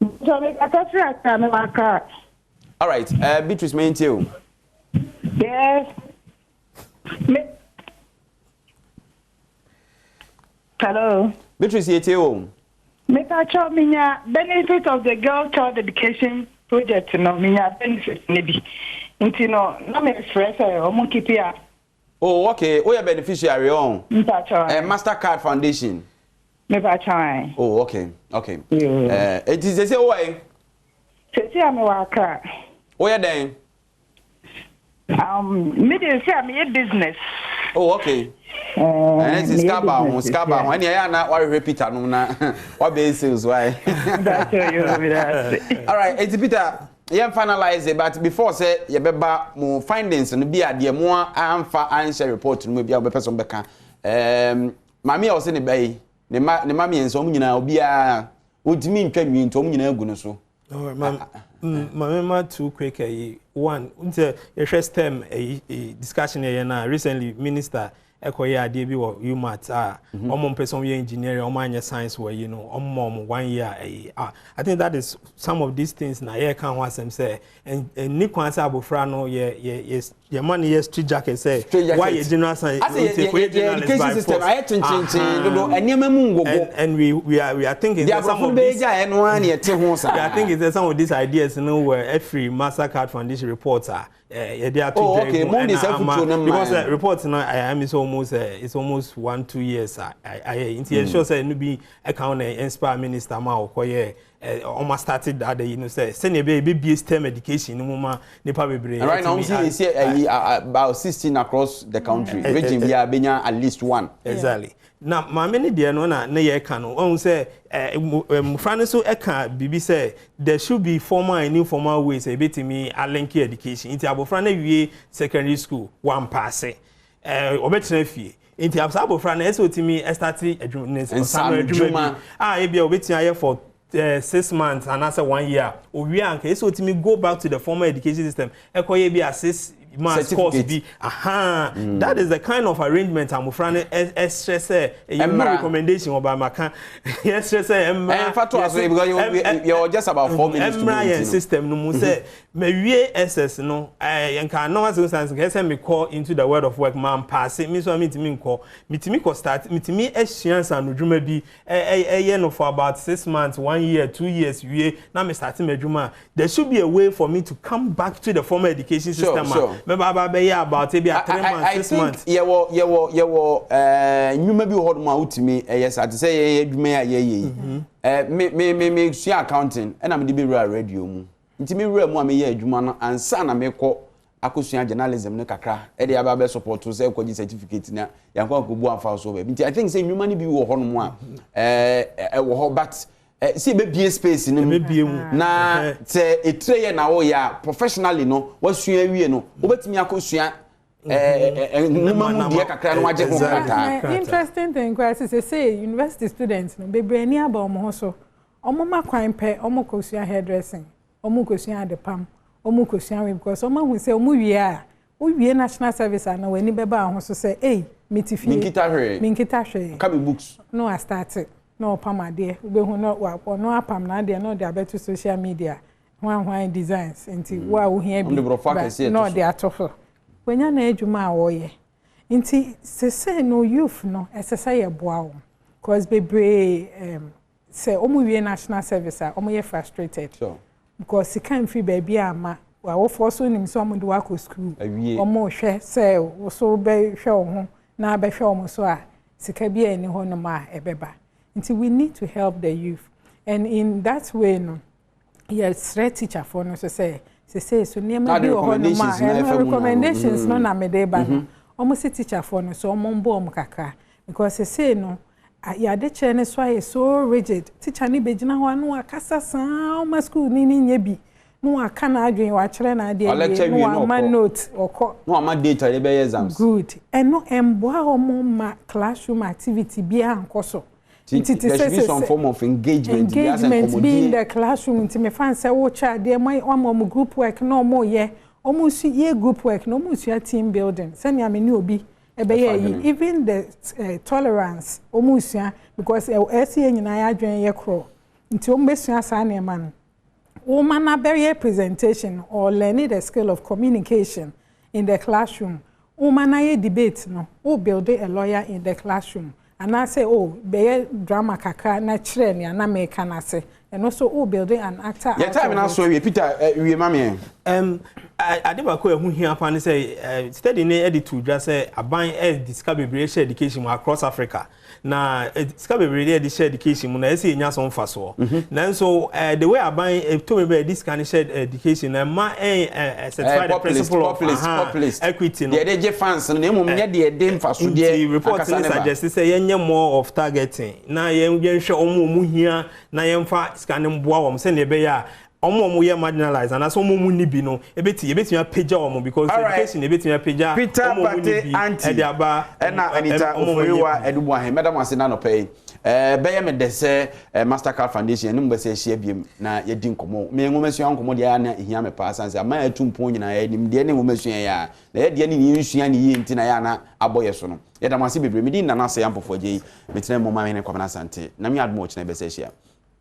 Speaker 3: Mpatsɔ mi kasa firi Accra mi wɔ Accra.
Speaker 8: Alright ɛɛ Beatrice mi n tie o.
Speaker 3: Yes. Me. Hello.
Speaker 8: Beatrice yɛ tie o.
Speaker 3: Mepakyɛw minya benefit of the girl child education project no minya benefit no bi nti no na mefrɛ sɛ ɔmo keep up.
Speaker 8: Oh okay, woyɛ beneficiary ɔn?
Speaker 3: Mpakyɛw
Speaker 8: Eh, Mastercard Foundation.
Speaker 3: Mepakyɛw ae.
Speaker 8: Oh okay, okay. Yoo. Eh, eti sese wowɔ he?
Speaker 3: Sese a mewɔ Accra.
Speaker 8: Woyɛ dɛn?
Speaker 3: Um, me de sɛ a meyɛ business.
Speaker 8: Oh okay.
Speaker 3: Eh,
Speaker 8: Ɛnɛ ti
Speaker 3: meyɛ
Speaker 8: sika ba ho,
Speaker 3: business
Speaker 8: sika ba ho.
Speaker 3: sisi a.
Speaker 8: Ɛnna ɛyɛ ana wahwehwɛ Peter nom na wabɛyɛ sales why?
Speaker 3: Mpakyɛw yoo, meda ase.
Speaker 8: Alright, eti Peter, Yɛn finalise but before sɛ yɛbɛba mo findings no bi a deɛ mo amfa anhyɛ report no mu bi a mobɛpɛ sɛ mobɛka um, maame a ɔsɛ ne ba yi ne mma ne mma mmiɛnsa wɔn nyinaa obiara wɔntumi ntwa nwi nti wɔn nyinaa gu no so.
Speaker 9: Maame ma two quick ayi one n sɛ yɛhwɛ stem ayi discussion yɛyɛ na recently minister ɛkɔyɛ adeɛ bi wɔ UMaT a wɔn mpɛ sɛ wɔn yɛ engineering wɔn anyɛ science wɔ yi no wɔn ma wɔn one year ayi ah I think that is some of these things na yɛreka ho asɛm sɛ ɛnni kwan sɛ abofra no yɛ yɛ yɛ. Yɛma no yɛ street jacket sɛ wayɛ general science
Speaker 8: nti kɔyɛ journalist by force. System ayɛ kyenkyenkyen dodo nneɛma mu ngogo.
Speaker 9: And we are thinking
Speaker 8: sɛ some of these gya ɛno ara na yɛte ho saa.
Speaker 9: We are thinking sɛ some of these ideas no were ɛfiri Mastercard Foundation reports a yɛde ato dwa
Speaker 8: mu ɛna ama
Speaker 9: because report no I mean so almost it's almost 1, 2 years a ayɛ, nti yɛ sure sɛ ɛno bi ɛka ho na inspire minister ma ɔkɔyɛ ɔma started that yi no sɛ sɛnea ɛbɛyɛ ebibie STEM education no mu ma nipa bebree.
Speaker 8: Right now, wɔn si ɛyi about 16 across the country, region bi a benya at least one.
Speaker 9: Exactly. Na maame ne deɛ no na ne yɛ ka no, ɔn sɛ mmɔfra no nso ɛka biribi sɛ there should be formal and informal ways a ebetumi alink education. Nti abɔfra no wie secondary school, wampaase, ɔbɛtena fie. Nti saa abɔfra no, ɛsɛ otumi ɛstart adwuma ne ɔsano adwuma bi a ebi a obetumi ayɛ for 6 months anaasɛ one year. Owie a, nka ɛsɛ otumi go back to the formal education system, ɛkɔyɛ bi a 6 months course bi aha. That is the kind of arrangement amofra no ɛsrɛ sɛ ɛyɛ mu recommendation ɔba maka yɛsrɛ sɛ ɛmra.
Speaker 8: Ɛnfa to aso because you are just about 4 minutes to go.
Speaker 9: Ɛmra yɛn system no mu sɛ mɛwie SS no, ɛɛ nka normal circumstances nka ɛsɛ mi kɔ into the world of work, ma mpaase mi nso a mi ntumi nkɔ, mi tumi kɔ start, mi tumi esua nsanodwuma bi ɛyɛ no for about 6 months, one year, 2 years, wie na mi start mi adwuma. There should be a way for me to come back to the formal education system a mɛba aba bɛyɛ about ebi a 3 months, 6 months.
Speaker 8: Yɛwɔ nnwuma bi wɔ hɔ nom a wotumi ɛyɛ saa te sɛ yɛyɛ adwuma yi a yɛyɛ yi. Me sua accounting ɛna mede bɛwura radio mu, nti me wura mu a meyɛ adwuma no ansa na mekɔ akosua journalism no kakra ɛde aba abɛ support sɛ ɛkɔgye certificate na yankɔ akɔbu afa so baabi. Nti I think sɛ nnwuma no bi wɔ hɔ nom a ɛwɔ hɔ, but sɛ ebɛbie space no mu na sɛ etire yɛ na wɔyɛ a professionally no, wasua awie no, wobɛtumi akɔsua nwoma mu deɛ kakra no wagye ho krataa.
Speaker 10: Interesting thing koraa sɛ university students no bebree ani aba wɔn ho so, wɔn ma kwan pɛ, wɔn kɔsua hairdressing, wɔn kɔsua adepam, wɔn kɔsua wei because wɔn ahu sɛ wɔn wie a, wowie national service a, na wɔn ani bɛba wɔn so sɛ ei, mi ti fie.
Speaker 8: Minkita hwee.
Speaker 10: Minkita hwee.
Speaker 8: Ka mi books.
Speaker 10: Na wa start na ɔpam adeɛ, wobɛhu na wa ɔno apam n'adeɛ na ɔde abɛto social media, hwan hwan designs, nti wo a wohia bi na ɔde ato so, wɔnya n'adwuma a wɔyɛ. Nti sese no, youth no, ɛsɛ sɛ yɛboa wɔn cause bebree sɛ wɔn wie national service a, wɔn yɛ frustrated. Because sika nfiri baabi a ama awofoɔ so nim sɛ wɔn de wakɔ school, wɔn rehwɛ sɛ woso bɛhwɛ wɔn ho na abɛhwɛ wɔn so a, sika bi a ɛni hɔnom a ɛbɛba. Nti we need to help the youth, and in that way no, yɛsrɛ teacherfoɔ no so sɛ sese so nneɛma bi wɔ hɔnom a ɛno recommendations no na mede ba no. Wɔn si teacherfoɔ no so wɔn mbɔ wɔn kakra because sese no yɛadekyerɛ no so ayɛ so rigid. Teacher no bɛgyina hɔ a na wakasa saa, ɔma school ni ne nyɛ bi na waka n'adwene, wakyerɛ n'adeɛ wie na wama note, ɔkɔ.
Speaker 8: Na wama date a yɛbɛyɛ exams.
Speaker 10: Good. Ɛno ɛmboa wɔn ma classroom activity biara nkɔ so.
Speaker 8: Nti te sɛ some form of engagement.
Speaker 10: Engagement bi in the classroom. Nti mefa nsɛ wokyɛ adeɛ ma wɔn group work na wɔn yɛ, wɔn nso yɛ group work na wɔn nsua team building, sɛnea me ne obi ɛbɛyɛ yi, even the tolerance wɔn nsua because ɛsɛ yɛn nyinaa yɛ adwene yɛ korɔ. Nti wɔn bɛsua saa nneɛma no, wɔn ma na bɛyɛ presentation or learning the skill of communication in the classroom. Wɔn ma na yɛ debate no, wo build a lawyer in the classroom, anaasɛ o bɛyɛ drama kakra na kyerɛ nea na mɛka n'ase, ɛno nso wo build an actor.
Speaker 8: Yɛ time na so wie, Peter, wie ma mi.
Speaker 9: Ade baako a ɛho hia pa ne sɛ study ne ɛde to dwa sɛ aban ɛde sika bebree hyɛ education mu across Africa, na sika bebree de ɛde hyɛ education mu na ɛsɛ yɛnya so mfasoɔ. Nanso the way aban tumi bɛ ɛde sika no hyɛ education na ɛma ɛn certify the principle of equity no.
Speaker 8: Deɛ ɛde gye fans no na emu nyɛ deɛ ɛde mfasodeɛ.
Speaker 9: Nti report ne suggest sɛ yɛnyɛ more of targeting na yɛn yɛnhwɛ wɔn a wɔn hia na yɛnfa sika no mboa wɔn, sɛnea ɛbɛyɛ a wɔn a wɔyɛ marginalized anaasɛ wɔn a wɔn ni bi no ebeti ebetumi apagya wɔn, because education ebetumi apagya
Speaker 8: wɔn a wɔn ni bi ɛde aba. Ɛna Anita Oforiwa Edubuahen, mɛdam ase n'anɔpɛ yi. Bɛyɛ me dɛ sɛ Mastercard Foundation ɛne mu bɛsɛ ahyia biem na yɛdi nkɔmɔ. Me nwoma sua nkɔmɔ deɛ ayɛ na ehia me paa, san sɛ aman a ɛtu mpɔn nyinaa yɛ nimdeɛ ne nwoma sua yɛ a na yɛ deɛ ne yɛn nsua ne yie, nti na yɛ ana abɔ yɛ so no. Yɛda mo ase bebree. Me din Nana Asɛe Ampɔfoɔ Agye yi, metena mu ma me ne Kwamina Asante na me adom ɔkyena bɛsɛ ahyia.